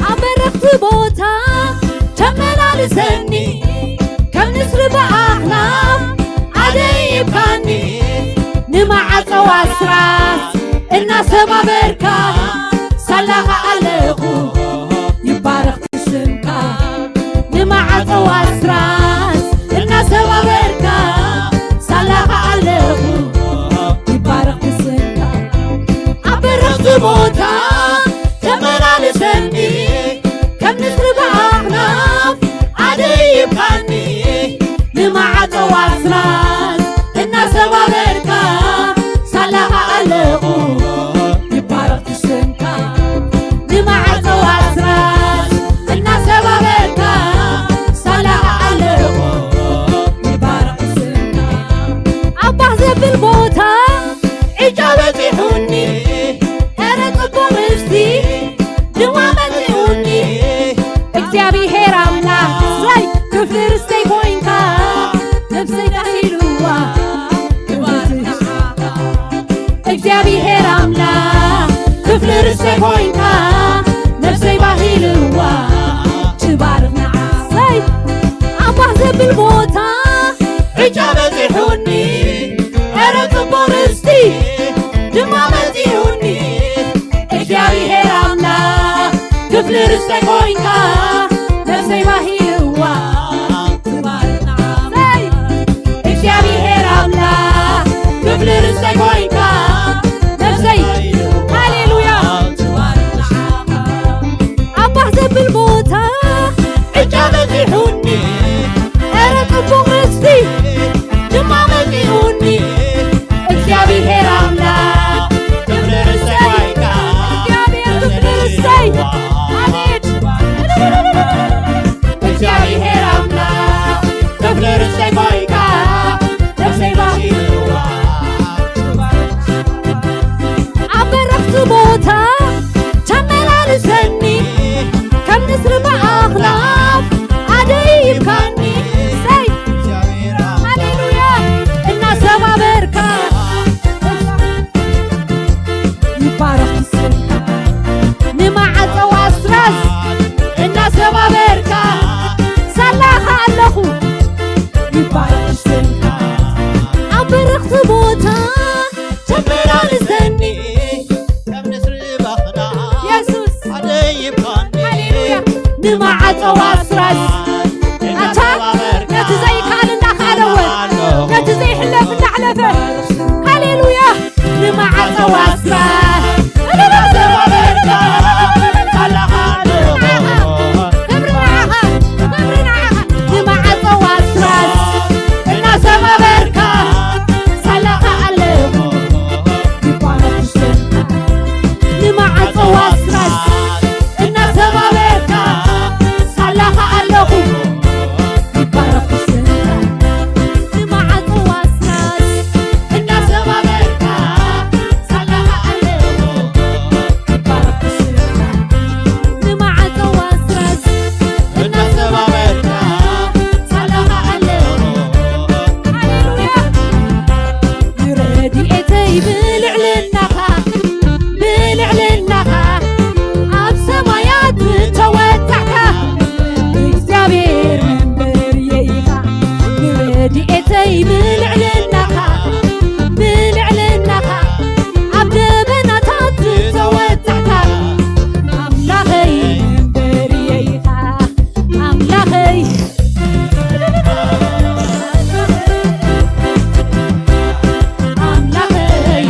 ኣብ በረኽቲ ቦታ ተመላልሰኒ፣ ከም ንስሪ ብኣኽናፍ ኣደይብካኒ፣ ንማዕጾ ኣስራት እናሰባበርካ፣ ሳላኻ ኣለኹ ይባረኽ ስምካ። ንማዕጾ ኣስራት እናሰባበርካ፣ ሳላኻ ኣለኹ ይባረኽ ስምካ። ኣብ በረኽቲ ቦታ ተመላልሰኒ፣ ከም ንስሪ ብኣኽናፍ ኣደይብካኒ፣ ንማዕጾ ኣስራት እናሰባበርካ፣ ሳላኻ ኣለኹ ይባረኽ ስምካ። ንማዕጾ ርስተይ ኮይንካ ነፍሰይ ባሂልዋ ትባርኽ ንዓኻ። እግዚኣብሔር ኣምላኽ ክፍሊ ርስተይ ኮይንካ ነፍሰይ፣ ሃሌሉያ፣ ትባርኽ ንዓኻ። ኣባህ ዘብል ቦታ ዕጫ በዚሑኒ፣ ኧረ ጽቡቕ ርስቲ ድማ መጺኡኒ። እግዚኣብሔር ኣምላኽ ክብሪ ርስተይ፣ እግዚኣብሔር ክብሪ ርስተይ። ኣሜን። እግዚኣብሔር ኣምላኽ ክብሪ ርስተይ ኮይንካ ነፍሰይ ባሂልዋ። ኣብ በረኽቲ ቦታ ተመላልሰኒ፣ ከም ንስሪ ብኣኽናፍ ኣደይብካኒ። ሰይ፣ ሃሌሉያ፣ እናሰባበርካ ይባረኽ ስምካ። ንማዕጾ ኣስራስ እናሰባበርካ ሳላኻ ኣለኹ። ይባረኽ ስምካ። ኣብ በረኽቲ ቦታ ተመላልሰኒ፣ ከም ንስሪ ባኽና የሱስ። ኣደይብካኒ። ሃሌሉያ። ንማዕጾ ኣስራስ ኣታ ነቲ ዘይከኣል እንዳኸኣለ እወ፣ ነቲ ዘይሕለፍ እንዳሕለፈ። ሃሌሉያ። ንማዕጾ ኣስራስ ክብሪ ንዓኻ፣ ክብሪ ንዓኻ፣ ክብሪ ንዓኻ። ንማዕጾ ኣስራስ እናሰባበርካ ሳላኻ ኣለኹ። ይባረኽ ስምካ። ንማዕጾ ኣስራስ እናሰባበርካ ሳላኻ ኣለኹ። ይባረኽ ስምካ። ንማዕጾ ኣስራስ እናሰባበርካ ሳላኻ ኣለኹ። ይባረኽ ስምካ። ንማዕጾ ኣስራስ እናሰባበርካ ሳላኻ ኣለኹ። ሃሌሉያ። ንረድኤተይ ብልዕልናኻ፣ ብልዕልናኻ ኣብ ሰማያት ዝተወጣዕካ እግዚኣብሔር መንበርየ ኢኻ። ንረድኤተይ ብልዕልናኻ፣ ብልዕልናኻ ኣብ ደበናታት ዝተወጣዕካ ኣምላኸይ መንበርየ ኢኻ። ኣምላኸይ፣ ኣምላኸይ፣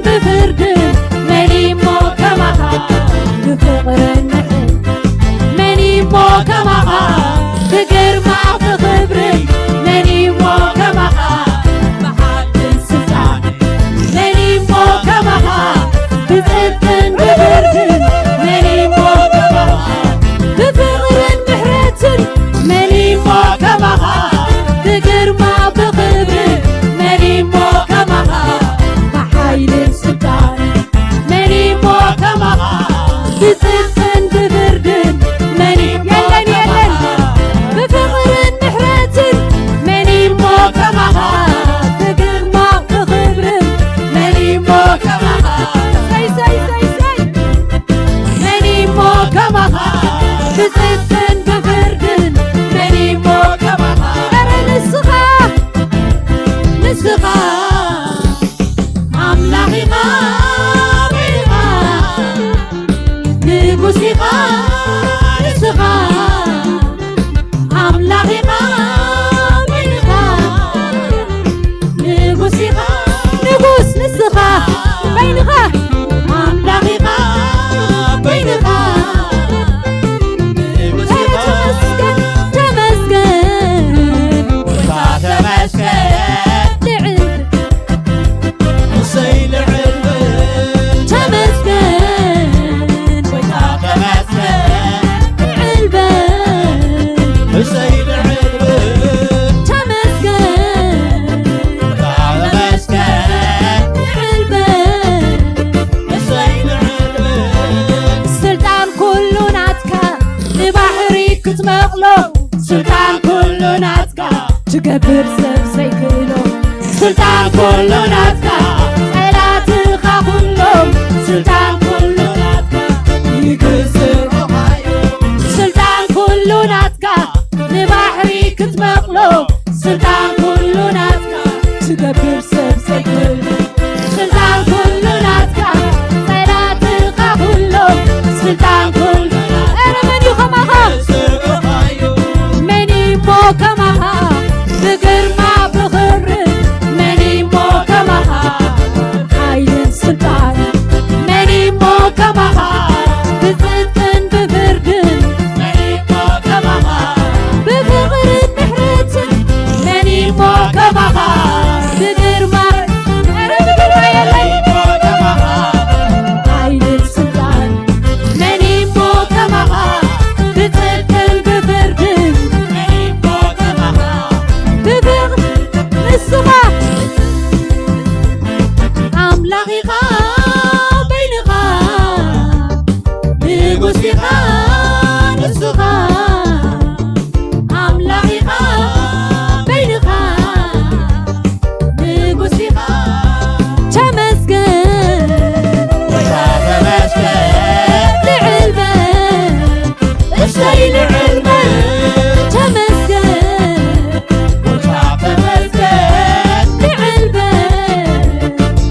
ብፍርድን መን እሞ ከማኻ ብፍቕርን ምሕረት መን እሞ ከማኻ ብግርማ ብኽብርን መን እሞ ከማኻ ብሓይልን ስልጣንን መን እሞ ከማኻ ብጽድቅን ብፍርድን መን እሞ ከማኻ ብፍቕርን ምሕረትን መን እሞ ከማኻ ብግርማ ብኽብርን መን እሞ ከማኻ ብሓይልን ስልጣንን መን እሞ ከማኻ ብጽድቅን ብፍርድን መን እሞ የለን፣ የለን። ከማኻ ብፍቕርን ምሕረትን መን እሞ ከማኻ ብግርማ ብኽብርን መን እሞ ከማኻ ሰይ፣ ሰይ፣ ሰይ፣ ሰይ። መን እሞ ከማኻ ብጽድቅን ብፍርድን መን እሞ ከማኻ ኧረ ንስኻ፣ ንስኻ ኣምላኽ ኢኻ፣ ኣቦ ኢኻ፣ ንጉስ ኢኻ ንስኻ። ኣምላኽ ኢኻ፣ ኣቦ ኢኻ፣ ንጉስ ኢኻ፣ ንጉስ ንስኻ በይንኻ። ኣምላኽ ኢኻ፣ ኣቦ ኢኻ፣ ንጉስ ኢኻ። ተመስገን፣ ተመስገን፣ ጎይታ ተመስገን። ልዕል እሰይ ልዕል በል። ተመስገን። ጎይታ ተመስገን። ልዕል በል። እሰይ ልዕል በል። ተመስገን። ጎይታ ተመስገን። ልዕል በል። እሰይ ልዕል በል። ስልጣን ኩሉ ናትካ፣ ንባሕሪ ክትመቕሎ። ስልጣን ኩሉ ናትካ፣ ትገብር ሰብ ዘይክእሎ። ስልጣን ኩሉ ናትካ፣ ጸላትኻ ኩሎም። ስልጣን ኩሉ ናትካ፣ ይግዝእ ሮማዮ። ስልጣን ኩሉ ናትካ፣ ንባሕሪ ክትመቕሎ። ስልጣን ኩሉ ናትካ፣ ትገብር ሰብ ዘይክእሎ። ስልጣን ኩሉ ናትካ፣ ጸላትኻ ኩሎም። ስልጣን ኩሉ ናትካ፣ ኧረ መን እዩ ከማኻ? መን እሞ ከማኻ? ብግርማ ብኽብሪ መን እሞ ከማኻ? ሓይልን ስልጣን መን እሞ ከማኻ? ብጽድቅን ብፍርድን መን እሞ ከማኻ? ብፍቕርን ምሕረትን መን እሞ ከማኻ? ብግርማ ኧረ ብግርማ የለን። መን እሞ ከማኻ? ሓይልን ስልጣን መን እሞ ከማኻ? ብጽድቅን ብፍርድን መን እሞ ከማኻ? ብፍቕሪ ንስኻ ኣምላኽ ኢኻ በይንኻ፣ ንጉስ ኢኻ ንስኻ። ኣምላኽ ኢኻ በይንኻ፣ ንጉስ ኢኻ። ተመስገን ጎይታ ተመስገን። ልዕል በል እሰይ ልዕል በል። ተመስገን ጎይታ ተመስገን። ልዕል በል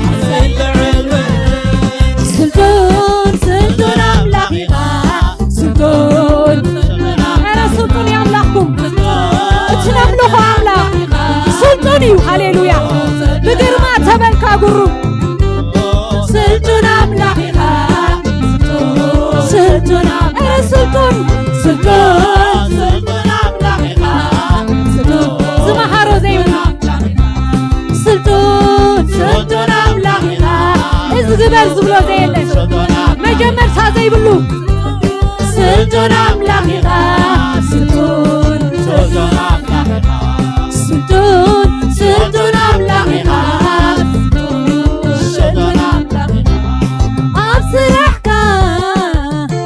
እሰይ ልዕል በል። ስልጡን ስልጡን ኣምላኽ ኢኻ። ስልጡን ኧረ ስልጡን እዩ ኣምላኽኩም። እቲ ነምልኾ ኣምላኽ ስልጡን እዩ። ሃሌሉያ። ብግርማ ተበልካ ጉሩ። ስልጡን ኣምላኽ ኢኻ። ስልጡን ኣምላኽ ኧረ ስልጡን ስልጡን ስልጡን ኣምላኽ ኢኻ። ስልጡን ዝመሃሮ ዘይብሉ ስልጡን ስልጡን ኣምላኽ ኢኻ። እዚ ግበር ዝብሎ ዘየለ መጀመርታ ዘይብሉ ስልጡን ኣምላኽ ኢኻ። ስልጡን ስልጡን ኣምላኽ ኢኻ። ስልጡን ስልጡን ኣምላኽ ኢኻ። ስልጡን ኣምላኽ ኢኻ። ኣብ ስራሕካ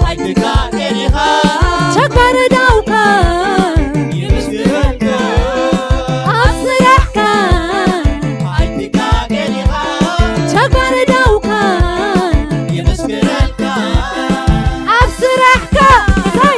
ኣይትጋገን ኢኻ። ተግባር እዳውካ ይምስክረልካ። ኣብ ስራሕካ ኣይትጋገን ኢኻ። ተግባር እዳውካ ይምስክረልካ። ኣብ ስራሕካ ሳይ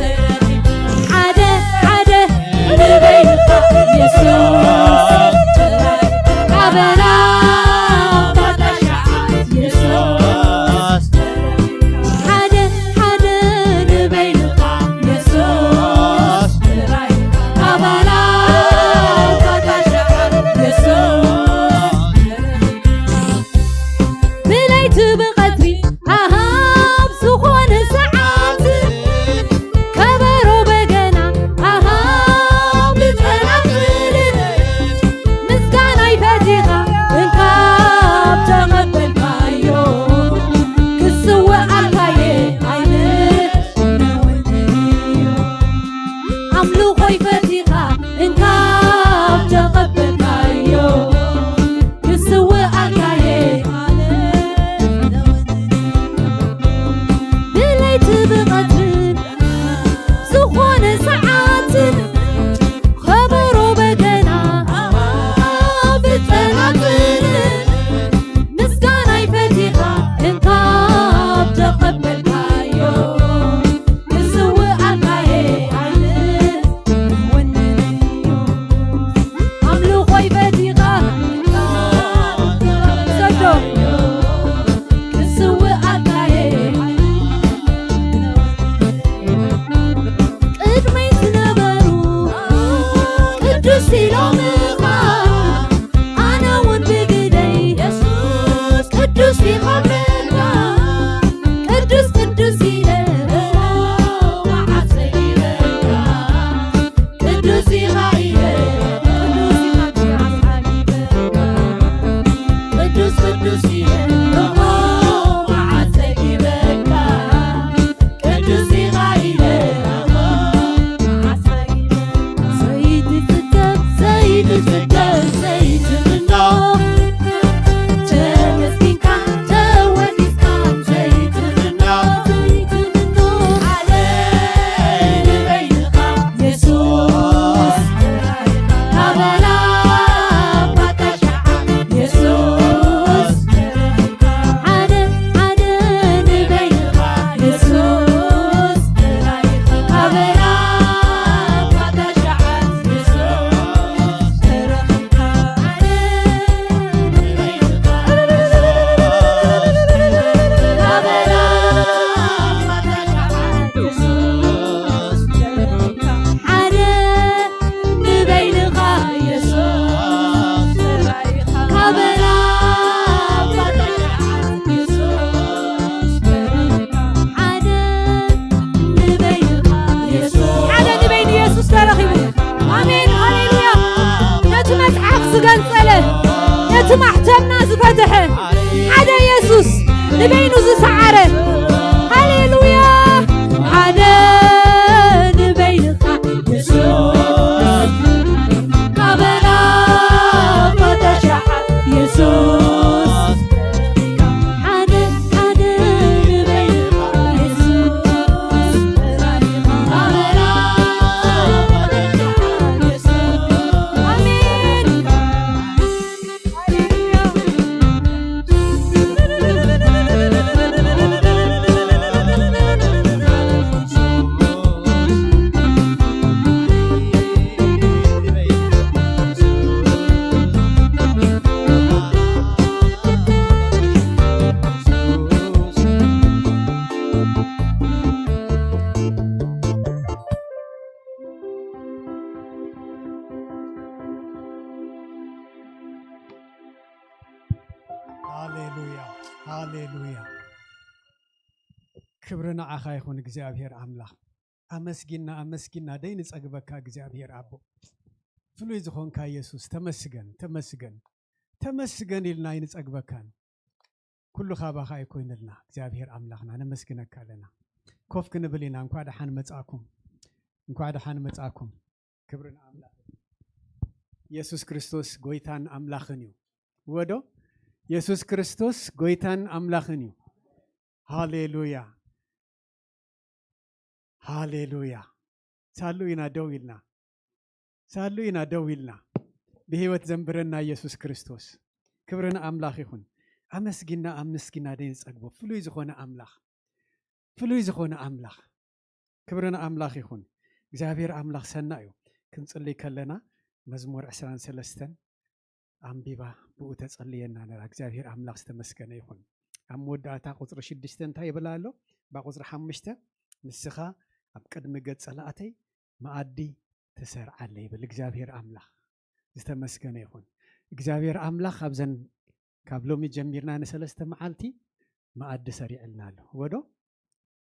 ማሕተምና ዝፈትሐ ሓደ ኢየሱስ፣ ንበይኑ ዝሰዓረ። ሃሌሉያ። ሓደ ንበይንኻ ኢየሱስ፣ ካበና ፈተሻ ኢየሱስ። ሓደ ሓደ ንበይንኻ ኢየሱስ፣ ካበና ፈተሻ ኢየሱስ። ኣሜን። ሃሌሉያ፣ ሃሌሉያ። ክብሪ ንዓኻ ይኹን እግዚኣብሔር ኣምላኽ። ኣመስጊና ኣመስጊና ደይንጸግበካ እግዚኣብሔር ኣቦ። ፍሉይ ዝኾንካ የሱስ ተመስገን፣ ተመስገን፣ ተመስገን ኢልና ኣይንጸግበካን። ኩሉ ካባኻ ኣይኮይንልና እግዚኣብሔር ኣምላኽና ነመስግነካ ኣለና። ኮፍ ክንብል ኢና። እንኳዕ ደሓን መጻእኩም፣ እንኳዕ ደሓን መጻእኩም። ክብሪ ንኣምላኽ። የሱስ ክርስቶስ ጎይታን ኣምላኽን እዩ። ወዶ የሱስ ክርስቶስ ጎይታን ኣምላኽን እዩ። ሃሌሉያ፣ ሃሌሉያ። ሳሉ ኢና ደው ኢልና፣ ሳሉ ኢና ደው ኢልና። ብህይወት ዘንብረና ኢየሱስ ክርስቶስ። ክብሪ ንኣምላኽ ይኹን። ኣመስጊና ኣመስጊና ደይንጸግቦ ፍሉይ ዝኾነ ኣምላኽ፣ ፍሉይ ዝኾነ ኣምላኽ። ክብሪ ንኣምላኽ ይኹን። እግዚኣብሔር ኣምላኽ ሰናይ እዩ። ክንጽልይ ከለና መዝሙር ዕስራን ሰለስተን ኣንቢባ ብኡ ተጸልየና ነራ። እግዚኣብሔር ኣምላኽ ዝተመስገነ ይኹን። ኣብ መወዳእታ ቁጽሪ ሽዱሽተ እንታይ ይብል ኣሎ? እባ ቁጽሪ ሓሙሽተ፣ ንስኻ ኣብ ቅድሚ ገጽ ጸላእተይ መኣዲ ትሰርዓለይ ይብል እግዚኣብሔር ኣምላኽ። ዝተመስገነ ይኹን እግዚኣብሔር ኣምላኽ። ኣብዘን ካብ ሎሚ ጀሚርና ንሰለስተ መዓልቲ መኣዲ ሰሪዕልና ኣሎ። ወዶ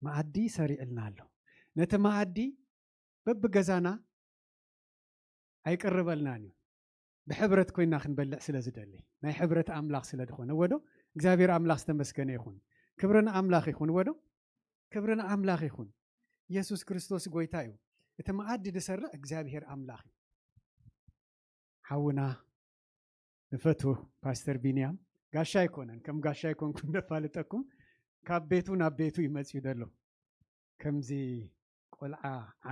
መኣዲ ሰሪዕልና ኣሎ። ነቲ መኣዲ በብገዛና ኣይቀርበልናን እዩ። ብሕብረት ኮይና ክንበልዕ ስለ ዝደሊ፣ ናይ ሕብረት ኣምላኽ ስለ ዝኾነ፣ ወዶ እግዚኣብሔር ኣምላኽ ዝተመስገነ ይኹን። ክብሪ ንኣምላኽ ይኹን። ወዶ ክብሪ ንኣምላኽ ይኹን። ኢየሱስ ክርስቶስ ጎይታ እዩ። እቲ መኣዲ ዝሰርዕ እግዚኣብሔር ኣምላኽ እዩ። ሓውና ንፈትዎ ፓስተር ቢንያም ጋሻ ኣይኮነን፣ ከም ጋሻ ኣይኮንኩን ነፋልጠኩም። ካብ ቤቱ ናብ ቤቱ እዩ መፅዩ ዘሎ። ከምዚ ቆልዓ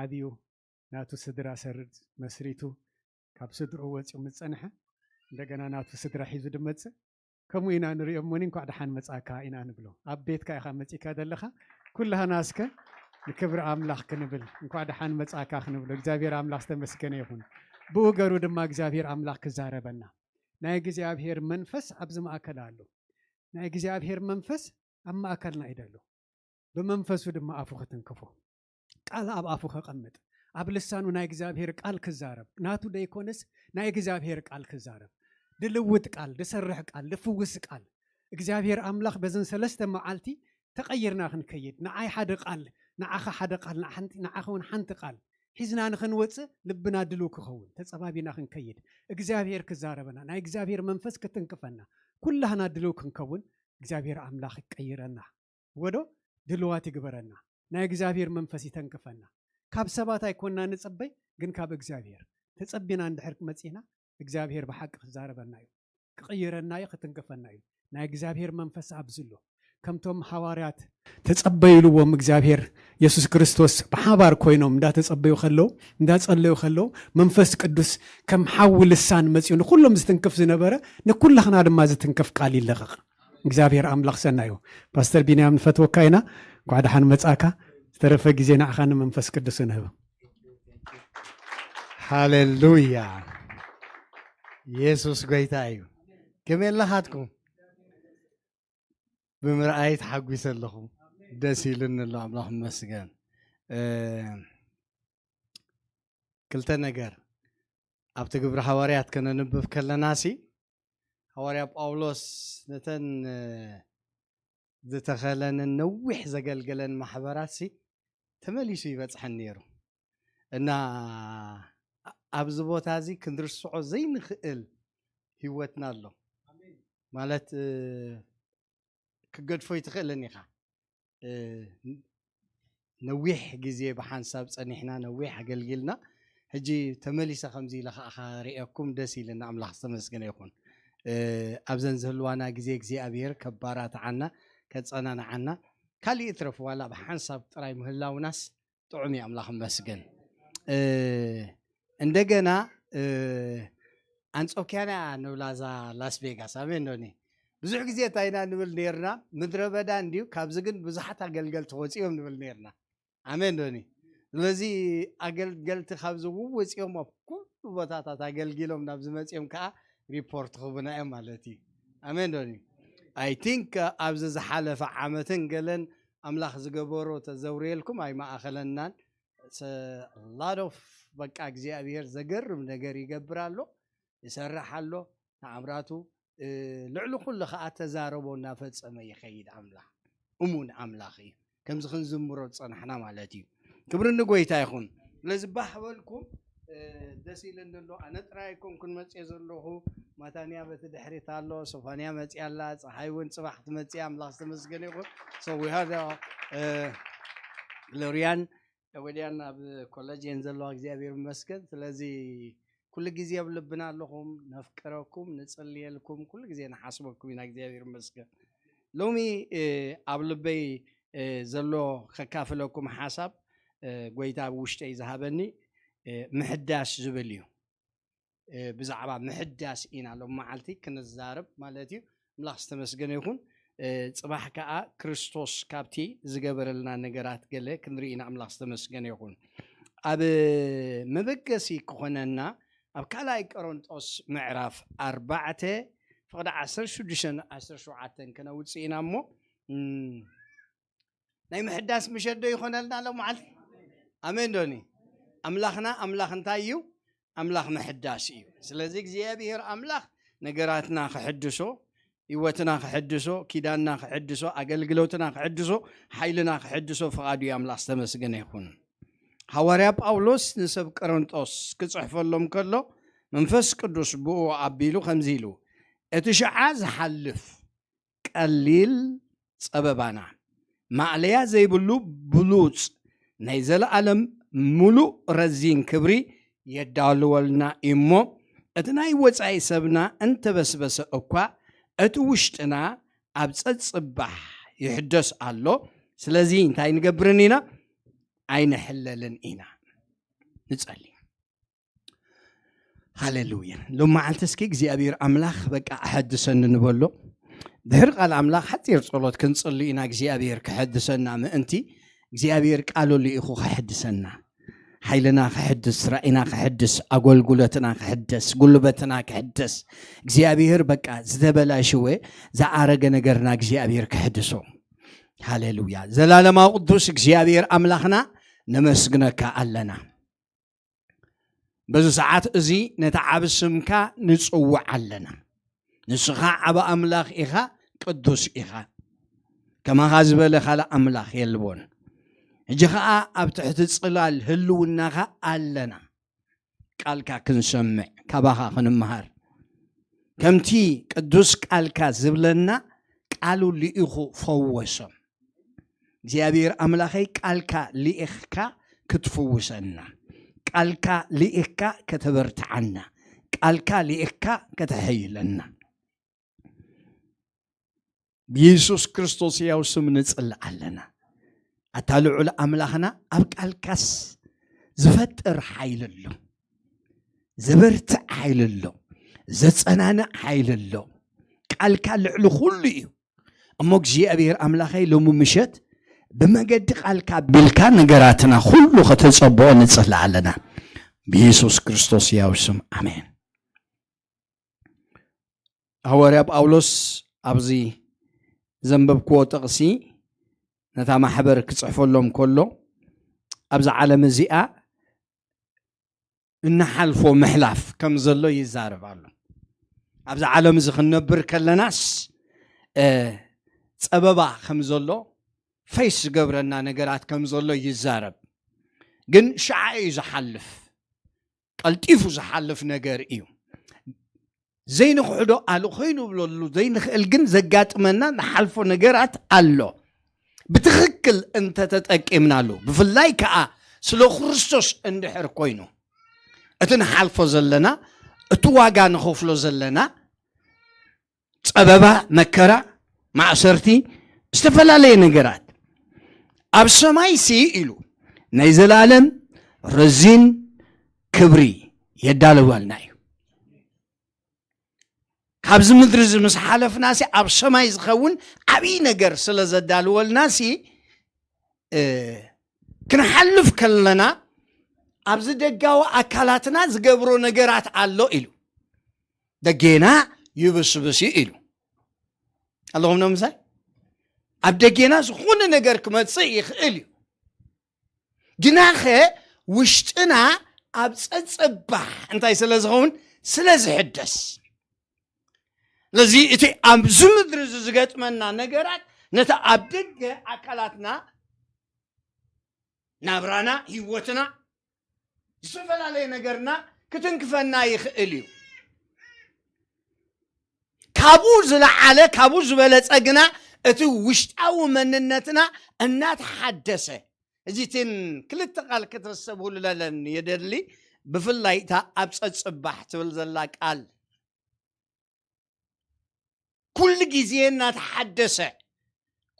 ዓብዩ ናቱ ስድራ ሰርድ መስሪቱ ካብ ስድርኡ ወፅዩ ምስ ፀንሐ እንደገና ናቱ ስድራ ሒዙ ድመፅእ ከምኡ ኢና ንሪኦ እሞኒ። እንኳዕ ደሓን መፃካ ኢና ንብሎ። ኣብ ቤትካ ኢኻ መፂካ ዘለኻ። ኩላህና እስከ ንክብሪ ኣምላኽ ክንብል እንኳዕ ደሓን መፃካ ክንብሎ። እግዚኣብሔር ኣምላኽ ዝተመስገነ ይኹን። ብኡ ገሩ ድማ እግዚኣብሔር ኣምላኽ ክዛረበና። ናይ እግዚኣብሔር መንፈስ ኣብዚ ማእከል ኣሎ። ናይ እግዚኣብሔር መንፈስ ኣብ ማእከልና እዩ ዘሎ። ብመንፈሱ ድማ ኣፉ ክትንክፎ፣ ቃል ኣብ ኣፉ ከቐምጥ፣ ኣብ ልሳኑ ናይ እግዚኣብሔር ቃል ክዛረብ፣ ናቱ ደይኮነስ ናይ እግዚኣብሔር ቃል ክዛረብ፣ ድልውጥ ቃል፣ ድሰርሕ ቃል፣ ድፍውስ ቃል። እግዚኣብሔር ኣምላኽ በዘን ሰለስተ መዓልቲ ተቐይርና ክንከይድ፣ ንዓይ ሓደ ቃል፣ ንዓኻ ሓደ ቃል፣ ንዓኻ እውን ሓንቲ ቃል ሒዝና ንኽንወፅእ ልብና ድልው ክኸውን፣ ተፀባቢና ክንከይድ፣ እግዚኣብሔር ክዛረበና፣ ናይ እግዚኣብሔር መንፈስ ክትንክፈና፣ ኩላህና ድልው ክንከውን እግዚኣብሔር ኣምላኽ ይቀይረና። ወዶ ድልዋት ይግበረና። ናይ እግዚኣብሔር መንፈስ ይተንክፈና። ካብ ሰባት ኣይኮንና ንጽበይ፣ ግን ካብ እግዚኣብሔር ተጸቢና እንድሕር መጺና እግዚኣብሔር ብሓቂ ክዛረበና እዩ። ክቕይረና እዩ፣ ክትንክፈና እዩ። ናይ እግዚኣብሔር መንፈስ ኣብዚ ኣሎ። ከምቶም ሃዋርያት ተጸበዩ ኢልዎም እግዚኣብሔር የሱስ ክርስቶስ ብሓባር ኮይኖም እንዳተጸበዩ ከለዉ፣ እንዳጸለዩ ከለዉ መንፈስ ቅዱስ ከም ሓዊ ልሳን መጺኡ ንኩሎም ዝትንክፍ ዝነበረ ንኩላኽና ድማ ዝትንክፍ ቃል ይለቐቕ። እግዚኣብሔር ኣምላኽ ሰናዩ። ፓስተር ቢንያም ንፈትወካ ኢና። እንኳዕ ደሓን መጻእካ። ዝተረፈ ግዜ ንዓኻ ንመንፈስ ቅዱስ ንህብ። ሃሌሉያ። ኢየሱስ ጎይታ እዩ። ከመይ ኣለኻትኩም? ብምርኣይ ተሓጒሰ ኣለኹ። ደስ ኢሉኒ ኣሎ። ኣምላኽ ይመስገን። እ፣ ክልተ ነገር ኣብቲ ግብሪ ሃዋርያት ከነንብብ ከለናሲ፣ ሃዋርያ ጳውሎስ ነተን፣ እ፣ ዝተኸለነን ነዊሕ ዘገልገለን ማሕበራትሲ ተመሊሱ ይበጽሐን ነይሩ። እና ኣብዚ ቦታ እዚ ክንርስዖ ዘይንኽእል ህይወትና ኣሎ። ማለት ክገድፎ ይትኽእልን ኢኻ። ነዊሕ ግዜ ብሓንሳብ ጸኒሕና፣ ነዊሕ ኣገልጊልና። ሕጂ ተመሊሰ ከምዚ ኢለ ከኣ ሪኤኩም ደስ ኢልና፣ ኣምላኽ ዝተመስገነ ይኹን። ኣብዘን ዝህልዋና ግዜ እግዚኣብሔር ከባራትዓና፣ ከጸናንዓና፣ ካሊእ ይትረፍ ዋላ ብሓንሳብ ጥራይ ምህላውናስ ጥዑም እዩ። ኣምላኽ መስገን። እንደገና ኣንጾኪያና ንብላ እዛ ላስ ቬጋስ። ኣሜን ዶኒ? ብዙሕ ግዜ እንታይ ኢና ንብል ነርና? ምድረ በዳ እንድዩ፣ ካብዚ ግን ብዙሓት ኣገልገልቲ ወፂኦም ንብል ነርና። ኣሜን ዶኒ? ስለዚ ኣገልገልቲ ካብዚ ውፅኦም ኣብ ኩሉ ቦታታት ኣገልጊሎም ናብዚ መፂኦም ከዓ ሪፖርት ክህቡና እዮም ማለት እዩ። ኣሜን ዶኒ? ኣይ ቲንክ ኣብዚ ዝሓለፈ ዓመትን ገለን ኣምላኽ ዝገበሮ ተዘውርየልኩም ኣይማእኸለናን። ላድ ኦፍ በቃ እግዚኣብሔር ዘገርም ነገር ይገብር ኣሎ፣ ይሰርሕ ኣሎ። ተኣምራቱ ልዕሊ ኩሉ ከዓ ተዛረቦ እናፈጸመ ይኸይድ ኣምላኽ። እሙን ኣምላኽ እዩ። ከምዚ ክንዝምሮ ዝጸናሕና ማለት እዩ። ክብሪ ንጎይታ ይኹን። ስለዚ ባህ በልኩም። ደስ ኢለኒ ኣሎ። ኣነ ጥራይ ኣይኮንኩን መፅየ ዘለኹ። ማታንያ በቲ ድሕሪት ኣሎ፣ ሶፋንያ መፅያ ኣላ፣ ፀሓይ እውን ፅባሕ ክትመፅእ ኣምላኽ ዝተመስገነ ይኹን። So we had ሎሪያን ወዲያን ኣብ ኮለጅ እየን ዘለዋ እግዚኣብሔር ይመስገን። ስለዚ ኩሉ ግዜ ኣብ ልብና ኣለኹም፣ ነፍቅረኩም፣ ንፅልየልኩም፣ ኩሉ ግዜ ንሓስበኩም ኢና እግዚኣብሔር ይመስገን። ሎሚ ኣብ ልበይ ዘሎ ከካፍለኩም ሓሳብ ጎይታ ኣብ ውሽጠይ ዝሃበኒ ምሕዳስ ዝብል እዩ። ብዛዕባ ምሕዳስ ኢና ሎም መዓልቲ ክንዛረብ ማለት እዩ። ኣምላኽ ዝተመስገነ ይኹን። ጽባሕ ከኣ ክርስቶስ ካብቲ ዝገበረልና ነገራት ገለ ክንርኢ ኢና። ኣምላኽ ዝተመስገነ ይኹን። ኣብ መበገሲ ክኾነና ኣብ ካልኣይ ቆሮንጦስ ምዕራፍ ኣርባዕተ ፍቕዲ ዓሰርተ ሽዱሽተ ዓሰርተ ሸውዓተ ከነውጽእ ኢና እሞ ናይ ምሕዳስ ምሸት ዶ ይኾነልና ሎም መዓልቲ? ኣሜን ዶኒ? ኣምላኽና ኣምላኽ እንታይ እዩ? ኣምላኽ ምሕዳስ እዩ። ስለዚ እግዚኣብሔር ኣምላኽ ነገራትና ክሕድሶ፣ ህይወትና ክሕድሶ፣ ኪዳንና ክሕድሶ፣ ኣገልግሎትና ክሕድሶ፣ ሓይልና ክሕድሶ ፍቓዱ እዩ። ኣምላኽ ዝተመስገነ ይኹን። ሃዋርያ ጳውሎስ ንሰብ ቆሮንጦስ ክጽሕፈሎም ከሎ መንፈስ ቅዱስ ብኡ ኣቢሉ ከምዚ ኢሉ፣ እቲ ሽዓ ዝሓልፍ ቀሊል ጸበባና ማእለያ ዘይብሉ ብሉጽ ናይ ዘለኣለም ምሉእ ረዚን ክብሪ የዳልወልና እዩ እሞ፣ እቲ ናይ ወጻኢ ሰብና እንተበስበሰ እኳ እቲ ውሽጥና ኣብ ጸጽባሕ ይሕደስ ኣሎ። ስለዚ እንታይ ንገብርን ኢና? ኣይንሕለልን ኢና። ንጸሊ። ሃሌሉያ። ሎም መዓልቲ እስኪ እግዚኣብሔር ኣምላኽ በቃ ኣሐድሰኒ ንበሎ። ድሕሪ ቃል ኣምላኽ ሓፂር ጸሎት ክንጽሊ ኢና እግዚኣብሔር ክሐድሰና ምእንቲ። እግዚኣብሔር ቃሉ ልኢኹ ክሐድሰና፣ ሓይልና ክሕድስ፣ ራእይና ክሕድስ፣ ኣገልግሎትና ክሕደስ፣ ጉልበትና ክሕደስ፣ እግዚኣብሔር በቃ ዝተበላሽወ ዝኣረገ ነገርና እግዚኣብሔር ክሕድሶ። ሃሌሉያ። ዘላለማዊ ቅዱስ እግዚኣብሔር ኣምላኽና ነመስግነካ ኣለና። በዚ ሰዓት እዚ ነቲ ዓቢ ስምካ ንጽውዕ ኣለና። ንስኻ ዓቢ ኣምላኽ ኢኻ፣ ቅዱስ ኢኻ። ከማኻ ዝበለ ካልእ ኣምላኽ የልቦን። ሕጂ ኸኣ ኣብ ትሕቲ ጽላል ህልውናኻ ኣለና። ቃልካ ክንሰምዕ፣ ካባኻ ክንምሃር። ከምቲ ቅዱስ ቃልካ ዝብለና ቃሉ ልኢኹ ፈወሶም። እግዚኣብሔር ኣምላኸይ ቃልካ ልኢኽካ ክትፍውሰና፣ ቃልካ ልኢኽካ ከተበርትዓና፣ ቃልካ ልኢኽካ ከተሐይለና። ብየሱስ ክርስቶስ ያው ስም ንጽሊ ኣለና። ኣታ ልዑል ኣምላኽና ኣብ ቃልካስ ዝፈጥር ሓይሊ ኣሎ፣ ዘበርትዕ ሓይሊ ኣሎ፣ ዘጸናንዕ ሓይሊ ኣሎ። ቃልካ ልዕሊ ኩሉ እዩ። እሞ እግዚኣብሔር ኣምላኸይ ሎሚ ምሸት ብመገዲ ቃልካ ኣቢልካ ነገራትና ኩሉ ከተጸብኦ ንጽሊ ኣለና። ብየሱስ ክርስቶስ ያው ስም ኣሜን። ሃዋርያ ጳውሎስ ኣብዚ ዘንበብክዎ ጥቕሲ ነታ ማሕበር ክጽሕፈሎም ከሎ ኣብዛ ዓለም እዚኣ እንሓልፎ ምሕላፍ ከም ዘሎ ይዛረብ ኣሎ። ኣብዚ ዓለም እዚ ክንነብር ከለናስ ጸበባ ከም ዘሎ ፈይስ ዝገብረና ነገራት ከም ዘሎ ይዛረብ። ግን ሸዓ እዩ ዝሓልፍ፣ ቀልጢፉ ዝሓልፍ ነገር እዩ። ዘይንኽሕዶ ኣሉ ኮይኑ ብለሉ ዘይንኽእል ግን ዘጋጥመና ንሓልፎ ነገራት ኣሎ። ብትኽክል እንተተጠቂምናሉ፣ ብፍላይ ከዓ ስለ ክርስቶስ እንድሕር ኮይኑ፣ እቲ ንሓልፎ ዘለና፣ እቲ ዋጋ ንኸፍሎ ዘለና፣ ጸበባ፣ መከራ፣ ማእሰርቲ፣ ዝተፈላለየ ነገራት፣ ኣብ ሰማይ ሲ ኢሉ ናይ ዘላለም ረዚን ክብሪ የዳልወልና እዩ። ካብዚ ምድሪ እዚ ምስ ሓለፍና ሲ ኣብ ሰማይ ዝኸውን ዓብዪ ነገር ስለ ዘዳልወልና ሲ፣ እ፣ ክንሓልፍ ከለና ኣብዚ ደጋዊ ኣካላትና ዝገብሮ ነገራት ኣሎ ኢሉ። ደጌና ይብስብስ እዩ ኢሉ። ኣለኹም ነው ምሳይ? ኣብ ደጌና ዝኾነ ነገር ክመጽእ ይኽእል እዩ። ግናኸ ውሽጥና ኣብ ጸጸባሕ እንታይ ስለ ዝኸውን? ስለ ዝሕደስ። ስለዚ እቲ ኣብዚ ምድሪ እዚ ዝገጥመና ነገራት ነቲ ኣብ ደገ ኣካላትና፣ ናብራና፣ ህይወትና፣ ዝተፈላለየ ነገርና ክትንክፈና ይኽእል እዩ። ካብኡ ዝለዓለ፣ ካብኡ ዝበለጸ ግና እቲ ውሽጣዊ መንነትና እናተሓደሰ፣ እዚትን ክልተ ቃል ከተሰብሁሉ ለለን የደሊ፣ ብፍላይ እታ ኣብ ጸጽባሕ ትብል ዘላ ቃል ኩሉ ግዜ እናተሓደሰ፣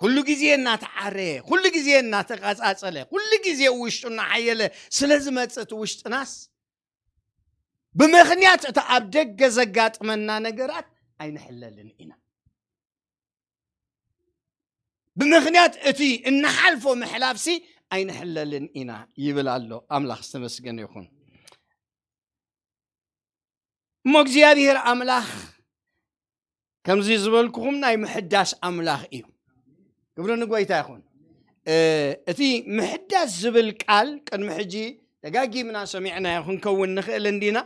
ኩሉ ግዜ እናተዓረየ፣ ኩሉ ግዜ እናተቐጻጸለ፣ ኩሉ ግዜ ውሽጡ እናሓየለ ስለ ዝመጽእ እቲ ውሽጥናስ ብምኽንያት እቲ ኣብ ደገ ዘጋጥመና ነገራት ኣይንሕለልን ኢና። ብምኽንያት እቲ እንሓልፎ ምሕላፍሲ ኣይንሕለልን ኢና ይብል ኣሎ። ኣምላኽ ዝተመስገነ ይኹን። እሞ እግዚኣብሔር ኣምላኽ ከምዚ ዝበልኩኹም ናይ ምሕዳስ ኣምላኽ እዩ። ክብሪ ንጎይታ ይኹን። እ፣ እቲ ምሕዳስ ዝብል ቃል ቅድሚ ሕጂ ደጋጊምና ሰሚዕናዮ ክንከውን ንኽእል እንዲና።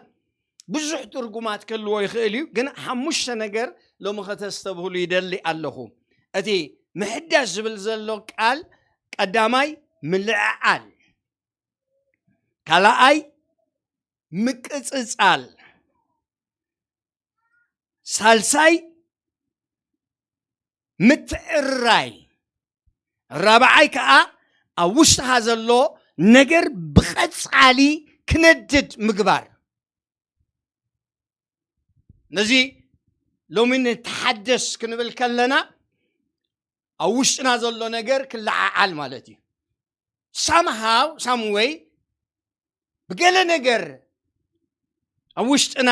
ብዙሕ ትርጉማት ክህልዎ ይኽእል እዩ፣ ግን ሓሙሽተ ነገር ሎሚ ከተስተብህሉ ይደሊ ኣለኹ። እቲ ምሕዳስ ዝብል ዘሎ ቃል ቀዳማይ ምልዕዓል፣ ካልኣይ ምቅጽጻል፣ ሳልሳይ ምትዕርራይ፣ ራብዓይ ከዓ ኣብ ውሽጥኻ ዘሎ ነገር ብቐጻሊ ክነድድ ምግባር። ነዚ ሎሚ ንተሓደስ ክንብል ከለና ኣብ ውሽጥና ዘሎ ነገር ክለዓዓል ማለት እዩ። ሳምሃው ሳምወይ ብገለ ነገር ኣብ ውሽጥና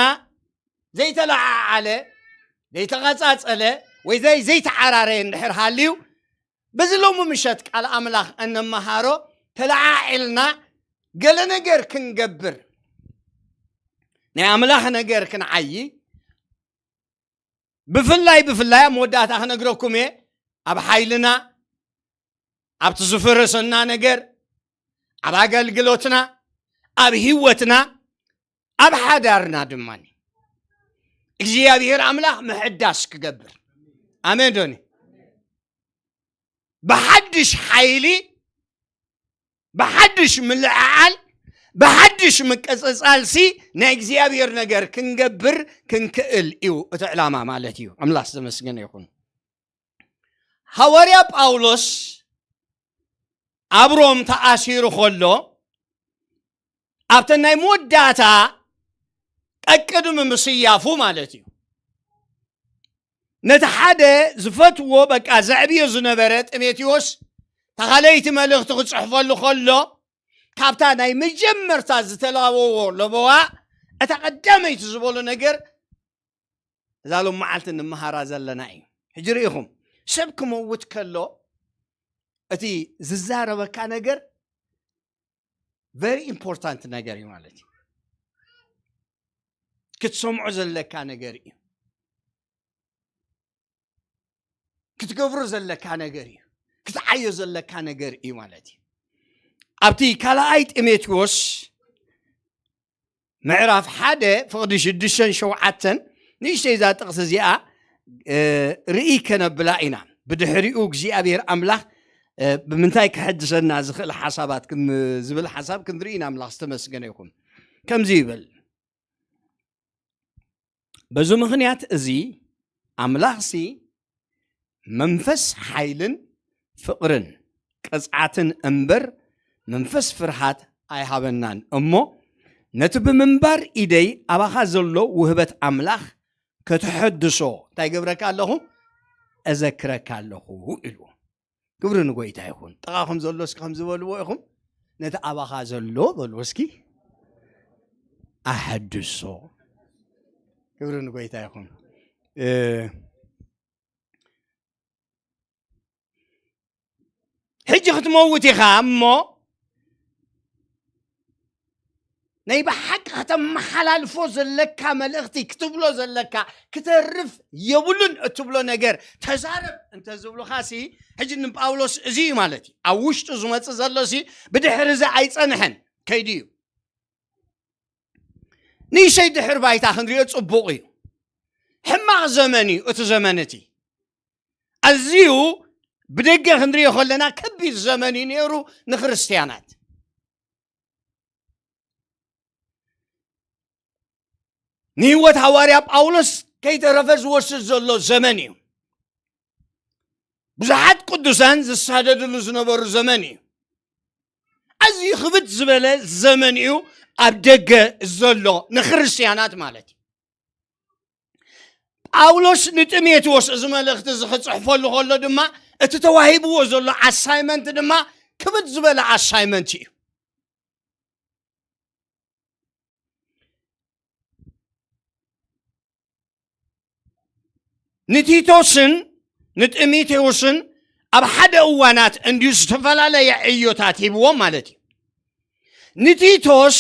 ዘይተለዓዓለ፣ ዘይተቐጻጸለ ወይ ዘይ-፣ ዘይተዓራረየ እንድሕር ሃልዩ፣ በዚ ሎሚ ምሸት ቃል ኣምላኽ እንመሃሮ ተለዓዒልና ገለ ነገር ክንገብር፣ ናይ ኣምላኽ ነገር ክንዓዪ፣ ብፍላይ፣ ብፍላይ ኣብ መወዳእታ ክነግረኩም እየ፣ ኣብ ሓይልና፣ ኣብቲ ዝፈረሰና ነገር፣ ኣብ ኣገልግሎትና፣ ኣብ ህይወትና፣ ኣብ ሓዳርና ድማ እግዚኣብሔር ኣምላኽ ምሕዳስ ክገብር። ኣሜን ዶኒ? ብሓድሽ ሓይሊ፣ ብሓድሽ ምልዕዓል፣ ብሓድሽ ምቅጽጻልሲ ናይ እግዚኣብሔር ነገር ክንገብር ክንክእል እዩ እቲ ዕላማ ማለት እዩ። ኣምላኽ ዝተመስገነ ይኹን። ሃዋርያ ጳውሎስ ኣብ ሮም ተኣሲሩ ከሎ፣ ኣብተን ናይ መወዳእታ ቀቅድሚ ምስያፉ ማለት እዩ፣ ነቲ ሓደ ዝፈትዎ፣ በቃ ዘዕብዮ ዝነበረ ጢሞቴዎስ፣ እታ ካልኣይቲ መልእኽቲ ክጽሕፈሉ ከሎ፣ ካብታ ናይ መጀመርታ ዝተላበዎ ለበዋ፣ እታ ቀዳመይቲ ዝበሎ ነገር፣ እዛ ሎም መዓልቲ እንመሃራ ዘለና እዩ። ሕጂ ርኢኹም፣ ሰብ ክመውት ከሎ፣ እቲ ዝዛረበካ ነገር very important ነገር እዩ ማለት እዩ። ክትሰምዖ ዘለካ ነገር እዩ። ክትገብሮ ዘለካ ነገር እዩ። ክትዓዮ ዘለካ ነገር እዩ ማለት እዩ። ኣብቲ ካልኣይ ጢሞቴዎስ ምዕራፍ ሓደ ፍቕዲ ሽዱሽተን ሸውዓተን፣ ንእሽተይ እዛ ጥቕሲ እዚኣ፣ እ፣ ርኢ ከነብላ ኢና። ብድሕሪኡ እግዚኣብሔር ኣምላኽ፣ እ፣ ብምንታይ ክሕድሰና ዝኽእል ሓሳባት ክም-፣ ዝብል ሓሳብ ክንርኢ ኢና። ኣምላኽ ዝተመስገነ ይኹን። ከምዚ ይብል፣ በዚ ምኽንያት እዚ ኣምላኽሲ መንፈስ ሓይልን ፍቕርን ቅጽዓትን እምበር መንፈስ ፍርሃት ኣይሃበናን እሞ፣ ነቲ ብምንባር ኢደይ ኣባኻ ዘሎ ውህበት ኣምላኽ ከተሐድሶ እንታይ ገብረካ ኣለኹ? እዘክረካ ኣለኹ ኢልዎ። ክብሪ ንጎይታ ይኹን። ጥቓኹም ዘሎ እስኪ ከም ዝበልዎ ኢኹም፣ ነቲ ኣባኻ ዘሎ በልዎ እስኪ፣ ኣሐድሶ። ክብሪ ንጎይታ ይኹን። እ፣ ሕጂ ክትመውት ኢኻ እሞ፣ ናይ ብሓቂ ከተመሓላልፎ ዘለካ መልእኽቲ፣ ክትብሎ ዘለካ፣ ክተርፍ የብሉን እትብሎ ነገር ተዛረብ እንተ ዝብሉኻ ሲ፣ ሕጂ ንጳውሎስ እዚ እዩ ማለት እዩ። ኣብ ውሽጡ ዝመጽእ ዘሎ ሲ፣ ብድሕሪ እዚ ኣይጸንሐን፣ ከይዱ እዩ። ንእሽተይ ድሕር ባይታ ክንሪኦ ጽቡቕ እዩ። ሕማቕ ዘመን እዩ እቲ ዘመን እቲ። ኣዝዩ ብደገ ክንሪኦ ከለና ከቢድ ዘመን እዩ ነይሩ ንክርስትያናት። ንህይወት ሃዋርያ ጳውሎስ ከይተረፈ ዝወስድ ዘሎ ዘመን እዩ። ብዙሓት ቅዱሳን ዝሳደድሉ ዝነበሩ ዘመን እዩ። ኣዝዩ ክብድ ዝበለ ዘመን እዩ ኣብ ደገ ዘሎ ንክርስትያናት ማለት እዩ። ጳውሎስ ንጢሞቴዎስ እዚ መልእኽቲ እዚ ክጽሕፈሉ ከሎ ድማ እቲ ተዋሂብዎ ዘሎ ኣሳይመንት ድማ ክብድ ዝበለ ኣሳይመንት እዩ። ንቲቶስን ንጢሞቴዎስን ኣብ ሓደ እዋናት እንድዩ ዝተፈላለየ ዕዮታት ሂብዎም ማለት እዩ። ንቲቶስ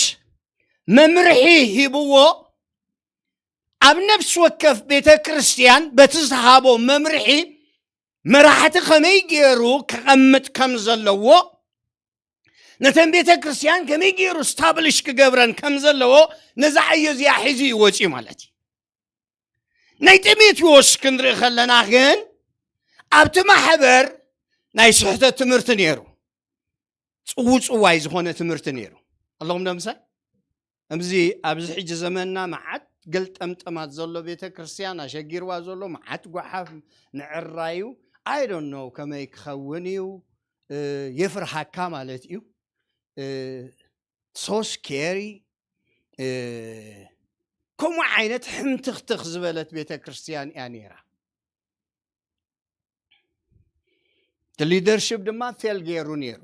መምርሒ ሂብዎ፣ ኣብ ነፍሲ ወከፍ ቤተ ክርስቲያን በቲ ዝሃቦ መምርሒ መራሕቲ ከመይ ገይሩ ክቐምጥ ከም ዘለዎ፣ ነተን ቤተ ክርስቲያን ከመይ ገይሩ ስታብሊሽ ክገብረን ከም ዘለዎ፣ ነዛ ዕዮ እዚኣ ሒዙ እዩ ወፂኡ ማለት እዩ። ናይ ጢሞቴዎስ ክንርኢ ከለና ግን ኣብቲ ማሕበር ናይ ስሕተት ትምህርቲ ነይሩ፣ ጽውጽዋይ ዝኾነ ትምህርቲ ነይሩ። ኣለኹም ዶ ምሳይ? ከምዚ ኣብዚ ሕጂ ዘመንና መዓት ገልጠምጠማት ዘሎ ቤተ ክርስቲያን ኣሸጊርዋ ዘሎ መዓት ጓሓፍ ንዕራዩ፣ I don't know ከመይ ክኸውን እዩ፣ እ፣ የፍርሃካ ማለት እዩ። እ፣ so scary፣ እ፣ ከምኡ ዓይነት ሕምትኽትኽ ዝበለት ቤተ ክርስቲያን እያ ነይራ። እቲ ሊደርሽፕ ድማ ፌል ገይሩ ነይሩ።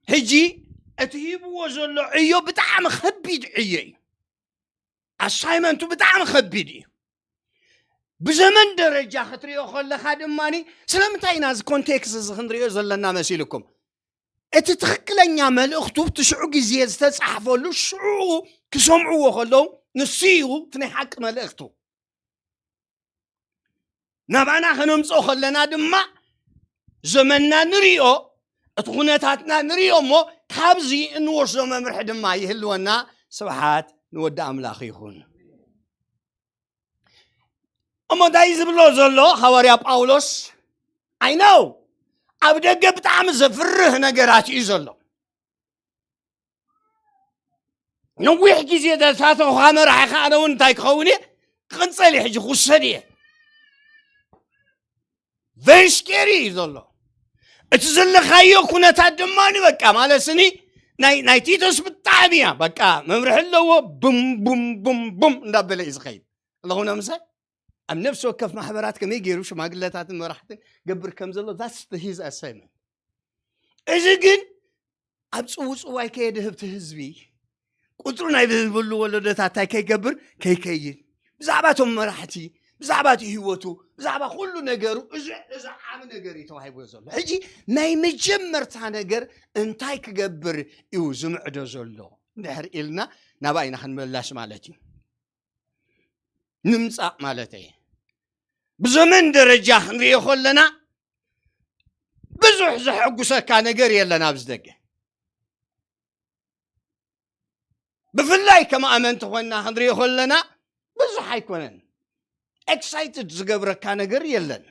ሕጂ እቲ ሂብዎ ዘሎ ዕዮ ብጣዕሚ ከቢድ ዕዮ እዩ። ኣሳይመንቱ ብጣዕሚ ከቢድ እዩ። ብዘመን ደረጃ ክትሪኦ ከለኻ ድማ፣ ስለምንታይ ኢና እዚ ኮንቴክስት እዚ ክንሪኦ ዘለና መሲልኩም? እቲ ትኽክለኛ መልእኽቱ እቲ ሽዑ ግዜ ዝተጻሕፈሉ ሽዑ ክሰምዕዎ ከለዉ ንሱ እዩ እቲ ናይ ሓቂ መልእኽቱ። ናባና ከነምጽኦ ከለና ድማ ዘመንና ንሪኦ፣ እቲ ኩነታትና ንሪኦ እሞ ካብዚ እንወስዶ መምርሒ ድማ ይህልወና። ስብሓት ንወዲ ኣምላኽ ይኹን። እሞ እንታይ ዝብሎ ዘሎ ሃዋርያ ጳውሎስ? I know ኣብ ደገ ብጣዕሚ ዘፍርህ ነገራት እዩ ዘሎ። ነዊሕ ግዜ ዘሳተኹኻ መራሒ ከኣ ኣነ እውን እንታይ ክኸውን እየ? ክቕንጸል እየ፣ ሕጂ ክውሰድ እየ። Very scary እዩ ዘሎ። እቲ ዘለኻዮ ኩነታት ድማ በቃ ማለት ስኒ ናይ ናይ ቲቶስ ብጣዕሚ እያ በቃ መምርሒ ኣለዎ። ቡም ቡም ቡም ቡም እንዳበለ እዩ ዝኸይድ። ኣለኹም ምሳይ? ኣብ ነፍሲ ወከፍ ማሕበራት ከመይ ገይሩ ሽማግለታትን መራሕትን ገብር ከም ዘሎ that's his assignment። እዚ ግን ኣብ ጽውጽዋይ ከየድህብ እቲ ህዝቢ ቁጽሩ ናይ ዝህብሉ ወለዶታት እንታይ ከይገብር ከይከይድ ብዛዕባ እቶም መራሕቲ ብዛዕባ እቲ ህይወቱ ብዛዕባ ኩሉ ነገሩ እዚ እዚ ዓብ ነገር እዩ ተዋሂብዎ ዘሎ። ሕጂ ናይ መጀመርታ ነገር እንታይ ክገብር እዩ ዝምዕዶ ዘሎ እንድሕር ኢልና ናባይና ክንመላሽ ማለት እዩ። ንምጻእ ማለት እየ። ብዘመን ደረጃ ክንሪኦ ከለና ብዙሕ ዘሐጉሰካ ነገር የለን ኣብዚ ደገ። ብፍላይ ከም ኣመንቲ ኮይና ክንሪኦ ከለና ብዙሕ ኣይኮነን። ኤክሳይትድ ዝገብረካ ነገር የለን።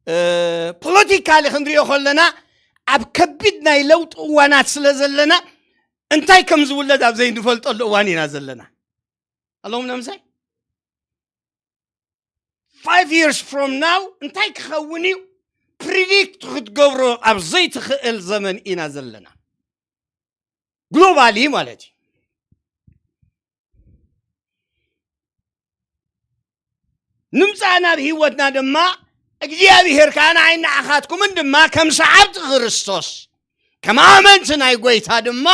እ፣ ፖለቲካሊ ክንሪኦ ከለና ኣብ ከቢድ ናይ ለውጢ እዋናት ስለ ዘለና እንታይ ከም ዝውለድ ኣብ ዘይንፈልጠሉ እዋን ኢና ዘለና። ኣለኹም ነምሳይ five years from now እንታይ ክኸውን እዩ ፕሪዲክት ክትገብሮ ኣብ ዘይትኽእል ዘመን ኢና ዘለና። ግሎባሊ ማለት እዩ። ንምጻእ ናብ ህይወትና ድማ እግዚኣብሔር ከዓ ንዓይ ንዓኻትኩምን ድማ ከም ሰዓብቲ ክርስቶስ ከም ኣመንቲ ናይ ጎይታ ድማ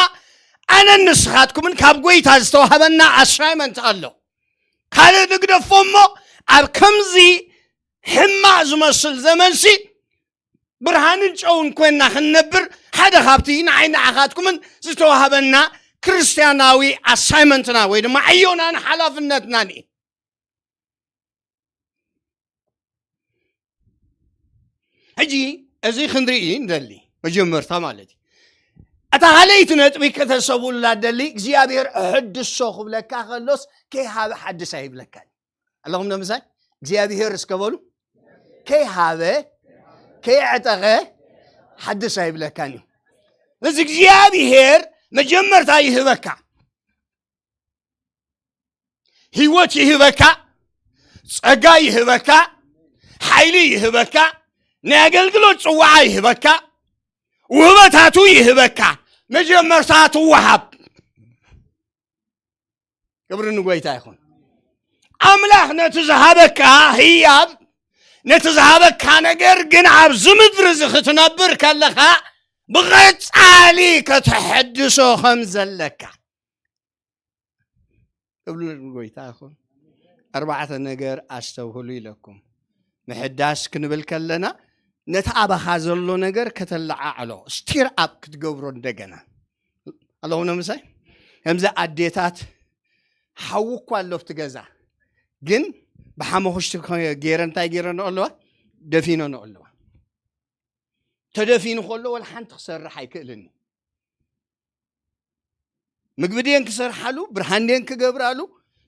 ኣነን ንስኻትኩምን ካብ ጎይታ ዝተዋህበና ኣሳይመንት ኣሎ። ካልእ ንግደፎ እሞ ኣብ ከምዚ ሕማቕ ዝመስል ዘመንሲ ብርሃንን ጨውን ኮይንና ክንነብር ሓደ ካብቲ ንዓይ ንዓኻትኩምን ዝተዋህበና ክርስትያናዊ ኣሳይመንትና ወይ ድማ ዕዮናን ሓላፍነትናን እዩ። ሕጂ እዚ ክንርኢ ንደሊ መጀመርታ ማለት እዩ። እታ ካልኣይቲ ነጥቢ ከተሰብኡላ ደሊ እግዚኣብሔር እሕድሶ ክብለካ ከሎስ ከይሃበ ሓድስ ኣይብለካን ኣለኹም ነምሳይ እግዚኣብሔር እስከ በሉ ከይሃበ ከይዕጠቐ ሓድስ ኣይብለካን እዩ። እዚ እግዚኣብሔር መጀመርታ ይህበካ፣ ህይወት ይህበካ፣ ጸጋ ይህበካ፣ ሓይሊ ይህበካ፣ ናይ ኣገልግሎት ጽዋዓ ይህበካ፣ ውህበታቱ ይህበካ። መጀመርታ ትወሃብ። ክብሪ ንጎይታ ይኹን። ኣምላኽ ነቲ ዝሃበካ ህያብ፣ ነቲ ዝሃበካ ነገር ግን ኣብዚ ምድሪ እዚ ክትነብር ከለኻ ብቐጻሊ ከተሐድሶ ከም ዘለካ ክብሪ ንጎይታ ይኹን። ኣርባዕተ ነገር ኣስተውህሉ ኢለኩም። ምሕዳስ ክንብል ከለና ነቲ ኣባኻ ዘሎ ነገር ከተለዓዕሎ ስቲር ኣፕ ክትገብሮ እንደገና ኣለኹም ምሳይ ከምዚ ኣዴታት ሓዊ እኳ ኣሎ ኣብቲ ገዛ ግን ብሓመኹሽቲ ገይረ እንታይ ገይረንኦ ኣለዋ ደፊነንኦ ኣለዋ። ተደፊኑ ከሎ ወላ ሓንቲ ክሰርሕ ኣይክእልን እዩ። ምግቢ ድየን ክሰርሓሉ ብርሃን ድየን ክገብራሉ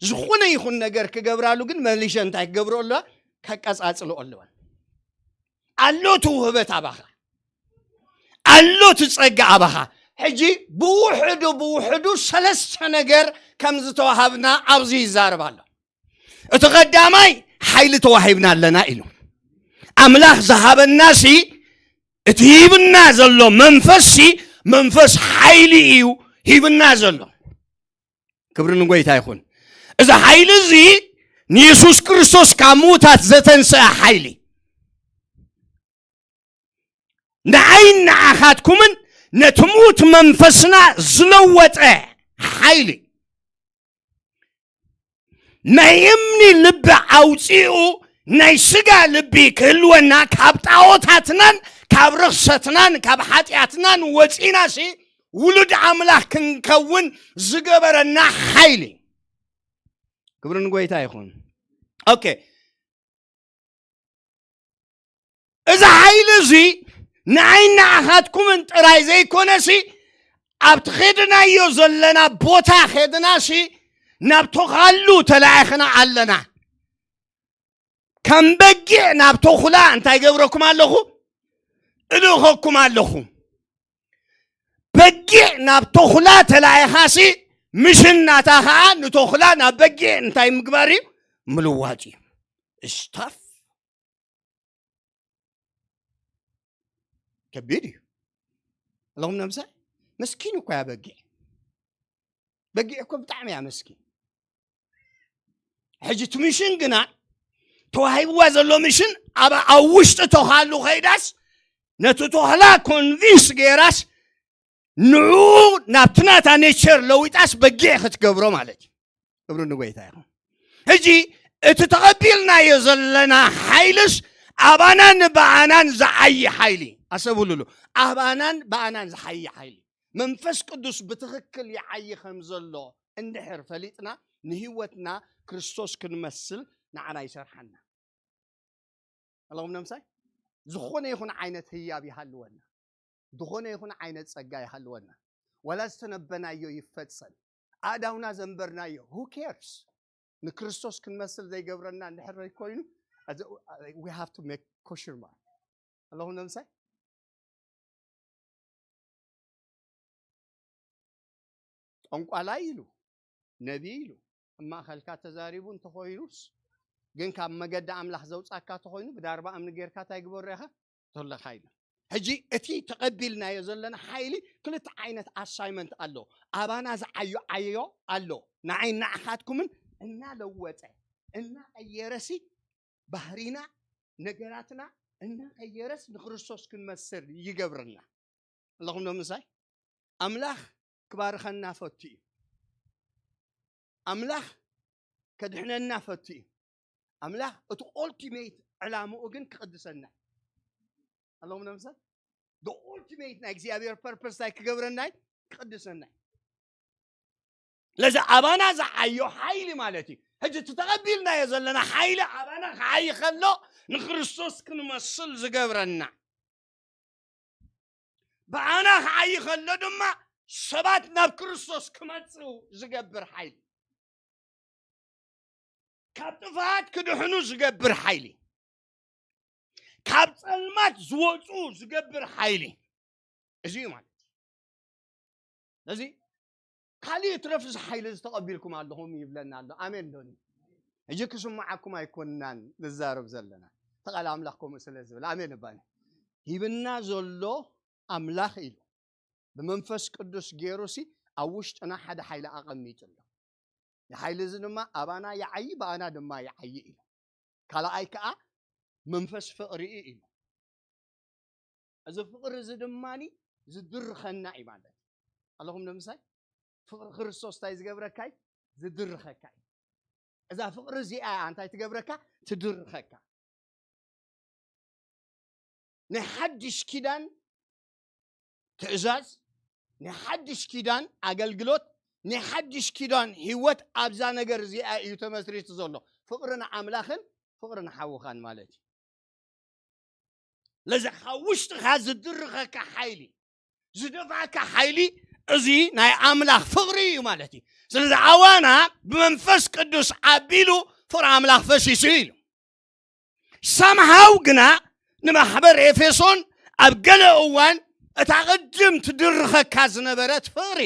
ዝኾነ ይኹን ነገር ክገብራሉ ግን መሊሸ እንታይ ክገብሮ ኣለዋ ከቀጻጽሎ ኣለዋ። ኣሎ እቲ ውህበት ኣባኻ ኣሎ እቲ ጸጋ ኣባኻ። ሕጂ ብውሕዱ ብውሕዱ ሰለስተ ነገር ከም ዝተዋሃብና ኣብዚ ይዛረብ ኣሎ። እቲ ቀዳማይ ሓይሊ ተዋሂብና ኣለና ኢሉ ኣምላኽ ዝሃበናሲ እቲ ሂብና ዘሎ መንፈስሲ መንፈስ ሓይሊ እዩ ሂብና ዘሎ። ክብሪ ንጎይታ ይኹን። እዚ ሓይሊ እዚ ንየሱስ ክርስቶስ ካብ ምዉታት ዘተንስአ ሓይሊ ንዓይን ንዓኻትኩምን ነቲ ምዉት መንፈስና ዝለወጠ ሓይሊ ናይ እምኒ ልቢ ኣውፂኡ ናይ ስጋ ልቢ ክህልወና ካብ ጣዖታትናን ካብ ርኽሰትናን ካብ ሓጢኣትናን ወፂናሲ ውሉድ ኣምላኽ ክንከውን ዝገበረና ሓይሊ። ክብሪ ንጎይታ ይኹን። ኦኬ፣ እዚ ሓይሊ እዚ ንዓይ ንዓኻትኩምን ጥራይ ዘይኮነሲ ኣብቲ ኸድናዮ ዘለና ቦታ ኸድናሲ ናብ ተኻሉ ተላኢኽና ኣለና። ከም በጊዕ ናብ ተኹላ እንታይ ገብረኩም ኣለኹ? እልእኸኩም ኣለኹ። በጊዕ ናብ ተኹላ ተላኢኻሲ ምሽን ናታ ኸዓ ንተኹላ ናብ በጊዕ እንታይ ምግባር እዩ? ምልዋጥ እዩ። ስታፍ ከቢድ እዩ ኣለኹም ነምሳይ መስኪን እኮ እያ በጊዕ። በጊዕ እኮ ብጣዕሚ እያ መስኪን። ሕጂ እቲ ምሽን ግና ተዋሂብዋ ዘሎ ምሽን ኣብ ኣብ ውሽጢ ተኻሉ ኸይዳስ ነቲ ተኽላ ኮንቪንስ ገይራስ ንዕኡ ናብቲ ናታ ኔቸር ለዊጣስ በጊዕ ክትገብሮ ማለት እዩ። ክብሪ ንጎይታ ይኹን። ሕጂ እቲ ተቐቢልናዮ ዘለና ሓይልስ ኣባናን ብኣናን ዝዓዪ ሓይሊ ኣሰብሉሉ ኣባናን ብኣናን ዝዓዪ ሓይሊ መንፈስ ቅዱስ ብትኽክል ይዓዪ ከም ዘሎ እንድሕር ፈሊጥና ንህይወትና ክርስቶስ ክንመስል ንዓና ይሰርሓና። ኣለኹም ነምሳይ ዝኾነ ይኹን ዓይነት ህያብ ይሃልወና፣ ዝኾነ ይኹን ዓይነት ጸጋ ይሃልወና፣ ዋላ ዝተነበናዮ ይፈጸም፣ ኣእዳውና ዘንበርናዮ who cares? ንክርስቶስ ክንመስል ዘይገብረና እንድሕር ኮይኑ we have to make ኮሽርማ ኣለኹም ዶ ምሳይ? ጠንቋላይ ኢሉ፣ ነቢይ ኢሉ፣ ኣብ ማእኸልካ ተዛሪቡ እንተኾይኑስ፣ ግን ካብ መገዲ ኣምላኽ ዘውጻካ ተኾይኑ፣ ብዳርባ እምኒ ጌርካ እንታይ ግበሮ ኢኻ? ተለኻ ኢሉ። ሕጂ እቲ ተቐቢልናዮ ዘለና ሓይሊ ክልተ ዓይነት ኣሳይመንት ኣሎ። ኣባና ዝዓዮ ዓዮ ኣሎ። ንዓይ ንዓኻትኩምን እናለወጠ፣ እናቐየረሲ ባህሪና፣ ነገራትና እናቐየረስ ንክርስቶስ ክንመስል ይገብረና። ኣለኹም ዶ ምሳይ? ኣምላኽ ክባርኸና ፈቱ እዩ። ኣምላኽ ከድሕነና ፈቱ እዩ። ኣምላኽ እቲ ኦልቲሜት ዕላምኡ ግን ክቕድሰና እዩ። ኣለኹም ዶ ምሳይ? The ultimate ናይ እግዚኣብሔር ፐርፐስ እንታይ ክገብረና እዩ? ክቕድሰና እዩ። ለዚ ኣባና ዝዓዮ ሓይሊ ማለት እዩ። ሕጂ እቲ ተቐቢልናዮ ዘለና ሓይሊ ኣባና ክዓይ ከሎ ንክርስቶስ ክንመስል ዝገብረና፣ ብኣና ክዓይ ከሎ ድማ ሰባት ናብ ክርስቶስ ክመጽኡ ዝገብር ሓይሊ፣ ካብ ጥፍኣት ክድሕኑ ዝገብር ሓይሊ፣ ካብ ጸልማት ዝወጹ ዝገብር ሓይሊ፣ እዚ እዩ ማለት እዩ። ስለዚ ካልእ ትረፍ እዚ ሓይሊ እዚ ተቐቢልኩም ኣለኹም ይብለና ኣሎ። ኣሜን ዶኒ? ሕጂ ክስምዓኩም ኣይኮንናን ንዛረብ ዘለና፣ እቲ ቃል ኣምላኽ ከምኡ ስለ ዝብል። ኣሜን እባኒ። ሂብና ዘሎ ኣምላኽ ኢሉ ብመንፈስ ቅዱስ ገይሩሲ ኣብ ውሽጥና ሓደ ሓይሊ ኣቐሚጡ ኣሎ። እዚ ሓይሊ እዚ ድማ ኣባና ይዓዪ፣ ብኣና ድማ ይዓዪ ኢሉ። ካልኣይ ከኣ መንፈስ ፍቕሪ እዩ ኢሉ። እዚ ፍቕሪ እዚ ድማኒ ዝድርኸና እዩ ማለት እዩ። ኣለኹም ንምሳይ? ፍቕሪ ክርስቶስ እንታይ ዝገብረካ እዩ? ዝድርኸካ እዩ። እዛ ፍቕሪ እዚኣ እያ እንታይ ትገብረካ? ትድርኸካ። ናይ ሓድሽ ኪዳን ትእዛዝ፣ ናይ ሓድሽ ኪዳን ኣገልግሎት፣ ናይ ሓድሽ ኪዳን ህይወት ኣብዛ ነገር እዚኣ እዩ ተመስሪቱ ዘሎ። ፍቕሪ ንኣምላኽን ፍቕሪ ንሓውኻን ማለት እዩ። ለዚ ካብ ውሽጥኻ ዝድርኸካ ሓይሊ፣ ዝደፍኣካ ሓይሊ፣ እዚ ናይ ኣምላኽ ፍቕሪ እዩ ማለት እዩ። ስለዚ ኣባና ብመንፈስ ቅዱስ ኣቢሉ ፍቕሪ ኣምላኽ ፈሲሱ ኢሉ። ሳምሃው ግና ንማሕበር ኤፌሶን ኣብ ገለ እዋን እታ ቅድም ትድርኸካ ዝነበረት ፍቕሪ፣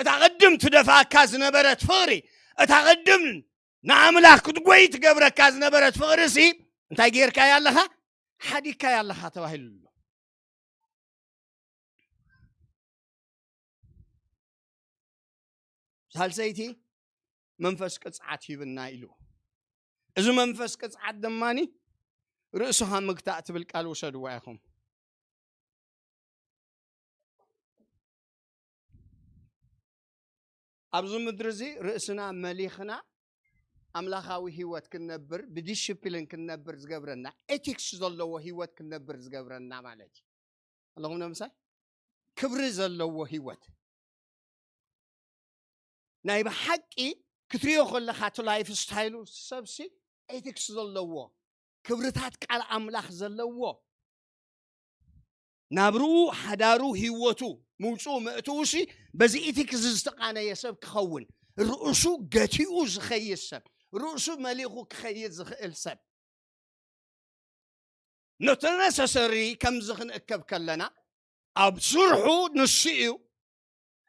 እታ ቅድም ትደፍኣካ ዝነበረት ፍቕሪ፣ እታ ቅድም ንኣምላኽ ክትጎይ ትገብረካ ዝነበረት ፍቕሪ ሲ እንታይ ጌርካያ ኣለኻ? ሓዲግካያ ኣለኻ ተባሂሉ ኣሎ። ሳልሰይቲ መንፈስ ቅጽዓት ሂብና ኢሉ። እዚ መንፈስ ቅጽዓት ደማኒ ርእስኻ ምግታእ ትብል ቃል ውሰድዋ ኢኹም። ኣብዚ ምድሪ እዚ ርእስና መሊኽና ኣምላኻዊ ህይወት ክንነብር፣ ብዲሽፕሊን ክንነብር ዝገብረና፣ ኤቲክስ ዘለዎ ህይወት ክንነብር ዝገብረና ማለት እዩ። ኣለኹም ንምሳይ? ክብሪ ዘለዎ ህይወት። ናይ ብሓቂ ክትሪኦ ከለኻ እቲ ላይፍ ስታይሉ ሰብሲ ኤቲክስ ዘለዎ፣ ክብርታት ቃል ኣምላኽ ዘለዎ፣ ናብርኡ፣ ሓዳሩ፣ ህይወቱ፣ ምውፅኡ፣ መእትውሲ በዚ ኢቲክስ ዝተቓነየ ሰብ ክኸውን፣ ርእሱ ገቲኡ ዝኸይድ ሰብ፣ ርእሱ መሊኹ ክኸይድ ዝኽእል ሰብ። ነቲ ነሰሰሪ ከምዚ ክንእከብ ከለና፣ ኣብ ስርሑ ንሱ እዩ፣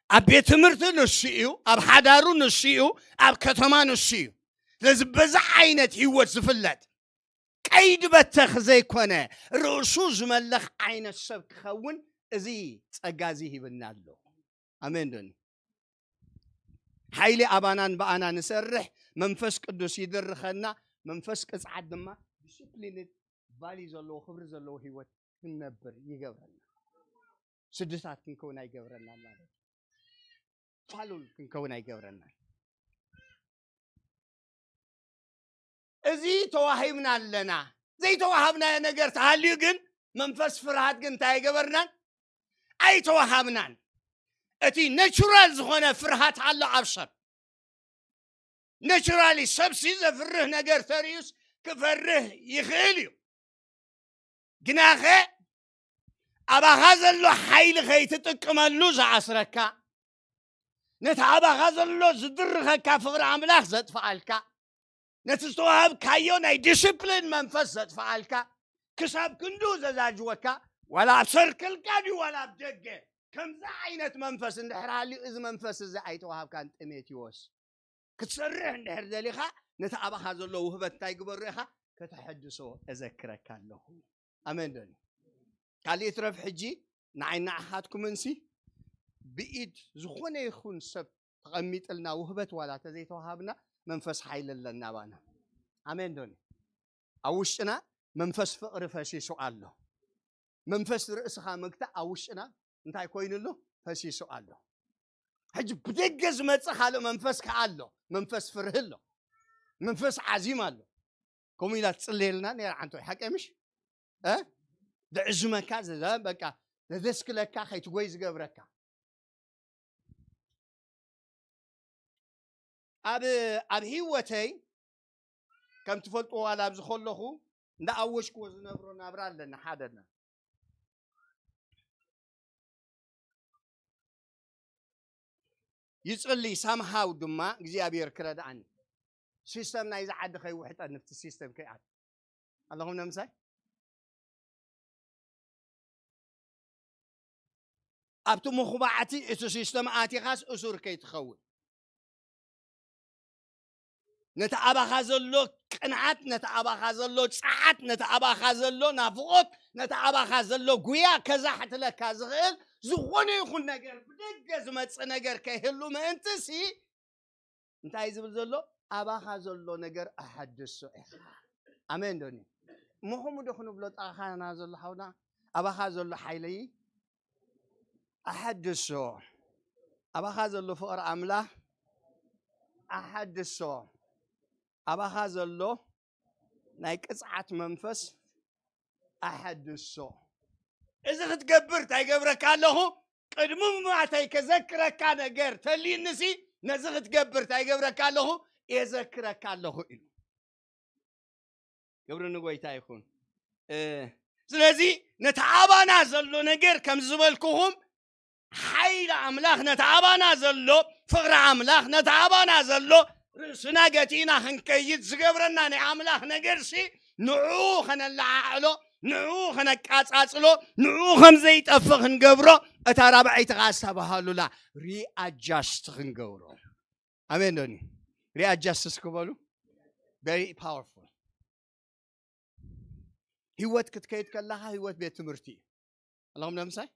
ኣብ ቤት ትምህርቲ ንሱ እዩ፣ ኣብ ሓዳሩ ንሱ እዩ፣ ኣብ ከተማ ንሱ እዩ። ስለዚ በዚ ዓይነት ህይወት ዝፍለጥ ቀይዲ በተኽ ዘይኮነ፣ ርእሱ ዝመልኽ ዓይነት ሰብ ክኸውን እዚ ጸጋ እዚ ሂብና ኣሎ። ኣሜን ዶኒ? ሓይሊ ኣባናን ብኣና ንሰርሕ መንፈስ ቅዱስ ይድርኸና። መንፈስ ቅጽዓት ድማ ዲስፕሊን፣ ቫሊ ዘለዎ፣ ክብሪ ዘለዎ ህይወት ክንነብር ይገብረና። ስድታት ክንከውን ኣይገብረና ማለት እዩ። ፋሉል ክንከውን ኣይገብረና። እዚ ተዋሂብና ኣለና። ዘይተዋሃብናዮ ነገር ተሃልዩ ግን መንፈስ ፍርሃት ግን እንታይ ኣይገበርናን? ኣይተዋሃብናን። እቲ ነቹራል ዝኾነ ፍርሃት ኣሎ ኣብ ሰብ። ነቹራሊ ሰብሲ ዘፍርህ ነገር ተርእዩስ ክፈርህ ይኽእል እዩ። ግናኸ ኣባኻ ዘሎ ሓይሊ ከይትጥቀመሉ ዝኣስረካ፣ ነቲ ኣባኻ ዘሎ ዝድርኸካ ፍቕሪ ኣምላኽ ዘጥፍኣልካ፣ ነቲ ዝተዋሃብካዮ ናይ ዲስፕሊን መንፈስ ዘጥፍኣልካ፣ ክሳብ ክንዱ ዘዛጅወካ፣ ዋላ ኣብ ሰርክልካ ድዩ ዋላ ኣብ ደገ፣ ከምዚ ዓይነት መንፈስ እንድሕር ሃልዩ፣ እዚ መንፈስ እዚ ኣይተዋሃብካን። ጢሞቴዎስ፣ ክትሰርሕ እንድሕር ደሊኻ፣ ነቲ ኣባኻ ዘሎ ውህበት እንታይ ግበሮ ኢኻ? ከተሐድሶ እዘክረካ ኣለኹ። ኣሜን ዶ? ካልእ ይትረፍ፣ ሕጂ ንዓይ ንዓኻትኩምንሲ ብኢድ ዝኾነ ይኹን ሰብ ተቐሚጥልና ውህበት ዋላ ተዘይተዋሃብና፣ መንፈስ ሓይሊ ኣለና ኣባና። ኣሜን ዶ? ኣብ ውሽጥና መንፈስ ፍቕሪ ፈሲሱ ኣሎ። መንፈስ ርእስኻ ምግታእ ኣብ ውሽጥና እንታይ ኮይኑ ኣሎ? ፈሲሱ ኣሎ። ሕጂ ብደገ ዝመጽእ ካልእ መንፈስ ከኣ ኣሎ። መንፈስ ፍርሂ ኣሎ። መንፈስ ዓዚም ኣሎ። ከምኡ ኢላ ትጽለየልና ነይራ ሓንቲ ወይ ሓቀ ምሽ? እ? ድዕዝመካ፣ ዘ-፣ በቃ፣ ዘደስክለካ፣ ከይትጎይ ዝገብረካ። ኣብ፣ ኣብ ህይወተይ፣ ከም ትፈልጥዎ፣ ዋላ ኣብዚ ከለኹ፣ እንዳ ኣወጅክዎ ዝነብሮ ናብራ ኣለና፣ ሓደና። ይጽሊ፣ ሳምሃው ድማ እግዚኣብሔር ክረድኣኒ። ሲስተም ናይዚ ዓዲ ከይውሕጠኒ፣ ኣብቲ ሲስተም ከይኣት ኣለኹም ነምሳይ። ኣብቲ ምኹባዕቲ እቲ ሲስተም ኣቲኻስ እሱር ከይትኸውን። ነቲ ኣባኻ ዘሎ ቅንዓት፣ ነቲ ኣባኻ ዘሎ ጸዓት፣ ነቲ ኣባኻ ዘሎ ናፍቖት፣ ነቲ ኣባኻ ዘሎ ጉያ ከዛሕትለካ ዝኽእል ዝኾነ ይኹን ነገር፣ ብደገ ዝመጽእ ነገር ከይህሉ ምእንትሲ፣ እንታይ ዝብል ዘሎ? ኣባኻ ዘሎ ነገር ኣሐድሶ ኢኻ። ኣሜን ዶኒ? እሞ ከምኡ ዶ ክንብሎ ጣኻና ዘሎ ሓውና? ኣባኻ ዘሎ ሓይሊ ኣሐድሶ። ኣባኻ ዘሎ ፍቕሪ ኣምላኽ ኣሐድሶ። ኣባኻ ዘሎ ናይ ቅጽዓት መንፈስ ኣሐድሶ። እዚ ክትገብር እንታይ ገብረካ ኣለኹ? ቅድሚ ምማተይ ከዘክረካ ነገር ተልዩንሲ፣ ነዚ ክትገብር እንታይ ገብረካ ኣለኹ? የዘክረካ ኣለኹ ኢሉ። ክብሪ ንጎይታ ይኹን። እ፣ ስለዚ ነቲ ኣባና ዘሎ ነገር ከም ዝበልኩኹም፣ ሓይሊ ኣምላኽ ነቲ ኣባና ዘሎ፣ ፍቕሪ ኣምላኽ ነቲ ኣባና ዘሎ፣ ርእስና ገቲእና ክንከይድ ዝገብረና ናይ ኣምላኽ ነገርሲ፣ ንዕኡ ከነለዓዕሎ፣ ንዕኡ ከነቃጻጽሎ፣ ንዕኡ ከም ዘይጠፍእ ክንገብሮ፣ እታ ራብዐይቲ ኸኣ ዝተባህሉላ ሪኣጃስት ክንገብሮ። ኣሜን ዶኒ? ሪኣጃስት ክበሉ። Very powerful። ህይወት ክትከይድ ከለኻ፣ ህይወት ቤት ትምህርቲ እዩ። ኣለኹም ነምሳይ?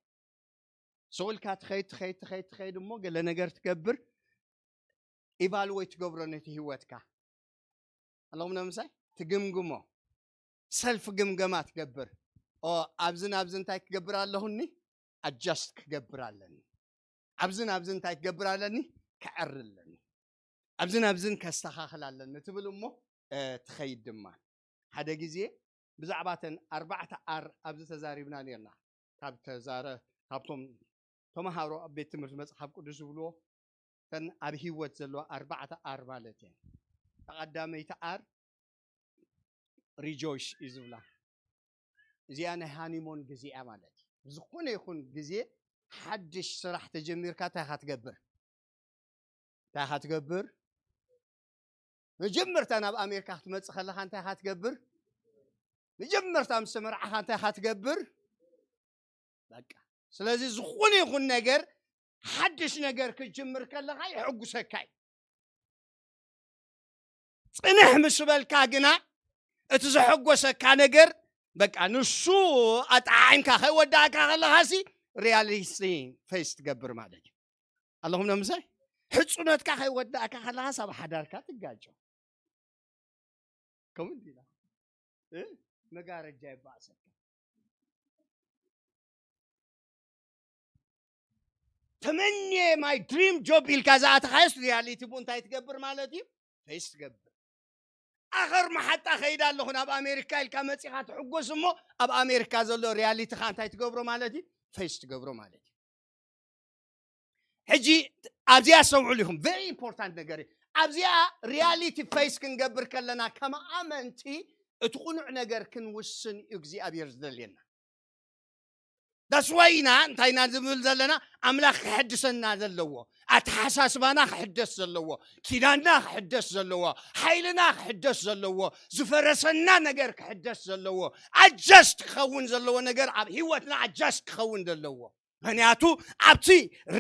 ስቕ ኢልካ ትኸይድ፣ ትኸይድ፣ ትኸይድ፣ ትኸይድ እሞ ገለ ነገር ትገብር፣ ኢቫሉዌት ትገብሮ ነቲ ህይወትካ። ኣለኹም ነምሳይ? ትግምግሞ። ሰልፍ ግምገማ ትገብር። ኦ፣ ኣብዝን ኣብዝን እንታይ ክገብር ኣለኹኒ? ኣጃስት ክገብር ኣለኒ። ኣብዝን ኣብዝን እንታይ ክገብር ኣለኒ? ክዕሪ ኣለኒ። ኣብዝን ኣብዝን ከስተኻኽል ኣለኒ ትብል እሞ፣ እ፣ ትኸይድ ድማ። ሓደ ግዜ ብዛዕባ እተን ኣርባዕተ ኣር ኣብዚ ተዛሪብና ነርና። ካብ ተዛረ-፣ ካብቶም ተምሃሮ ኣብ ቤት ትምህርቲ መጽሓፍ ቅዱስ ዝብልዎ፣ እተን ኣብ ህይወት ዘለዋ ኣርባዕተ ኣር ማለት እየን። እታ ቀዳመይቲ ኣር ሪጆይስ እዩ ዝብላ። እዚኣ ናይ ሃኒሞን ግዜ እያ ማለት እዩ። ብዝኾነ ይኹን ግዜ ሓድሽ ስራሕ ተጀሚርካ እንታይ ኢኻ ትገብር? እንታይ ኢኻ ትገብር? መጀመርታ ናብ ኣሜሪካ ክትመጽእ ከለኻ እንታይ ኢኻ ትገብር? መጀመርታ ምስ ተመርዓኻ እንታይ ኢኻ ትገብር? በቃ። ስለዚ ዝኾነ ይኹን ነገር፣ ሓድሽ ነገር ክትጅምር ከለኻ የሐጉሰካ እዩ። ጽንሕ ምስ በልካ ግና፣ እቲ ዘሐጎሰካ ነገር፣ በቃ፣ ንሱ ኣጠዓዒምካ ከይወዳእካ ከለኻሲ፣ ሪያሊቲ ፌስ ትገብር ማለት እዩ። ኣለኹም ነምሳይ? ሕጹነትካ ከይወዳእካ ከለኻስ ኣብ ሓዳርካ ትጋጮ። ከምኡ እንዲና፣ እ? መጋረጃ ይባእሰካ። ተመንየ ማይ ድሪም ጆብ ኢልካ ዝኣተኻዮስ ሪያሊቲ ብኡ እንታይ ትገብር ማለት እዩ? ፌስ ትገብር። ኣኸር መሓጣ ከይድ ኣለኹ ናብ ኣሜሪካ ኢልካ መጺኻ ትሕጎስ እሞ፣ ኣብ ኣሜሪካ ዘሎ ሪያሊቲኻ እንታይ ትገብሮ ማለት እዩ? ፌስ ትገብሮ ማለት እዩ። ሕጂ ኣብዚኣ ኣስተውዕሉ ኢኹም። ቨሪ ኢምፖርታንት ነገር እዩ። ኣብዚኣ ሪያሊቲ ፌስ ክንገብር ከለና ከም ኣመንቲ እቲ ቁኑዕ ነገር ክንውስን እዩ እግዚኣብሔር ዝደልየና። ኣስዋይና እንታይ ኢና ዝብል ዘለና? ኣምላኽ ክሕድሰና ዘለዎ፣ ኣተሓሳስባና ክሕደስ ዘለዎ፣ ኪዳንና ክሕደስ ዘለዎ፣ ሓይልና ክሕደስ ዘለዎ፣ ዝፈረሰና ነገር ክሕደስ ዘለዎ፣ ኣጃስት ክኸውን ዘለዎ ነገር ኣብ ህይወትና ኣጃስት ክኸውን ዘለዎ። ምክንያቱ ኣብቲ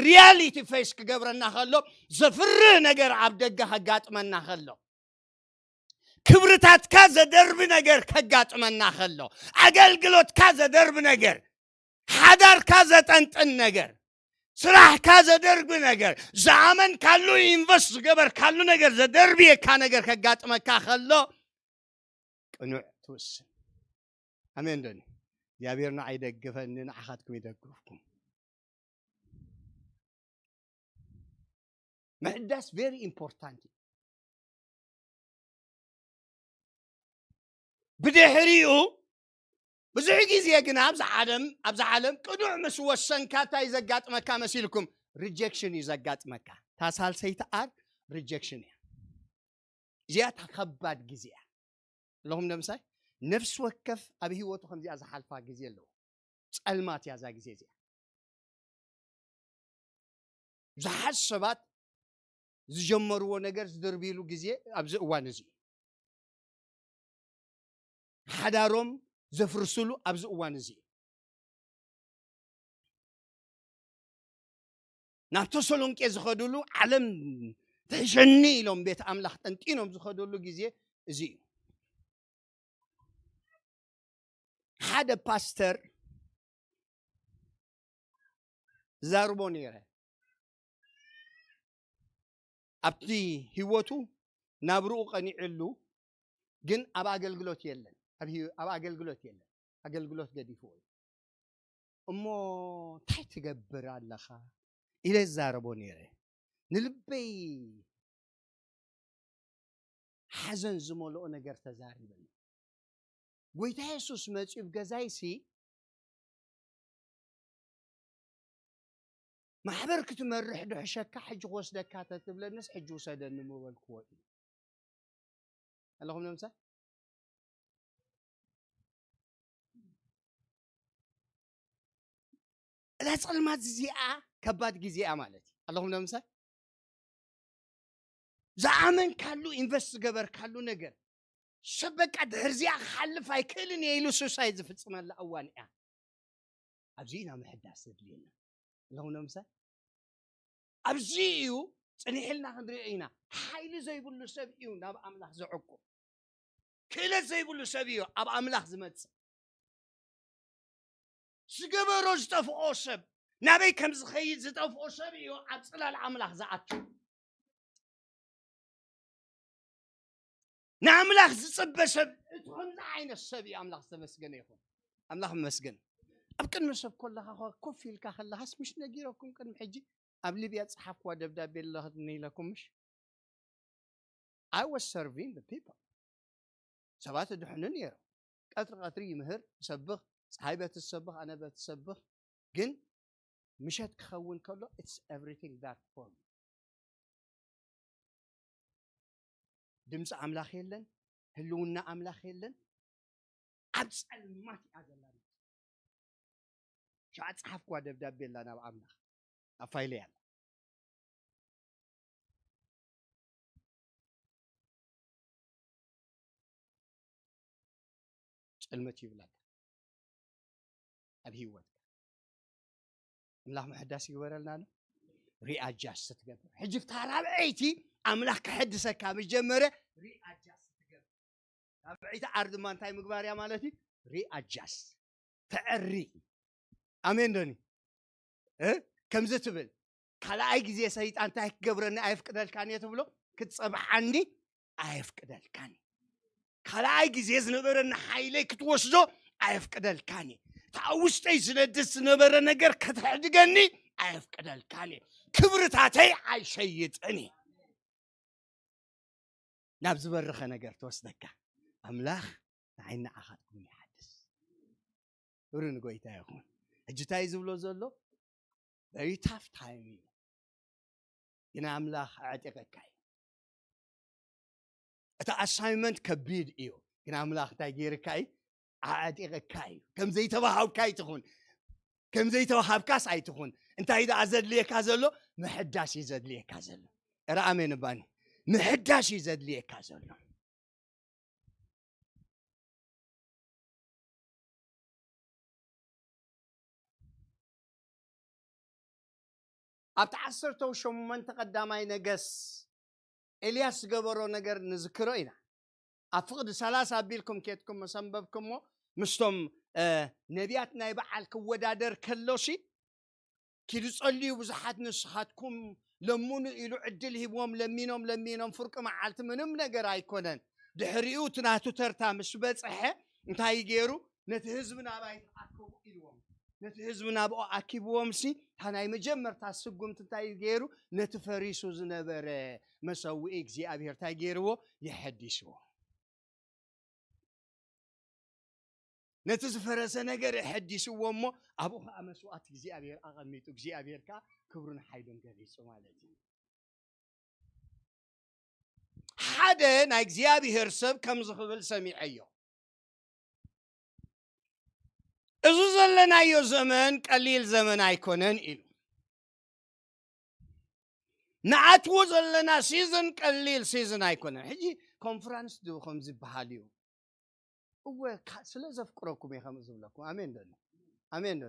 ሪያሊቲ ፌስ ክገብረና ከሎ፣ ዘፍርህ ነገር ኣብ ደገ ከጋጥመና ከሎ፣ ክብርታትካ ዘደርቢ ነገር ከጋጥመና ከሎ፣ ኣገልግሎትካ ዘደርቢ ነገር፣ ሓዳርካ ዘጠንጥን ነገር፣ ስራሕካ ዘደርቢ ነገር፣ ዝኣመንካሉ ኢንቨስት ዝገበርካሉ ነገር ዘደርብየካ ነገር ከጋጥመካ ከሎ፣ ቅኑዕ ትውስን። ኣሜን ዶኒ? እግዚኣብሔር ንዓይ ይደግፈኒ፣ ንዓኻትኩም ይደግፍኩም። ምሕዳስ ቬሪ ኢምፖርታንት እዩ። ብድሕሪኡ ብዙሕ ግዜ ግን ኣብዚ ዓለም፣ ኣብዚ ዓለም ቅኑዕ ምስ ወሰንካ እንታይ ዘጋጥመካ መሲልኩም? ሪጀክሽን እዩ ዘጋጥመካ። እታ ሳልሰይቲ ኣር ሪጀክሽን እያ። እዚኣ እታ ከባድ ግዜ እያ። ኣለኹም ዶ ምሳይ? ነፍሲ ወከፍ ኣብ ህይወቱ ከምዚኣ ዝሓልፋ ግዜ ኣለዎ። ጸልማት እያ እዛ ግዜ እዚኣ። ብዙሓት ሰባት ዝጀመርዎ ነገር ዝድርብይሉ ግዜ ኣብዚ እዋን እዚ እዩ። ሓዳሮም ዘፍርስሉ ኣብዚ እዋን እዚ እዩ። ናብ ተሰሎንቄ ዝኸድሉ፣ ዓለም ትሕሸኒ ኢሎም ቤት ኣምላኽ ጠንጢኖም ዝኸድሉ ግዜ እዚ እዩ። ሓደ ፓስተር ዛርቦ ነይረ። ኣብቲ ህይወቱ ናብርኡ ቀኒዕሉ፣ ግን ኣብ ኣገልግሎት የለን። ኣብ ህይወ-፣ ኣብ ኣገልግሎት የለን። ኣገልግሎት ገዲፍዎ እዩ። እሞ እንታይ ትገብር ኣለኻ? ኢለ ዝዛረቦ ነይረ። ንልበይ ሓዘን ዝመልኦ ነገር ተዛሪበኒ። ጎይታ የሱስ መጺኡ ኣብ ገዛይሲ፣ ማሕበር ክትመርሕ ድሕሸካ፣ ሕጂ ክወስደካ ተትብለንስ፣ ሕጂ ውሰደኒ ምበልክዎ እዩ። ኣለኹም ነምሳ? እዛ ጸልማት እዚኣ ከባድ ግዜ እያ ማለት እዩ። ኣለኹም ነምሳ? ዝኣመንካሉ፣ ኢንቨስት ዝገበርካሉ ነገር፣ ሰብ በቃ ድሕርዚኣ ክሓልፍ ኣይክእልን እየ ኢሉ ሱሳይድ ዝፍጽመላ እዋን እያ። ኣብዚ ኢና ምሕዳስ ዘድልየና። ኣለኹም ነምሳ? ኣብዚ እዩ ጽኒሕልና ክንሪኦ ኢና። ሓይሊ ዘይብሉ ሰብ እዩ ናብ ኣምላኽ ዝዕቁብ። ክእለት ዘይብሉ ሰብ እዩ ኣብ ኣምላኽ ዝመጽእ። ዝገበሮ ዝጠፍኦ ሰብ፣ ናበይ ከም ዝኸይድ ዝጠፍኦ ሰብ እዩ ኣብ ጽላል ኣምላኽ ዝኣቱ። ንኣምላኽ ዝጽበ ሰብ፣ እቲ ከምዚ ዓይነት ሰብ እዩ። ኣምላኽ ዝተመስገነ ይኹን። ኣምላኽ ይመስገን። ኣብ ቅድሚ ሰብ ከለኻ፣ ኮፍ ኢልካ ከለኻስ፣ ምሽ ነጊረኩም ቅድሚ ሕጂ ኣብ ሊብያ ጸሓፍክዋ ደብዳቤ ኣለኽኒ ኢለኩም ምሽ? I was serving the people። ሰባት እድሕኑ ነይሮም። ቀትሪ ቀትሪ ይምህር፣ ይሰብኽ፣ ጸሓይ በቲ ትሰብኽ፣ ኣነ በቲ ትሰብኽ። ግን ምሸት ክኸውን ከሎ፣ it's everything dark for me። ድምፂ ኣምላኽ የለን፣ ህልውና ኣምላኽ የለን። ኣብ ጸልማት እያ ዘላ። ሸዓ ጸሓፍክዋ ደብዳቤ ኣላ ናብ ኣምላኽ፣ ኣብ ፋይለይ ኣላ። ጸልመት ይብላታ ኣብ ህይወትካ። ኣምላኽ ምሕዳስ ይግበረልና። ዶ ሪኣጃስት ትገብር? ሕጂ ፍታ ራብዐይቲ ኣምላኽ ክሕድሰካ ምስ ጀመረ፣ ሪኣጃስት ትገብር። ራብዐይቲ ዓር ድማ እንታይ ምግባር እያ ማለት እዩ? ሪኣጃስት፣ ተዕሪ። ኣሜን ዶኒ? እ? ከምዚ ትብል፣ ካልኣይ ግዜ ሰይጣን እንታይ ክገብረኒ ኣየፍቅደልካን እየ ትብሎ? ክትጸብሓኒ ኣየፍቅደልካን እየ። ካልኣይ ግዜ ዝነበረኒ ሓይለይ ክትወስዶ ኣየፍቅደልካን እየ። እቲ ኣብ ውሽጠይ ዝነድድ ዝነበረ ነገር ከተሕድገኒ ኣየፍቅደልካን እየ። ክብርታተይ ኣይሸይጥን እየ። ናብ ዝበረኸ ነገር ትወስደካ። ኣምላኽ ንዓይ ንዓኻትኩም ይሓድስ። ክብሪ ንጎይታ ይኹን። ሕጂ እንታይ ዝብሎ ዘሎ? ቨሪ ታፍ ታይም እዩ። ግን ኣምላኽ ኣዕጢቐካ እዩ። እቲ ኣሳይመንት ከቢድ እዩ። ግን ኣምላኽ እንታይ ገይርካ እዩ? ኣዕጢቐካ እዩ። ከም ዘይተባሃውካ ኣይትኹን። ከም ዘይተዋሃብካስ ኣይትኹን። እንታይ ደኣ ዘድልየካ ዘሎ? ምሕዳስ እዩ ዘድልየካ ዘሎ። ኧረ ኣሜን እባኒ። ምሕዳስ እዩ ዘድልየካ ዘሎ። ኣብቲ ዓሰርተ ሸሞንተ ቀዳማይ ነገስ ኤልያስ ዝገበሮ ነገር ንዝክሮ ኢና። ኣብ ፍቕዲ ሰላሳ ኣቢልኩም ኬድኩም መሰንበብኩሞ ምስቶም ነቢያት ናይ በዓል ክወዳደር ከሎሲ ኪዱ ጸልዩ ብዙሓት ንስኻትኩም ለምኑ ኢሉ ዕድል ሂብዎም ለሚኖም ለሚኖም ፍርቂ መዓልቲ ምንም ነገር ኣይኮነን። ድሕሪኡ እቲ ናቱ ተርታ ምስ በጽሐ እንታይ ገይሩ? ነቲ ህዝቢ ናባይ ተኣከቡ ኢልዎም። ነቲ ህዝቢ ናብኦ ኣኪብዎም ሲ እታ ናይ መጀመርታ ስጉምቲ እንታይ ገይሩ? ነቲ ፈሪሱ ዝነበረ መሰውኢ እግዚኣብሔር እንታይ ገይርዎ? የሐዲስዎ። ነቲ ዝፈረሰ ነገር የሐዲስዎ እሞ ኣብኡ ከዓ መስዋዕት እግዚኣብሔር ኣቐሚጡ እግዚኣብሔር ከዓ ክብሩን ሓይሉን ገሊጹ ማለት እዩ። ሓደ ናይ እግዚኣብሔር ሰብ ከምዚ ክብል ሰሚዐዮ። እዚ ዘለናዮ ዘመን ቀሊል ዘመን ኣይኮነን ኢሉ። ንኣትዎ ዘለና ሲዝን ቀሊል ሲዝን ኣይኮነን። ሕጂ ኮንፈረንስ ድ ከምዚ ይበሃል እዩ። እወ ስለ ዘፍቅረኩም እየ ከምኡ ዝብለኩም። ኣሜን ዶ? ኣሜን ዶ?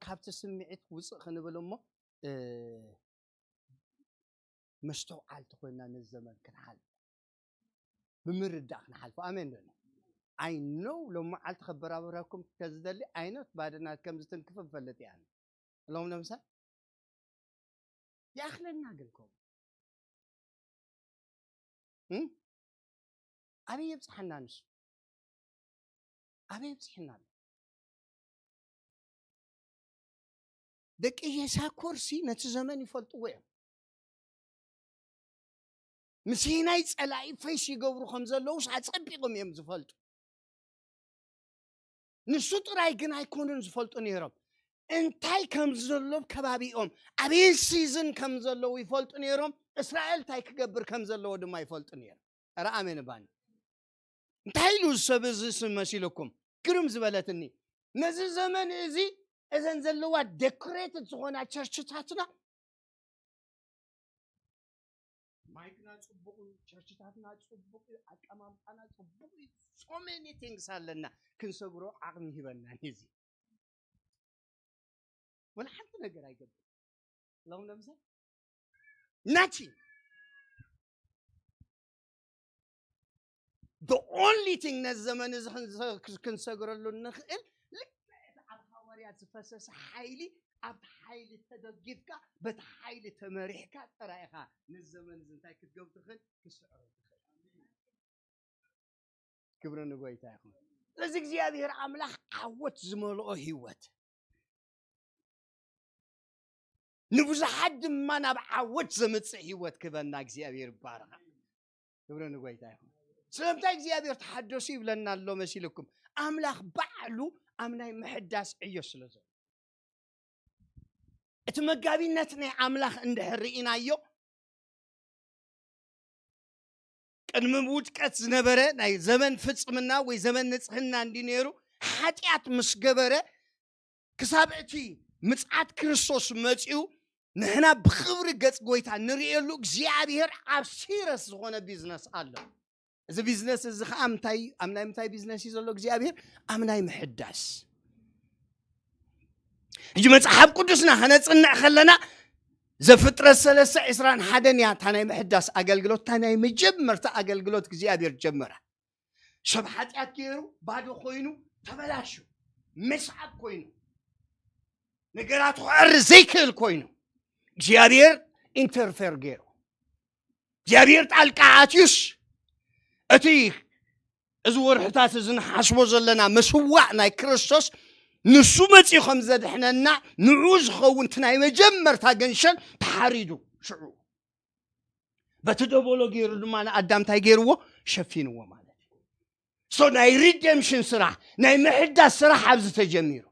ካብቲ ስምዒት ውፅእ ክንብል እሞ መስተውዓልቲ ኮይና ነዚ ዘመን ክንሓልፎ ብምርዳእ ክንሓልፎ። ኣሜን ዶ? ኣይ ኖው ሎም መዓልቲ ከበራብረኩም ከዝደሊ ኣይኖት ባደናት ከምዝትንክፍ ንፈልጥ እያ። ሎም ለምሳሌ ይኣኽለና ግን ከምኡ ኣበይ የብፅሓና? ንሱ ኣበይ የብፅሕና ኣሎ? ደቂ የሳኮርሲ ነቲ ዘመን ይፈልጥዎ እዮም። ምስ ናይ ፀላኢ ፈይስ ይገብሩ ከም ዘለውስ ኣፀቢቖም እዮም ዝፈልጡ። ንሱ ጥራይ ግን ኣይኮኑን ዝፈልጡ ነይሮም። እንታይ ከም ዘሎ ከባቢኦም ኣበይ ሲዝን ከም ዘለዉ ይፈልጡ ነይሮም። እስራኤል እንታይ ክገብር ከም ዘለዎ ድማ ይፈልጡ ነይሮም። ኧረ ኣሜን ባኒ። እንታይ ኢሉ ሰብ እዚ ስም መሲልኩም? ግርም ዝበለትኒ ነዚ ዘመን እዚ እዘን ዘለዋ ዴኮሬትድ ዝኾና ቸርችታትና ማይክና ጽቡቕ እዩ፣ ቸርችታትና ጽቡቕ እዩ፣ ኣቀማምጣና ጽቡቕ እዩ። So many things ኣለና ክንሰግሮ ዓቕሚ ይህበና እዚ ወላ ሓንቲ ነገር ኣይገብር ሎም ነምሰ ናቺ the only thing ነዚ ዘመን እዚ ክንሰግረሉ እንኽእል ልክዕ እቲ ኣብ ሃዋርያት ዝፈሰሰ ሓይሊ ኣብቲ ሓይሊ ተደጊፍካ በቲ ሓይሊ ተመሪሕካ ጥራይ ኢኻ ነዚ ዘመን እዚ እንታይ ክትገብር ትኽእል? ክትስዕሮ ትኽእል። ክብሪ ንጎይታ ይኹን። ስለዚ እግዚኣብሔር ኣምላኽ ዓወት ዝመልኦ ህይወት ንብዙሓት ድማ ናብ ዓወት ዘምፅእ ህይወት ክበና እግዚኣብሔር ይባረኻ። ክብሪ ንጎይታ ይኹን። ስለምንታይ እግዚኣብሔር ተሓደሱ ይብለና ኣሎ መሲልኩም? ኣምላኽ ባዕሉ ኣብ ናይ ምሕዳስ ዕዮ ስለ ዘሎ እቲ መጋቢነት ናይ ኣምላኽ እንድሕር ርኢናዮ ቅድሚ ውድቀት ዝነበረ ናይ ዘመን ፍጽምና ወይ ዘመን ንጽህና እንዲ ነይሩ ሓጢኣት ምስ ገበረ ክሳብ እቲ ምጽኣት ክርስቶስ መጺኡ ንሕና ብኽብሪ ገጽ ጎይታ ንርእየሉ እግዚኣብሔር ኣብ ሲረስ ዝኾነ ቢዝነስ ኣሎ። እዚ ቢዝነስ እዚ ከዓ ምታይ ኣብ ናይ ምታይ ቢዝነስ እዩ ዘሎ እግዚኣብሔር ኣብ ናይ ምሕዳስ። ሕጂ መፅሓፍ ቅዱስና ከነፅንዕ ከለና ዘፍጥረት ሰለስተ ዕስራን ሓደን እያ እታ ናይ ምሕዳስ ኣገልግሎት እታ ናይ መጀመርታ ኣገልግሎት እግዚኣብሔር ጀመራ። ሰብ ሓጢኣት ገይሩ ባዶ ኮይኑ ተበላሹ መስዓብ ኮይኑ ነገራቱ ክዕሪ ዘይክእል ኮይኑ እግዚኣብሔር ኢንተርፌር ገይሩ እግዚኣብሔር ጣልቃ ኣትዩስ እቲ እዚ ወርሕታት እዚ ንሓስቦ ዘለና መስዋዕ ናይ ክርስቶስ ንሱ መፂኡ ከም ዘድሕነና ንዑ ዝኸውን እቲ ናይ መጀመርታ ገንሸል ተሓሪዱ ሽዑ በቲ ደበሎ ገይሩ ድማ ንኣዳም እንታይ ገይርዎ ሸፊንዎ ማለት እዩ። So ናይ ሪደምሽን ስራሕ ናይ ምሕዳስ ስራሕ ኣብዚ ተጀሚሩ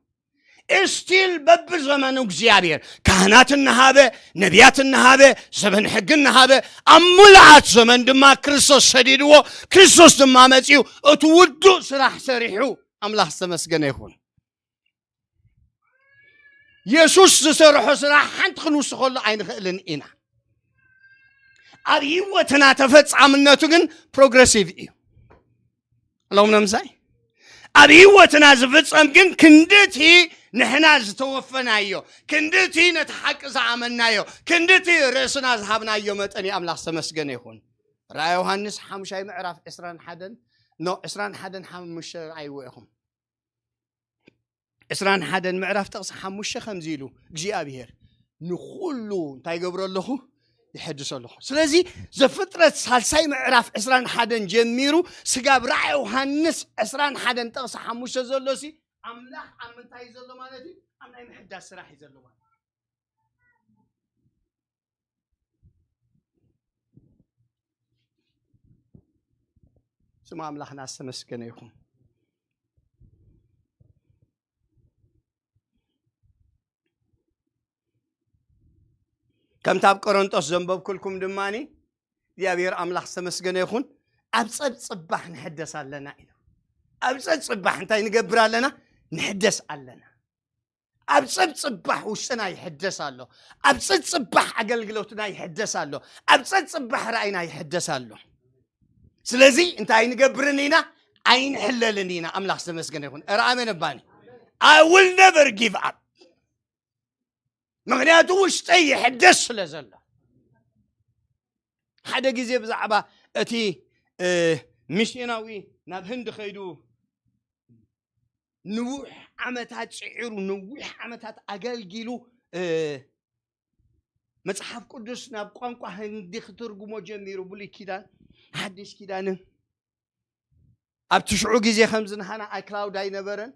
ስቲል በብዘመኑ እግዚኣብሔር ካህናት እናሃበ ነቢያት እናሃበ ዘመን ሕጊ እናሃበ ኣብ ሙሉኣት ዘመን ድማ ክርስቶስ ሰዲድዎ ክርስቶስ ድማ መፂኡ እቲ ውዱእ ስራሕ ሰሪሑ ኣምላኽ ዝተመስገነ ይኹን። የሱስ ዝሰርሖ ስራሕ ሓንቲ ክንውስኸሉ ኣይንኽእልን ኢና። ኣብ ህይወትና ተፈጻምነቱ ግን ፕሮግረሲቭ እዩ። ኣለኹም ነምሳይ? ኣብ ህይወትና ዝፍጸም ግን ክንድቲ ንሕና ዝተወፈናዮ፣ ክንድቲ ነቲ ሓቂ ዝኣመናዮ፣ ክንድቲ ርእስና ዝሃብናዮ መጠን እዩ። ኣምላኽ ዝተመስገነ ይኹን። ራእይ ዮሃንስ ሓሙሻይ ምዕራፍ ዕስራን ሓደን፣ ኖ፣ ዕስራን ሓደን ሓሙሽተ ርኣይዎ ኢኹም። ዕስራን ሓደን ምዕራፍ ጥቕሲ ሓሙሽተ ከምዚ ኢሉ እግዚኣብሔር ንኹሉ እንታይ ይገብሮ ኣለኹ? ይሐድሶ ኣለኹ። ስለዚ ዘፍጥረት ሳልሳይ ምዕራፍ ዕስራን ሓደን ጀሚሩ ስጋብ ራእይ ዮሃንስ ዕስራን ሓደን ጥቕሲ ሓሙሽተ ዘሎ ሲ ኣምላኽ ኣብ ምንታይ እዩ ዘሎ ማለት እዩ? ኣብ ናይ ምሕዳስ ስራሕ እዩ ዘሎ ማለት እዩ። ስም ኣምላኽና ዝተመስገነ ይኹን። ከምቲ ኣብ ቆሮንጦስ ዘንበብኩልኩም ድማኒ እግዚኣብሔር ኣምላኽ ዝተመስገነ ይኹን። ኣብ ጸብጽባሕ ንሕደስ ኣለና ኢሉ። ኣብ ጸብጽባሕ እንታይ ንገብር ኣለና? ንሕደስ ኣለና። ኣብ ጸብጽባሕ ውሽጥና ይሕደስ ኣሎ። ኣብ ጸብጽባሕ ኣገልግሎትና ይሕደስ ኣሎ። ኣብ ጸብጽባሕ ራእይና ይሕደስ ኣሎ። ስለዚ እንታይ ንገብርን ኢና? ኣይንሕለልን ኢና። ኣምላኽ ዝተመስገነ ይኹን። ኧረ ኣሜን እባኒ። I will never give up። ምኽንያቱ ውሽጠይ ይሕደስ ስለ ዘሎ። ሓደ ግዜ ብዛዕባ እቲ፣ እ፣ ሚስዮናዊ ናብ ህንዲ ከይዱ ንውሕ ዓመታት ጽዒሩ፣ ንዊሕ ዓመታት ኣገልጊሉ፣ እ፣ መጽሓፍ ቅዱስ ናብ ቋንቋ ህንዲ ክትርጉሞ ጀሚሩ፣ ብሉይ ኪዳን፣ ሓድሽ ኪዳንን። ኣብቲ ሽዑ ግዜ ከምዚ ንሃና ኣይክላውድ ኣይነበረን፣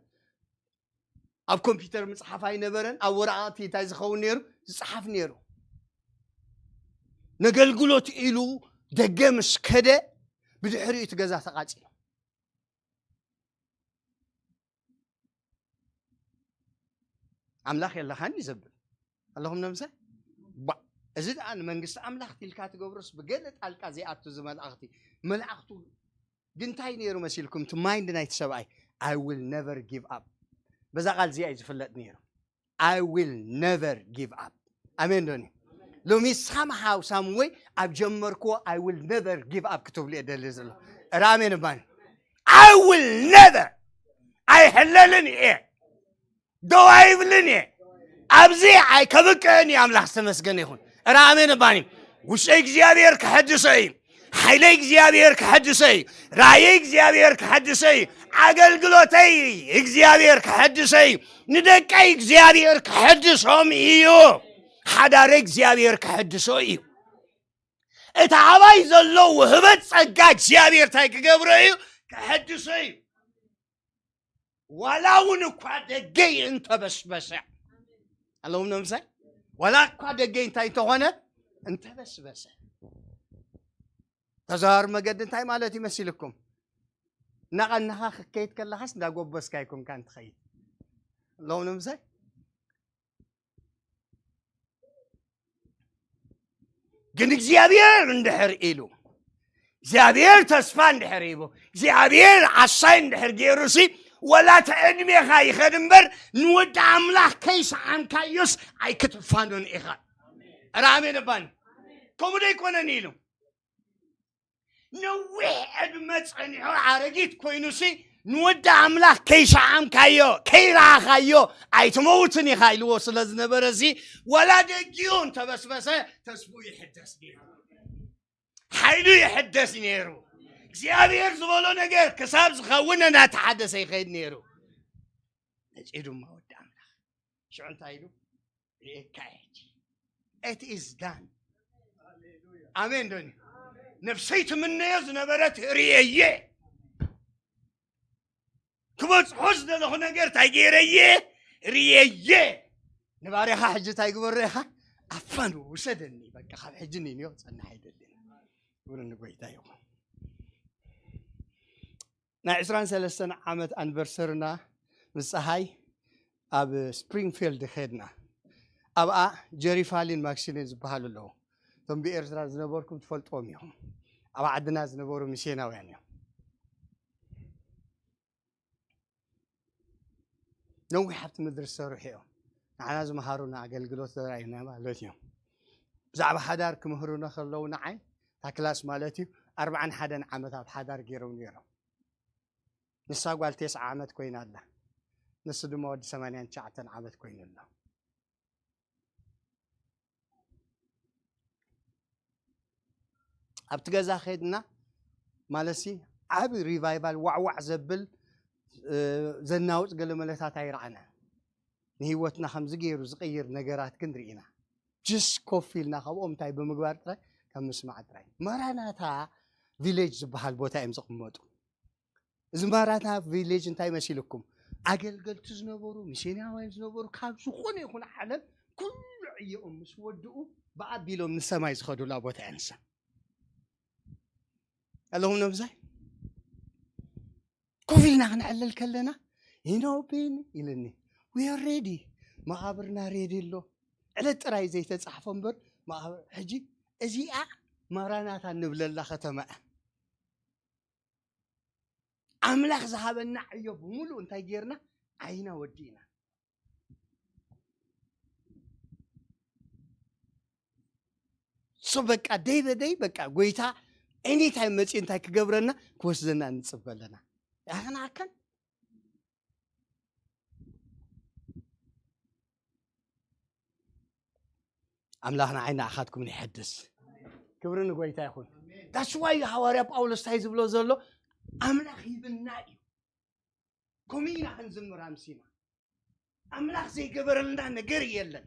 ኣብ ኮምፒውተር ምጽሓፍ ኣይነበረን፣ ኣብ ወረቓቕቲ እንታይ ዝኸውን ነይሩ? ዝጽሓፍ ነይሩ። ነገልግሎት ኢሉ ደገ ምስ ከደ፣ ብድሕሪኡ እቲ ገዛ ተቓጺሉ። ኣምላኽ የለኻን እዩ ዘብል። ኣለኹም ነምሰ? ባ-፣ እዚ ደኣ ንመንግስቲ ኣምላኽ ኢልካ ትገብሮስ ብገለ ጣልቃ ዘይኣቱ እዚ መልኣኽቲ። መልኣኽቱ ግን እንታይ ነይሩ መሲልኩም? እቲ ማይንድ ናይቲ ሰብኣይ፣ "I will never give up." በዛ ቃል እዚኣ እዩ ዝፍለጥ ነይሩ። "I will never give up." ኣሜን ዶኒ? ሎሚ ሳምሃው ሳምወይ ኣብ ጀመርክዎ "I will never give up" ክትብሉ እየ ደሊ ዘሎ። ኧረ ኣሜን እባኒ። "I will never" ኣይሕለልን እየ። ደው ኣይብልን እየ። ኣብዚ ኣይ-፣ ከብቅዕን እዩ። ኣምላኽ ዝተመስገነ ይኹን። ኧረ ኣሜን እባኒ። ውሽጠይ እግዚኣብሔር ክሐድሶ እዩ። ሓይለይ እግዚኣብሔር ክሐድሶ እዩ። ራእየይ እግዚኣብሔር ክሐድሶ እዩ። ኣገልግሎተይ እግዚኣብሔር ክሐድሶ እዩ። ንደቀይ እግዚኣብሔር ክሐድሶም እዩ። ሓዳረይ እግዚኣብሔር ክሐድሶ እዩ። እቲ ኣባይ ዘሎ ውህበት ጸጋ እግዚኣብሔር እንታይ ክገብሮ እዩ? ክሐድሶ እዩ። ዋላ እውን እኳ ደገይ እንተበስበሰ፣ ኣለዎም ነምሳይ፣ ዋላ እኳ ደገይ እንታይ እንተኾነ፣ እንተበስበሰ። ተዘዋዋሪ መገዲ እንታይ ማለት ይመሲልኩም? እናቐናኻ ክትከይድ ከለኻስ እንዳጎበስካ ኣይኮንካን ትኸይድ። ኣለዎም ነምሳይ፣ ግን እግዚኣብሔር እንድሕር ኢሉ፣ እግዚኣብሔር ተስፋ እንድሕር ሂቡ፣ እግዚኣብሔር ዓሳይ እንድሕር ገይሩሲ፣ ወላ እቲ ዕድሜኻ ይኸድ እምበር፣ ንወዲ ኣምላኽ ከይሰዓምካዮስ ኣይክትፋኖን ኢኻ። ኧረ ኣሜን እባኒ። ከምኡ ዶ ኣይኮነን ኢሉ? ነዊሕ ዕድመ ጸኒሑ ኣረጊት ኮይኑሲ፣ ንወዲ ኣምላኽ ከይሰዓምካዮ፣ ከይረኣኻዮ ኣይትመውትን ኢኻ ኢልዎ ስለ ዝነበረሲ፣ ዋላ ደጊኡ እንተበስበሰ፣ ተስፉ ይሕደስ ነይሩ። ሓይሉ ይሕደስ ነይሩ። እግዚኣብሔር ዝበሎ ነገር ክሳብ ዝኸውን እናተሓደሰ ይኸይድ ነይሩ። መጺኡ ድማ ወዲ ኣምላኽ። ሽዑ እንታይ ኢሉ? ርእየካ እየ ሕጂ። It is done። ኣሜን ዶኒ? ነፍሰይ ትምነዮ ዝነበረት ርእየየ። ክበጽሖ ዝደለኹ ነገር እንታይ ገይረየ? ርእየየ። ንባርያኻ ሕጂ እንታይ ግበሮ ኢኻ? ኣፋን ውሰደኒ። በቃ ካብ ሕጂ ንንዮ ክጸንሕ ኣይደልን። ክብሪ ንጎይታ ይኹን። ናይ ዕስራን ሰለስተን ዓመት ኣኒቨርሰርና ምስ ጸሃይ ኣብ ስፕሪንግፊልድ ከድና። ኣብኣ ጀሪ ፋሊን ማክሲሊን ዝበሃሉ ኣለዉ። እቶም ብኤርትራ ዝነበርኩም ትፈልጥዎም ኢኹም። ኣብ ዓድና ዝነበሩ ሚስዮናውያን እዮም። ነዊሕ ኣብቲ ምድሪ ዝሰርሑ እዮም። ንዓና ዝመሃሩና ኣገልግሎት ዘርኣዩና ማለት እዮም። ብዛዕባ ሓዳር ክምህሩና ከለዉ ንዓይ፣ እታ ክላስ ማለት እዩ፣ ኣርባዓን ሓደን ዓመት ኣብ ሓዳር ገይሮም ነይሮም። ንሳ ጓል ተስዓ ዓመት ኮይና ኣላ። ንሱ ድማ ወዲ ሰማንያን ትሽዓተን ዓመት ኮይኑ ኣሎ። ኣብቲ ገዛ ከድና ማለትሲ ዓቢ ሪቫይቫል ዋዕዋዕ ዘብል፣ እ፣ ዘናውጽ ገለ መለታት ኣይረኣናን። ንህይወትና ከምዚ ገይሩ ዝቕይር ነገራት ግን ርኢና። ጅስ ኮፍ ኢልና ካብኦም እንታይ ብምግባር ጥራይ፣ ካብ ምስማዕ ጥራይ። ማራናታ ቪሌጅ ዝበሃል ቦታ እዮም ዝቕመጡ። እዚ ማራናታ ቪሌጅ እንታይ መሲልኩም? ኣገልገልቲ ዝነበሩ፣ ሚስዮናውያን ዝነበሩ፣ ካብ ዝኾነ ይኹን ዓለም ኩሉ ዕዮኦም ምስ ወድኡ ብኣቢሎም ንሰማይ ዝኸዱላ ቦታ እያ ንሳ። ኣለኹም ነብዛይ? ኮፍ ኢልና ክንዕልል ከለና፣ "You know, Ben," ኢልኒ። "We are ready." መቓብርና ሬዲ ኣሎ። ዕለት ጥራይ ዘይተጻሕፎ እምበር፣ መቓብር-፣ ሕጂ እዚኣ ማራናታ ንብለላ ከተማ እያ። ኣምላኽ ዝሃበና ዕዮ ብምሉእ እንታይ ጌርና? ዓይና ወዲእና። ሶ በቃ ደይ በደይ በቃ ጎይታ ኤኒታይም መፂኡ እንታይ ክገብረና ክወስደና ንፅበ ኣለና። ያኽን ኣካል ኣምላኽ ንዓይ ንዓኻትኩም ይሐድስ። ክብሪ ንጎይታ ይኹን። ዳስዋይ ሃዋርያ ጳውሎስ እንታይ ዝብሎ ዘሎ? ኣምላኽ ሂብና እዩ። ከምኡ ኢና ክንዝምር ኣምሲና። ኣምላኽ ዘይገበረልና ነገር የለን።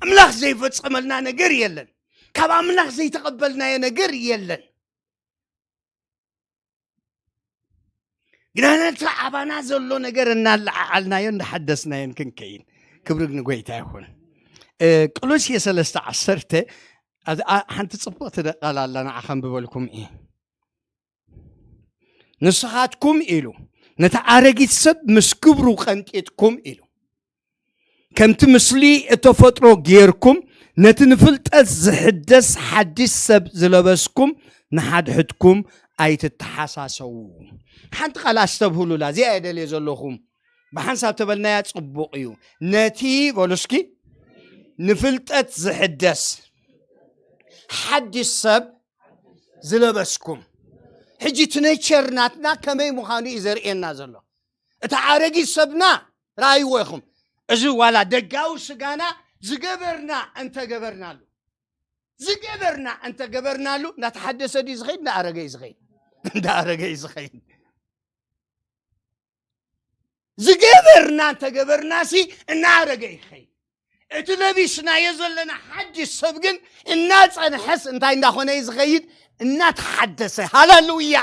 ኣምላኽ ዘይፈጸመልና ነገር የለን። ካብ ኣምላኽ ዘይተቐበልናዮ ነገር የለን። ግና ነቲ ኣባና ዘሎ ነገር እናለዓዓልናዮ እንዳሓደስናዮን ክንከይን ክብሪ ንጎይታ ይኹን። እ፣ ቆሎሴ ሰለስተ ዓሰርተ፣ ኣዝ-፣ ኣ-፣ ሓንቲ ጽብቕቲ ቃል ኣላ፣ ንዓ ከንብበልኩም እየ። ንስኻትኩም ኢሉ፣ ነቲ ኣረጊት ሰብ ምስ ግብሩ ቀንጢጥኩም ኢሉ፣ ከምቲ ምስሊ እተፈጥሮ ጌርኩም፣ ነቲ ንፍልጠት ዝሕደስ ሓድሽ ሰብ ዝለበስኩም፣ ንሓድሕድኩም ኣይትተሓሳሰዉ። ሓንቲ ቃል ኣስተብህሉላ፣ እዚኣ እየ ደልየ ዘለኹም። ብሓንሳብ ተበልናያ ጽቡቕ እዩ። ነቲ፣ በሉ እስኪ፣ ንፍልጠት ዝሕደስ ሓድሽ ሰብ ዝለበስኩም። ሕጂ እቲ ኔቸር ናትና ከመይ ምዃኑ እዩ ዘርእየና ዘሎ። እቲ ኣረጊት ሰብና ረኣይዎ ኢኹም። እዚ ዋላ ደጋዊ ስጋና ዝገበርና እንተገበርናሉ፣ ዝገበርና እንተገበርናሉ፣ እናተሓደሰ ድዩ ዝኸይድ? እንዳኣረገ እዩ ዝኸይድ። እንዳኣረገ እዩ ዝኸይድ። ዝገበርና እንተገበርናሲ እናኣረገ ይኸይድ። እቲ ለቢስናዮ ዘለና ሓድሽ ሰብ ግን እናጸንሐስ እንታይ እንዳኾነ እዩ ዝኸይድ? እናተሓደሰ። ሃሌሉያ!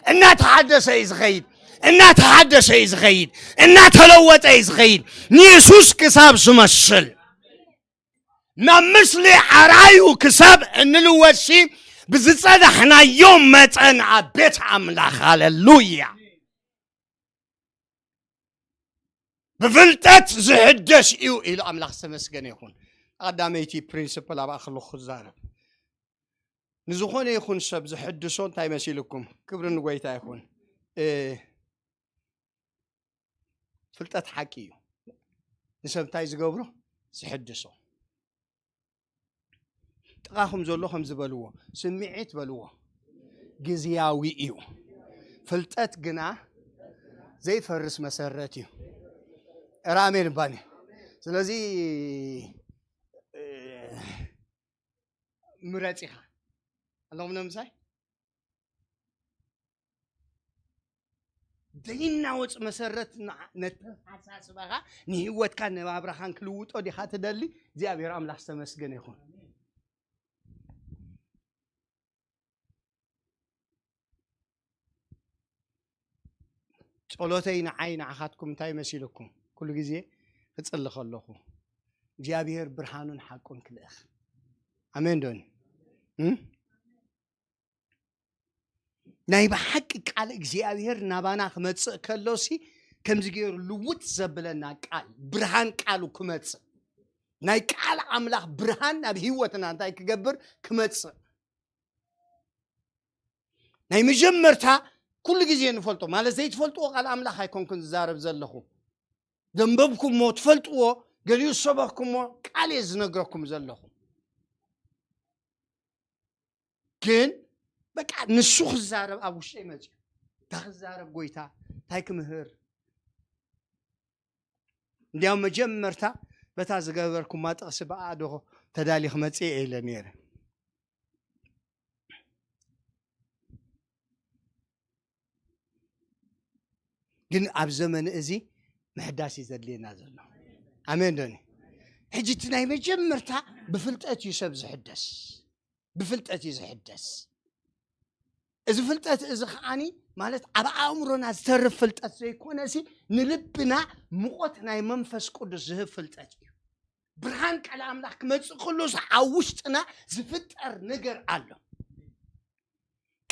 እናተሓደሰ እዩ ዝኸይድ። እናተሓደሰ እዩ ዝኸይድ። እናተለወጠ እዩ ዝኸይድ። ንየሱስ ክሳብ ዝመስል ናብ ምስሊ ኣርኣዩ ክሳብ እንልወጥሲ ብዝጸናሕናዮ መጠን ኣብ ቤት ኣምላኽ። ሃሌሉያ! ብፍልጠት ዝሕደስ እዩ ኢሉ ኣምላኽ ዝተመስገነ ይኹን። ቀዳመይቲ ፕሪንስፕል ኣብኣ ከለኹ ክዛረብ፣ ንዝኾነ ይኹን ሰብ ዝሕድሶ እንታይ መሲልኩም? ክብሪ ንጎይታ ይኹን። እ፣ ፍልጠት ሓቂ እዩ። ንሰብ እንታይ ዝገብሮ? ዝሕድሶ። ጥቓኹም ዘሎ ከምዚ በልዎ፣ ስምዒት በልዎ፣ ግዝያዊ እዩ። ፍልጠት ግና ዘይፈርስ መሰረት እዩ። እረ ኣሜን እባኒ። ስለዚ፣ እ፣ ምረጽ ኢኻ። ኣለኹም ነምሳይ? ዘይናወጽ መሰረት ን-፣ ነተሓሳስባኻ ንህይወትካን ነባብራኻን ክልውጦ ዲኻ ትደሊ? እግዚኣብሔር ኣምላኽ ዝተመስገነ ይኹን። ጸሎተይ ንዓይ ንዓኻትኩም እንታይ መሲልኩም? ኩሉ ግዜ ክጽሊ ከለኹ እግዚኣብሔር ብርሃኑን ሓቁን ክልእኽ። ኣሜን ዶኒ? እም? ናይ ብሓቂ ቃል እግዚኣብሔር ናባና ክመጽእ ከሎሲ ከምዚ ገይሩ ልውጥ ዘብለና ቃል፣ ብርሃን ቃሉ ክመጽእ፣ ናይ ቃል ኣምላኽ ብርሃን ናብ ህይወትና እንታይ ክገብር? ክመጽእ። ናይ መጀመርታ ኩሉ ግዜ ንፈልጦ፣ ማለት ዘይትፈልጥዎ ቃል ኣምላኽ ኣይኮንኩን ዝዛረብ ዘለኹ። ዘንበብኩሞ ትፈልጥዎ ገሊኡ ዝሰበኽኩሞ ቃል እየ ዝነግረኩም ዘለኹ። ግን በቃ ንሱ ክዛረብ ኣብ ውሽጠይ መፅዩ። እንታይ ክዛረብ ጎይታ? እንታይ ክምህር? እንዲያው መጀመርታ በታ ዝገበርኩማ ጥቕሲ ብኣዶ ተዳሊ ክመፅእ እየ ኢለ ነይረ። ግን ኣብ ዘመን እዚ ምሕዳስ እዩ ዘድልየና ዘሎ። ኣሜን ዶኒ? ሕጂ እቲ ናይ መጀመርታ ብፍልጠት እዩ ሰብ ዝሕደስ። ብፍልጠት እዩ ዝሕደስ። እዚ ፍልጠት እዚ ከዓኒ ማለት ኣብ ኣእምሮና ዝተርፍ ፍልጠት ዘይኮነሲ፣ ንልብና ሙቐት ናይ መንፈስ ቅዱስ ዝህብ ፍልጠት እዩ። ብርሃን ቃል ኣምላኽ ክመጽእ ከሎስ ኣብ ውሽጥና ዝፍጠር ነገር ኣሎ።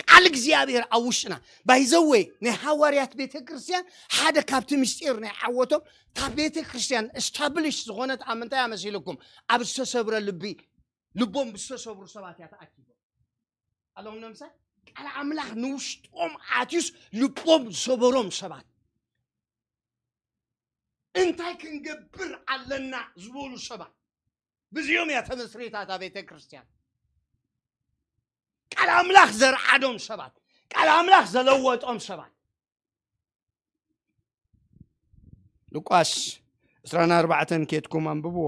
ቃል እግዚኣብሔር ኣብ ውሽጥና ባይዘወይ ናይ ሃዋርያት ቤተ ክርስቲያን ሓደ ካብቲ ምስጢር ናይ ዓወቶም፣ እታ ቤተ ክርስቲያን ስታብሊሽ ዝኾነት ኣብ ምንታይ መሲልኩም? ኣብ ዝተሰብረ ልቢ፣ ልቦም ብዝተሰብሩ ሰባት እያ ተኣኪቦም ኣለኹም። ነምሳ ቃል ኣምላኽ ንውሽጦም ኣትዩስ ልቦም ዝሰበሮም ሰባት፣ እንታይ ክንገብር ኣለና ዝበሉ ሰባት፣ ብዚኦም እያ ተመስሪታ እታ ቤተ ክርስቲያን። ቃል ኣምላኽ ዘርዓዶም ሰባት፣ ቃል ኣምላኽ ዘለወጦም ሰባት። ሉቃስ ዕስራን ኣርባዕተን ኬድኩም ኣንብብዎ።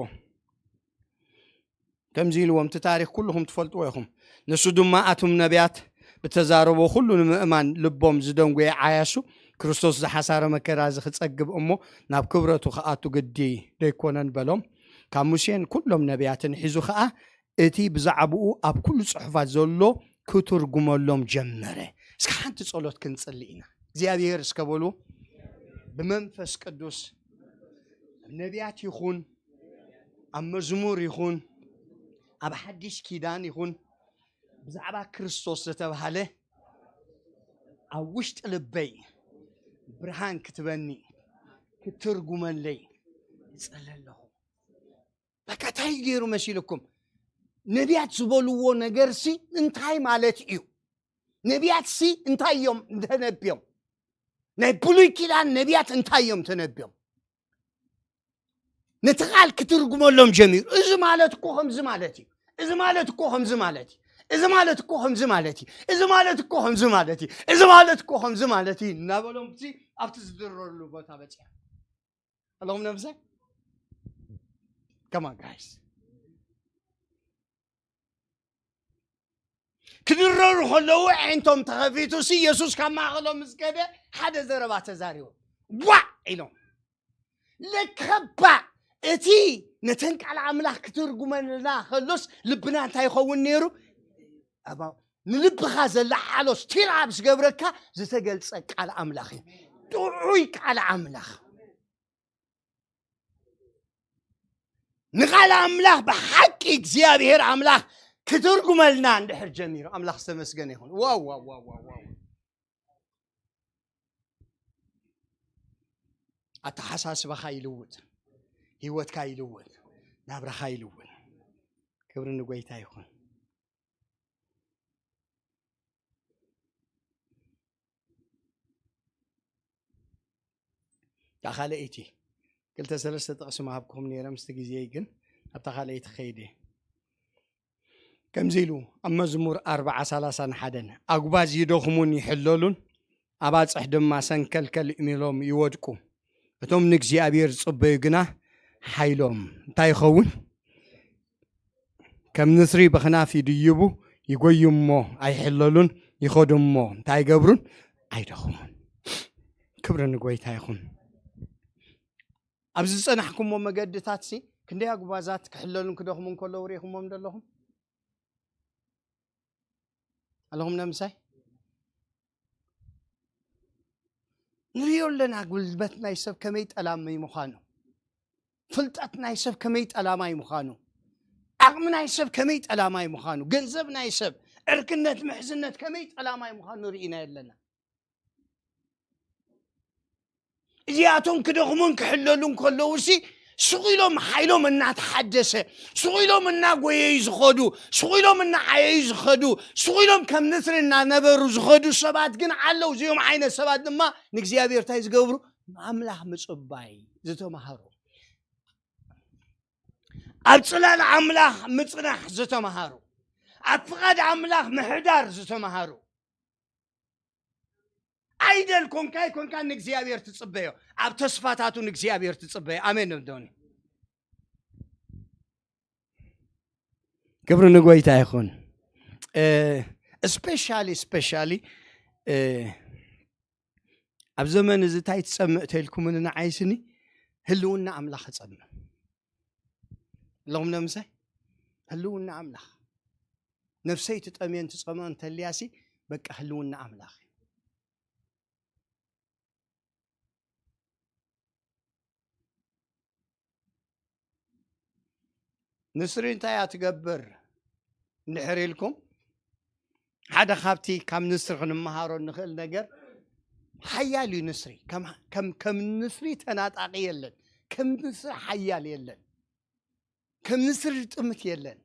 ከምዚ ኢልዎም፣ እቲ ታሪኽ ኩልኹም ትፈልጥዎ ኢኹም። ንሱ ድማ ኣቱም ነቢያት ብተዛረቦ ኩሉ ንምእማን ልቦም ዝደንጎየ ዓያሱ፣ ክርስቶስ ዝሓሳረ መከራ እዚ ክጸግብ እሞ ናብ ክብረቱ ክኣቱ ግዲ ደይኮነን በሎም። ካብ ሙሴን ኩሎም ነቢያትን ሒዙ ኸኣ እቲ ብዛዕባኡ ኣብ ኩሉ ጽሑፋት ዘሎ ክትርጉመሎም ጀመረ። እስከ ሓንቲ ጸሎት ክንጽሊ ኢና። እግዚኣብሔር እስከ በሉ፣ ብመንፈስ ቅዱስ ኣብ ነቢያት ይኹን፣ ኣብ መዝሙር ይኹን፣ ኣብ ሓድሽ ኪዳን ይኹን፣ ብዛዕባ ክርስቶስ ዝተባህለ ኣብ ውሽጢ ልበይ ብርሃን ክትበኒ፣ ክትርጉመለይ ይጸሊ ኣለኹ። በቃ እንታይ ገይሩ መሲልኩም? ነቢያት ዝበልዎ ነገርሲ እንታይ ማለት እዩ? ነቢያትሲ እንታይ እዮም ተነብዮም? ናይ ብሉይ ኪዳን ነቢያት እንታይ እዮም ተነብዮም? ነቲ ቃል ክትርጉመሎም ጀሚሩ። እዚ ማለት እኮ ከምዚ ማለት እዩ። እዚ ማለት እኮ ከምዚ ማለት እዩ። እዚ ማለት እኮ ከምዚ ማለት እዩ። እዚ ማለት እኮ ከምዚ ማለት እዩ። እዚ ማለት እኮ ከምዚ ማለት እዩ እናበሎም ኣብቲ ዝድረርሉ ቦታ በፂሖም ኣለኹም። ነምሰ ከማን ጋይስ ክድረሩ ከለዉ ኣዒንቶም ተኸፊቱ ሲ የሱስ ካብ ማእኸሎም ምስ ከደ ሓደ ዘረባ ተዛሪቦም። ዋዕ ኢሎም። ለከባ እቲ ነተን ቃል ኣምላኽ ክትርጉመልና ከሎስ ልብና እንታይ ይኸውን ነይሩ? ኣባ ንልብኻ ዘለዓሎ ስቲል ኣብ ዝገብረካ ዝተገልጸ ቃል ኣምላኽ እዩ። ጥዑይ ቃል ኣምላኽ። ንቓል ኣምላኽ ብሓቂ እግዚኣብሔር ኣምላኽ ክትርጉመልና እንድሕር ጀሚሩ ኣምላኽ ዝተመስገነ ይኹን። ዋው ዋው ዋው ዋው ዋው። ኣተሓሳስባኻ ይልውጥ፣ ህይወትካ ይልውጥ፣ ናብራኻ ይልውጥ። ክብሪ ንጎይታ ይኹን። እታ ካልኣይቲ ክልተ ሰለስተ ጥቕሲ ምሃብኩም ነይረ፣ ምስቲ ግዜ ግን ኣብታ ካልኣይቲ ከይደ። ከምዚ ኢሉ ኣብ መዝሙር ኣርብዓ ሰላሳን ሓደን፣ ኣጉባዝ ይደኽሙን ይሕለሉን፣ ኣባጽሕ ድማ ሰንከልከል ኢሎም ይወድቁ፣ እቶም ንእግዚኣብሔር ዝጽበዩ ግና ሓይሎም እንታይ ይኸውን? ከም ንስሪ ብኽናፍ ይድይቡ፣ ይጎዩ እሞ ኣይሕለሉን፣ ይኸዱ እሞ እንታይ ይገብሩን? ኣይደኽሙን። ክብሪ ንጎይታ ይኹን። ኣብዚ ዝጸናሕኩሞ መገድታት ሲ ክንደይ ኣጉባዛት ክሕለሉን ክደኽሙን ከለዉ ርኢኹሞም ደለኹም? ኣለኹም ነምሳይ? ንሪኦ ኣለና ጉልበት ናይ ሰብ ከመይ ጠላሚ ምዃኑ፣ ፍልጠት ናይ ሰብ ከመይ ጠላማይ ምዃኑ፣ ዓቕሚ ናይ ሰብ ከመይ ጠላማይ ምዃኑ፣ ገንዘብ ናይ ሰብ ዕርክነት ምሕዝነት ከመይ ጠላማይ ምዃኑ ርኢና ኣለና። እዚኣቶም ክደኽሙን ክሕለሉን ከለዉ ሲ ሱቕ ኢሎም ሓይሎም እናተሓደሰ፣ ሱቕ ኢሎም እናጎየዩ ዝኸዱ፣ ሱቕ ኢሎም እናዓየዩ ዝኸዱ፣ ሱቕ ኢሎም ከም ንስሪ እናነበሩ ዝኸዱ ሰባት ግን ኣለዉ። እዚኦም ዓይነት ሰባት ድማ ንእግዚኣብሔር እንታይ ዝገብሩ? ኣምላኽ ምጽባይ ዝተማሃሩ። ኣብ ጽላል ኣምላኽ ምጽናሕ ዝተምሃሩ፣ ኣብ ፍቓድ ኣምላኽ ምሕዳር ዝተምሃሩ። ኣይደል ኮንካ ኣይኮንካ ንእግዚኣብሔር ትጽበዮ፣ ኣብ ተስፋታቱ ንእግዚኣብሔር ትጽበዮ። ኣሜን ዶ? ክብሪ ንጎይታ ይኹን። ስፔሻሊ ስፔሻሊ ኣብ ዘመን እዚ እንታይ ትጸምእ ተልኩምኒ፣ ንዓይስኒ ህልውና ኣምላኽ እጸምእ። ኣለኹም ነምሳይ? ህልውና ኣምላኽ። ነፍሰይ ትጠምየን ትጸምኦን ተልያሲ፣ በቃ ህልውና ኣምላኽ እዩ። ንስሪ እንታይ እያ ትገብር እንድሕር ኢልኩም፣ ሓደ ካብቲ ካብ ንስሪ ክንመሃሮ እንኽእል ነገር፣ ሓያል እዩ ንስሪ። ከም፣ ከም፣ ከም ንስሪ ተናጣቂ የለን። ከም ንስሪ ሓያል የለን። ከም ንስሪ ጥምት የለን።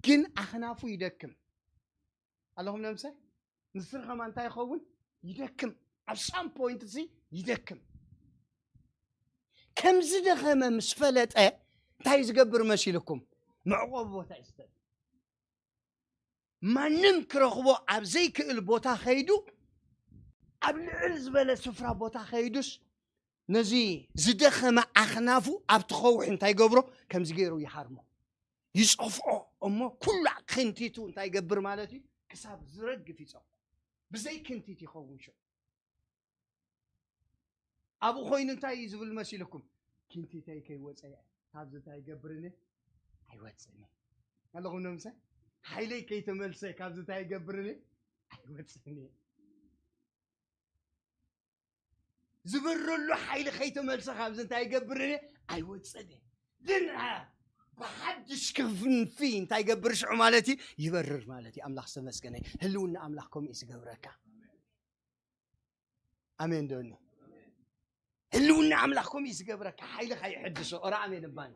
ግን ኣኽናፉ ይደክም። ኣለኹም ነምሳይ? ንስሪ ከማ እንታይ ይኸውን? ይደክም። ኣብ ሳም ፖይንት ሲ ይደክም። ከም ዝደኸመ ምስ ፈለጠ እንታይ ዝገብር መሲልኩም? መዕቆቢ ቦታ ይስተል። ማንም ክረኽቦ ኣብ ዘይክእል ቦታ ከይዱ፣ ኣብ ልዕል ዝበለ ስፍራ ቦታ ከይዱስ፣ ነዚ ዝደኸመ ኣኽናፉ ኣብቲ ከውሒ እንታይ ገብሮ? ከምዚ ገይሩ ይሃርሞ፣ ይጸፍዖ። እሞ ኩላ ክንቲቱ እንታይ ይገብር ማለት እዩ? ክሳብ ዝረግፍ ይጸፍዖ። ብዘይ ክንቲት ይኸውን ሽዑ። ኣብኡ ኮይኑ እንታይ እዩ ዝብል መሲልኩም? ክንቲተይ ከይወጸ እየ፣ ካብዚ እንታይ ይገብርን እየ? ኣይወጽእን እየ። ኣለኹም ነምሳይ? ሓይለይ ከይተመልሰ ካብዚ እንታይ ይገብርን እየ? ኣይወጽእን እየ። ዝበረሉ ሓይሊ ከይተመልሰ ካብዚ እንታይ ይገብርን እየ? ኣይወጽእን እየ። ግን፣ አ፣ ብሓድሽ ክንፊ እንታይ ይገብር ሽዑ ማለት እዩ? ይበርር ማለት እዩ። ኣምላኽ ዝተመስገነ። ህልውና ኣምላኽ ከምኡ እዩ ዝገብረካ። ኣሜን ዶኒ? ህልውና ኣምላኽ ከምኡ እዩ ዝገብረካ። ሓይልኻ ይሕድሶ። ኧረ ኣሜን እባኒ።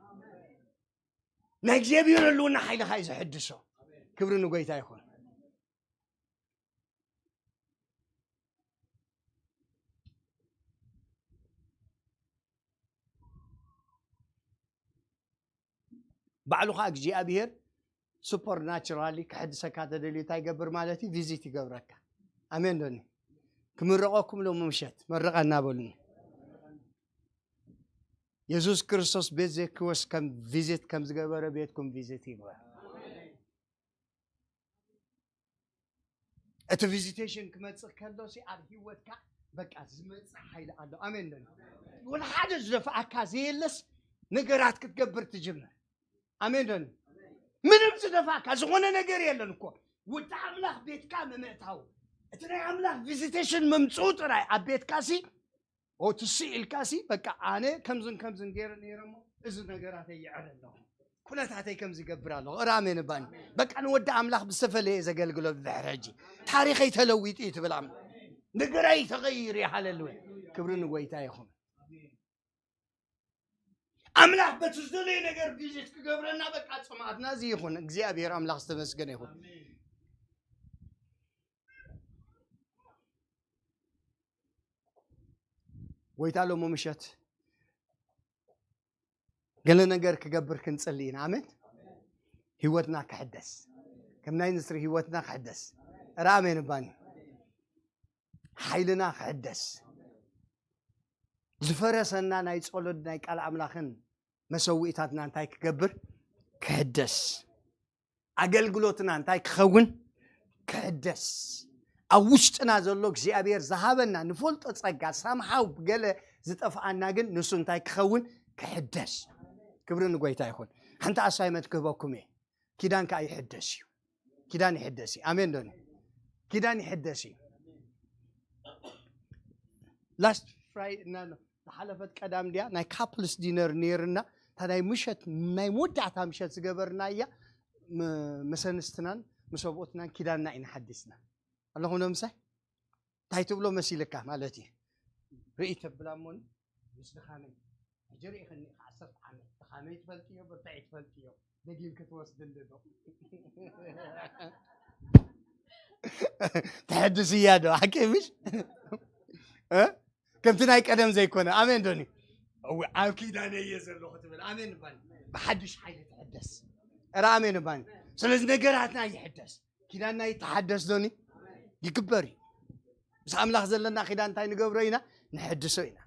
ናይ እግዚኣብሔር ህልውና ሓይልኻ እዩ ዝሕድሶ። ክብሪ ንጎይታ ይኹን። ባዕሉ ኸዓ እግዚኣብሔር ሱፐርናቹራሊ ክሕድሰካ ተደልዩ እንታይ ይገብር ማለት እዩ? ቪዚት ይገብረካ። ኣሜን ዶኒ? ክምረቐኩም ሎሚ ምሸት መርቐና በሉኒ። የሱስ ክርስቶስ ቤት ዘኪዎስ ከም ቪዚት ከም ዝገበረ ቤትኩም ቪዚት ይግበር። እቲ ቪዚቴሽን ክመጽእ ከሎ ሲ ኣብ ህይወትካ በቃ ዝመጽእ ሓይሊ ኣሎ። ኣሜን ዶ? ወላ ሓደ ዝደፍኣካ ዘየለስ ነገራት ክትገብር ትጅምር። ኣሜን ዶ? ምንም ዝደፍኣካ ዝኾነ ነገር የለን እኮ። ወዲ ኣምላኽ ቤትካ ምምእታው፣ እቲ ናይ ኣምላኽ ቪዚቴሽን ምምጽኡ ጥራይ ኣብ ቤትካ ሲ ኦ ትስእ ኢልካ ሲ በቃ ኣነ ከምዝን ከምዝን ገይረ ነይረ እሞ እዚ ነገራተይ ይዕረ ኣለኹ። ኩነታተይ ከምዚ ይገብር ኣለኹ። እረ ኣሜን እባኒ። በቃ ንወዲ ኣምላኽ ብዝተፈለየ ዘገልግሎ ብድሕሪ ሕጂ ታሪኸይ ተለዊጡ እዩ ትብል ኣምላኽ። ነገራይ ተቐይሩ እዩ። ሃሌሉያ። ክብሪ ንጎይታ ይኹን። ኣምላኽ በቲ ዝደለየ ነገር ቪዚት ክገብረና በቃ ጽምኣትና እዚ ይኹን። እግዚኣብሔር ኣምላኽ ዝተመስገነ ይኹን። ጎይታ ሎሞ ምሸት ገለ ነገር ክገብር ክንጽሊ ኢና። ኣሜን። ህይወትና ክሕደስ፣ ከም ናይ ንስሪ ህይወትና ክሕደስ። እረ ኣሜን እባኒ። ሓይልና ክሕደስ፣ ዝፈረሰና ናይ ጸሎት ናይ ቃል ኣምላኽን መሰውኢታትና እንታይ ክገብር? ክሕደስ። ኣገልግሎትና እንታይ ክኸውን? ክሕደስ። ኣብ ውሽጥና ዘሎ እግዚኣብሔር ዝሃበና ንፈልጦ ጸጋ ሳምሓው ገለ ዝጠፍኣና ግን ንሱ እንታይ ክኸውን? ክሕደስ። ክብሪ ንጎይታ ይኹን። ሓንቲ ኣሳይመንት ክህበኩም እየ። ኪዳን ከኣ ይሕደስ እዩ። ኪዳን ይሕደስ እዩ። ኣሜን ዶኒ? ኪዳን ይሕደስ እዩ። ላስት ፍራይ እና ዝሓለፈት ቀዳም ድያ ናይ ካፕልስ ዲነር ነይርና፣ እታ ናይ ምሸት ናይ መወዳእታ ምሸት ዝገበርናያ ም-፣ ምስ ኣንስትናን ምስ ሰብኡትናን ኪዳንና ኢና ሓዲስና። ኣለኹም ዶ ምሳይ? እንታይ ትብሎ መሲልካ ማለት እዩ? ርኢ ተብላ እሞኒ ምስ ድኻመይ ሕጂ ርኢኽኒ ኢኻ ዓሰርተ ዓመት ድኻመይ ትፈልጥዮ፣ ብርታዐይ ትፈልጥዮ፣ ደጊም ክትወስድሊ ዶ? ተሐድስያ ዶ ሓቂ ምሽ? እ? ከምቲ ናይ ቀደም ዘይኮነ። ኣሜን ዶኒ? እወ፣ ኣብ ኪዳነ እየ ዘለኹ ትብል። ኣሜን እባል። ብሓድሽ ሓይሊ ትሕደስ። ኧረ ኣሜን እባኒ። ስለዚ ነገራትና ይሕደስ። ኪዳንና ይተሓደስ ዶኒ? ይግበር እዩ። ምስ ኣምላኽ ዘለና ኪዳን እንታይ ንገብሮ ኢና? ንሕድሶ ኢና።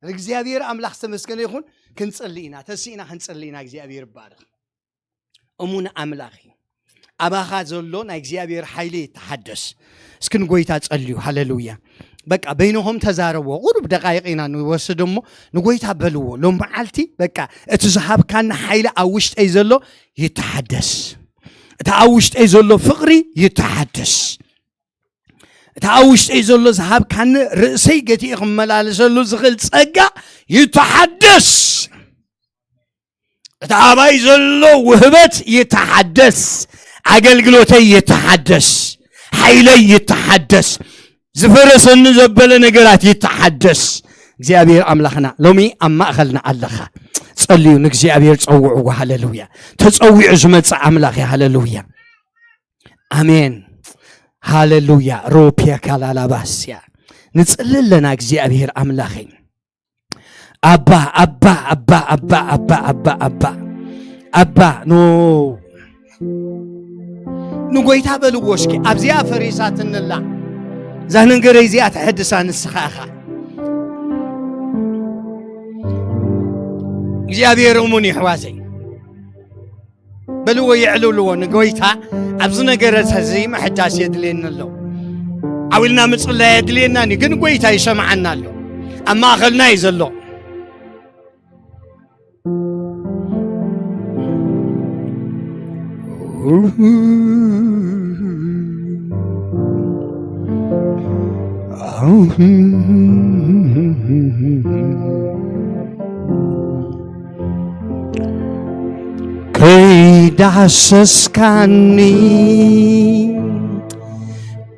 እግዚኣብሔር ኣምላኽ ዝተመስገነ ይኹን። ክንጽሊ ኢና፣ ተሲእና ክንጽሊ ኢና። እግዚኣብሔር ይባረኽ። እሙን ኣምላኽ እዩ። ኣባኻ ዘሎ ናይ እግዚኣብሔር ሓይሊ ይተሓደስ። እስኪ ንጎይታ ጸልዩ። ሃሌሉያ። በቃ በይንኹም ተዛረብዎ። ቁሩብ ደቃይቕ ኢና ንወስድ እሞ ንጎይታ በልዎ። ሎም መዓልቲ በቃ እቲ ዝሃብካኒ ሓይሊ ኣብ ውሽጠይ ዘሎ ይተሓደስ። እቲ ኣብ ውሽጠይ ዘሎ ፍቕሪ ይተሓደስ። እቲ ኣብ ውሽጠይ ዘሎ ዝሃብካኒ ርእሰይ ገቲኡ ክመላለሰሉ ዝኽእል ጸጋ ይተሓደስ። እቲ ኣባይ ዘሎ ውህበት ይተሓደስ። ኣገልግሎተይ ይተሓደስ። ሓይለይ ይተሓደስ። ዝፈረሰኒ ዘበለ ነገራት ይተሓደስ። እግዚኣብሔር ኣምላኽና ሎሚ ኣብ ማእኸልና ኣለኻ። ጸልዩ፣ ንእግዚኣብሔር ጸውዕዎ። ሃሌሉያ። ተጸዊዑ ዝመጽእ ኣምላኽ እዩ። ሃሌሉያ። ኣሜን። ሃሌሉያ። ሮፒያ ካላላባስያ። ንጽሊ ኣለና። እግዚኣብሔር ኣምላኸይ፣ ኣባ ኣባ ኣባ ኣባ ኣባ ኣባ ኣባ ኣባ ኖ ንጎይታ በልዎ እስኪ። ኣብዚኣ ፈሪሳትንላ እዛ ነገረይ እዚኣ ተሐድሳ ንስኻ ኢኻ። እግዚኣብሔር እሙን ይሕዋዘይ። በልዎ፣ የዕልልዎ ንጎይታ። ኣብዚ ነገረት እዚ ምሕዳስ የድልየኒ ኣሎ። ዓው ኢልና ምጽላይ የድልየና እዩ፣ ግን ጎይታ ይሰምዓና ኣሎ። ኣብ ማእኸልና እዩ ዘሎ። ከይዳሰስካኒ፣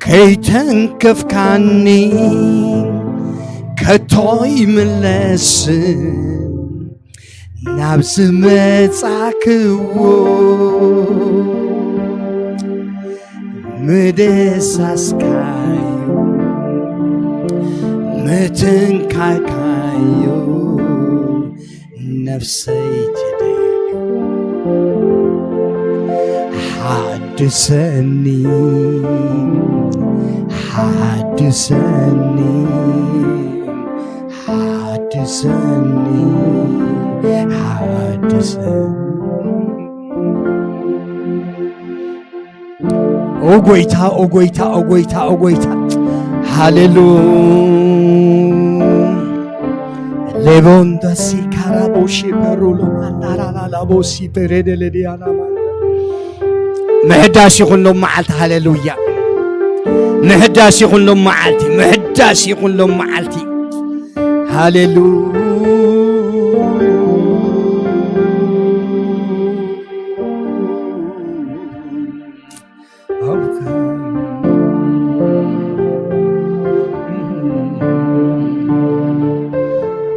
ከይተንከፍካኒ፣ ከቶ ይምለስን ናብ ዝመጻክዎ ምድሳስካዮ ምትንካካዮ ነፍሰይ ትደልዮ። ሓድሰኒ፣ ሓድሰኒ፣ ሓድሰኒ፣ ሓድሰኒ። ኦ ጎይታ፣ ኦ ጎይታ፣ ኦ ጎይታ፣ ኦ ጎይታ። ሃሌሉ። ሌቦንደሲ ካራቦሺ በሩሎ ማንዳራላላቦሲ በሬደለዲያና ማንዳ። ምሕዳስ ይኹን ሎም መዓልቲ። ሃሌሉያ። ምሕዳስ ይኹን ሎም መዓልቲ። ምሕዳስ ይኹን ሎም መዓልቲ። ሃሌሉ።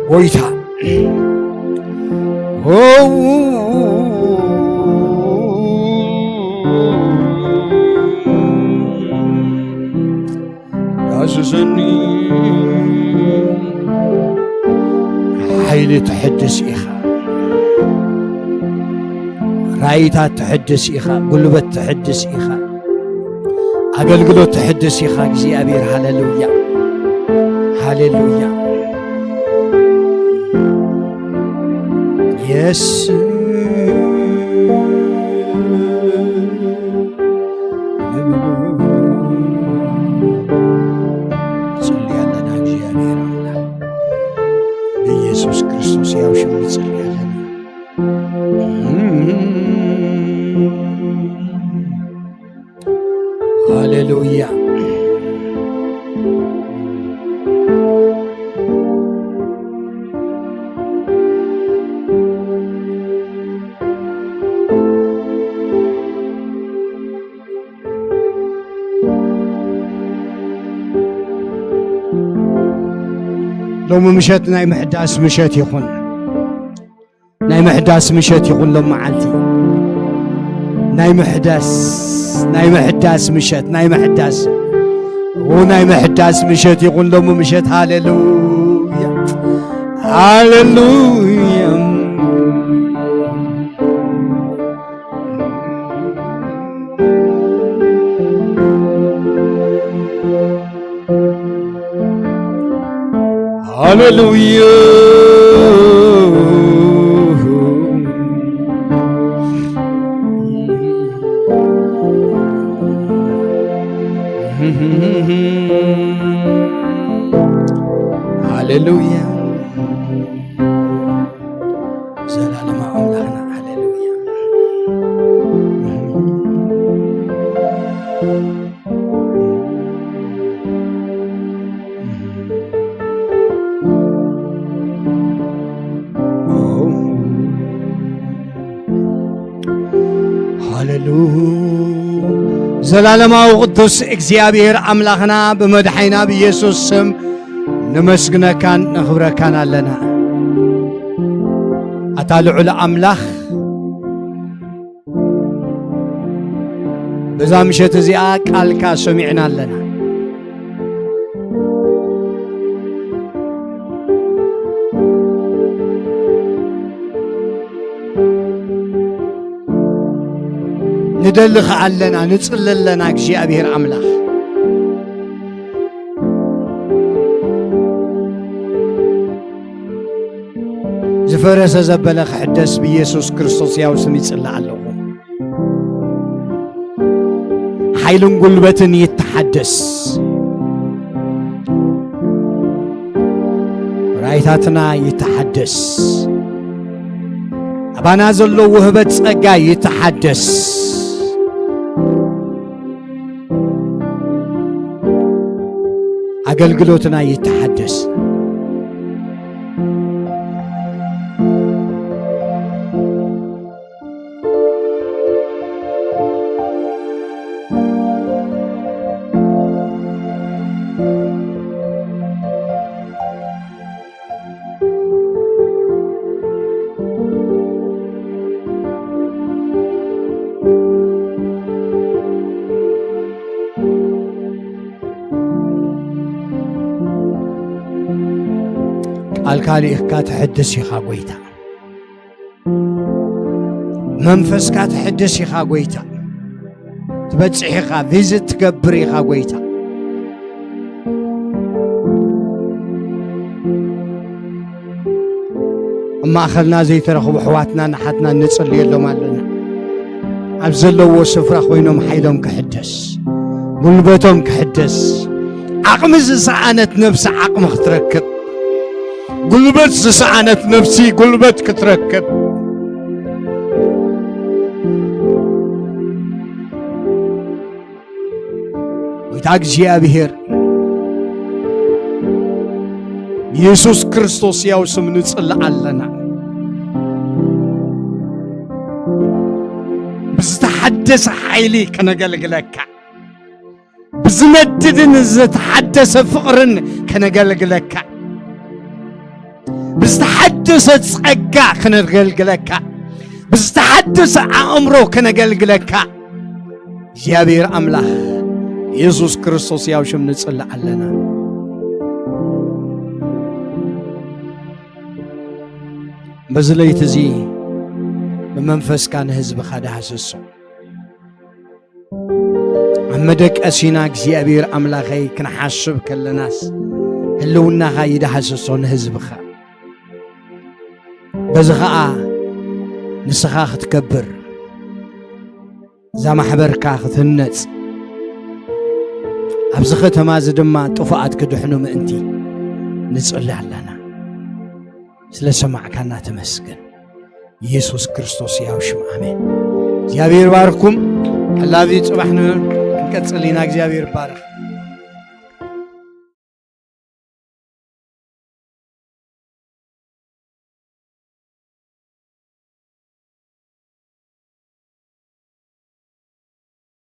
ጎይታ ዳስሰኒ። ሓይሊ ትሕድስ ኢኻ። ራእይታት ትሕድስ ኢኻ። ጉልበት ትሕድስ ኢኻ። ኣገልግሎት ትሕድስ ኢኻ እግዚኣብሔር። ሃሌሉያ፣ ሃሌሉያ። የስ ንጽሊ ኣለና። እግዚኣብሔር ኣምላኽ ብኢየሱስ ክርስቶስ ያው ሽም ንጽሊ ኣለና። ሃሌሉያ። ሎሚ ምሸት ናይ ምሕዳስ ምሸት ይኹን። ናይ ምሕዳስ ምሸት ይኹን ሎም መዓልቲ። ናይ ምሕዳስ፣ ናይ ምሕዳስ ምሸት፣ ናይ ምሕዳስ። ኦ፣ ናይ ምሕዳስ ምሸት ይኹን ሎም ምሸት። ሃሌሉያ፣ ሃሌሉያ። ሃሌሉያ። ሃሌሉያ። ዘላለማዊ ኣምላኽና፣ ሃሌሉያ። ሃሌሉ። ዘላለማዊ ቅዱስ እግዚኣብሔር ኣምላኽና፣ ብመድሓይና ብኢየሱስ ስም ነመስግነካን ነኽብረካን ኣለና። ኣታ ልዑል ኣምላኽ፣ በዛ ምሸት እዚኣ ቃልካ ሰሚዕና ኣለና። ንደሊ ኸኣ ኣለና፣ ንጽሊ ኣለና። እግዚኣብሔር ኣምላኽ፣ ዝፈረሰ ዘበለ ክሕደስ ብኢየሱስ ክርስቶስ ያው ስም ይጽላእ ኣለኹ። ሓይልን ጉልበትን ይተሓደስ። ራእይታትና ይተሓደስ። ኣባና ዘሎ ውህበት ጸጋ ይተሓደስ። ኣገልግሎትና ይተሓደስ። ቃልካ ልኢኽካ ትሕድስ ኢኻ ጎይታ። መንፈስካ ትሕድስ ኢኻ ጎይታ። ትበጽሕ ኢኻ፣ ቪዝት ትገብር ኢኻ ጎይታ። ኣብ ማእኸልና ዘይተረኽቡ ኣሕዋትና ንሓትና ንጽልየሎም ኣለና። ኣብ ዘለዎ ስፍራ ኮይኖም ሓይሎም ክሕደስ፣ ጉልበቶም ክሕደስ፣ ዓቕሚ ዝሰኣነት ነብሲ ዓቕሚ ክትረክብ፣ ጉልበት ዝሰኣነት ነብሲ ጉልበት ክትረክብ። ጎይታ እግዚኣብሔር፣ ኢየሱስ ክርስቶስ ያው ስም ንጽልእ ኣለና። ብዝተሓደሰ ሓይሊ ከነገልግለካ፣ ብዝነድድን ዝተሓደሰ ፍቕርን ከነገልግለካ፣ ብዝተሓደሰ ጸጋ ከነገልግለካ፣ ብዝተሓደሰ ኣእምሮ ከነገልግለካ፣ እግዚኣብሔር ኣምላኽ፣ ኢየሱስ ክርስቶስ ያው ሽም ንጽልእ ኣለና። በዚ ለይቲ እዚ ብመንፈስካ ንህዝብኻ ድሃሰሶ። ኣብ መደቀሲና እግዚኣብሔር ኣምላኸይ ክንሓስብ ከለናስ፣ ህልውናኻ ይድሃሰሶ ንህዝብኻ። በዚ ኸኣ ንስኻ ክትከብር፣ እዛ ማሕበርካ ክትህነጽ፣ ኣብዚ ከተማ እዚ ድማ ጥፉኣት ክድሕኑ ምእንቲ ንጽሊ ኣለና። ስለ ሰማዕካና ተመስገን። ኢየሱስ ክርስቶስ ያው ሽም ኣሜን። እግዚኣብሔር ባርኩም። ሕላዊ ጽባሕ ን-፣ ክንቀጽል ኢና። እግዚኣብሔር ባርክ።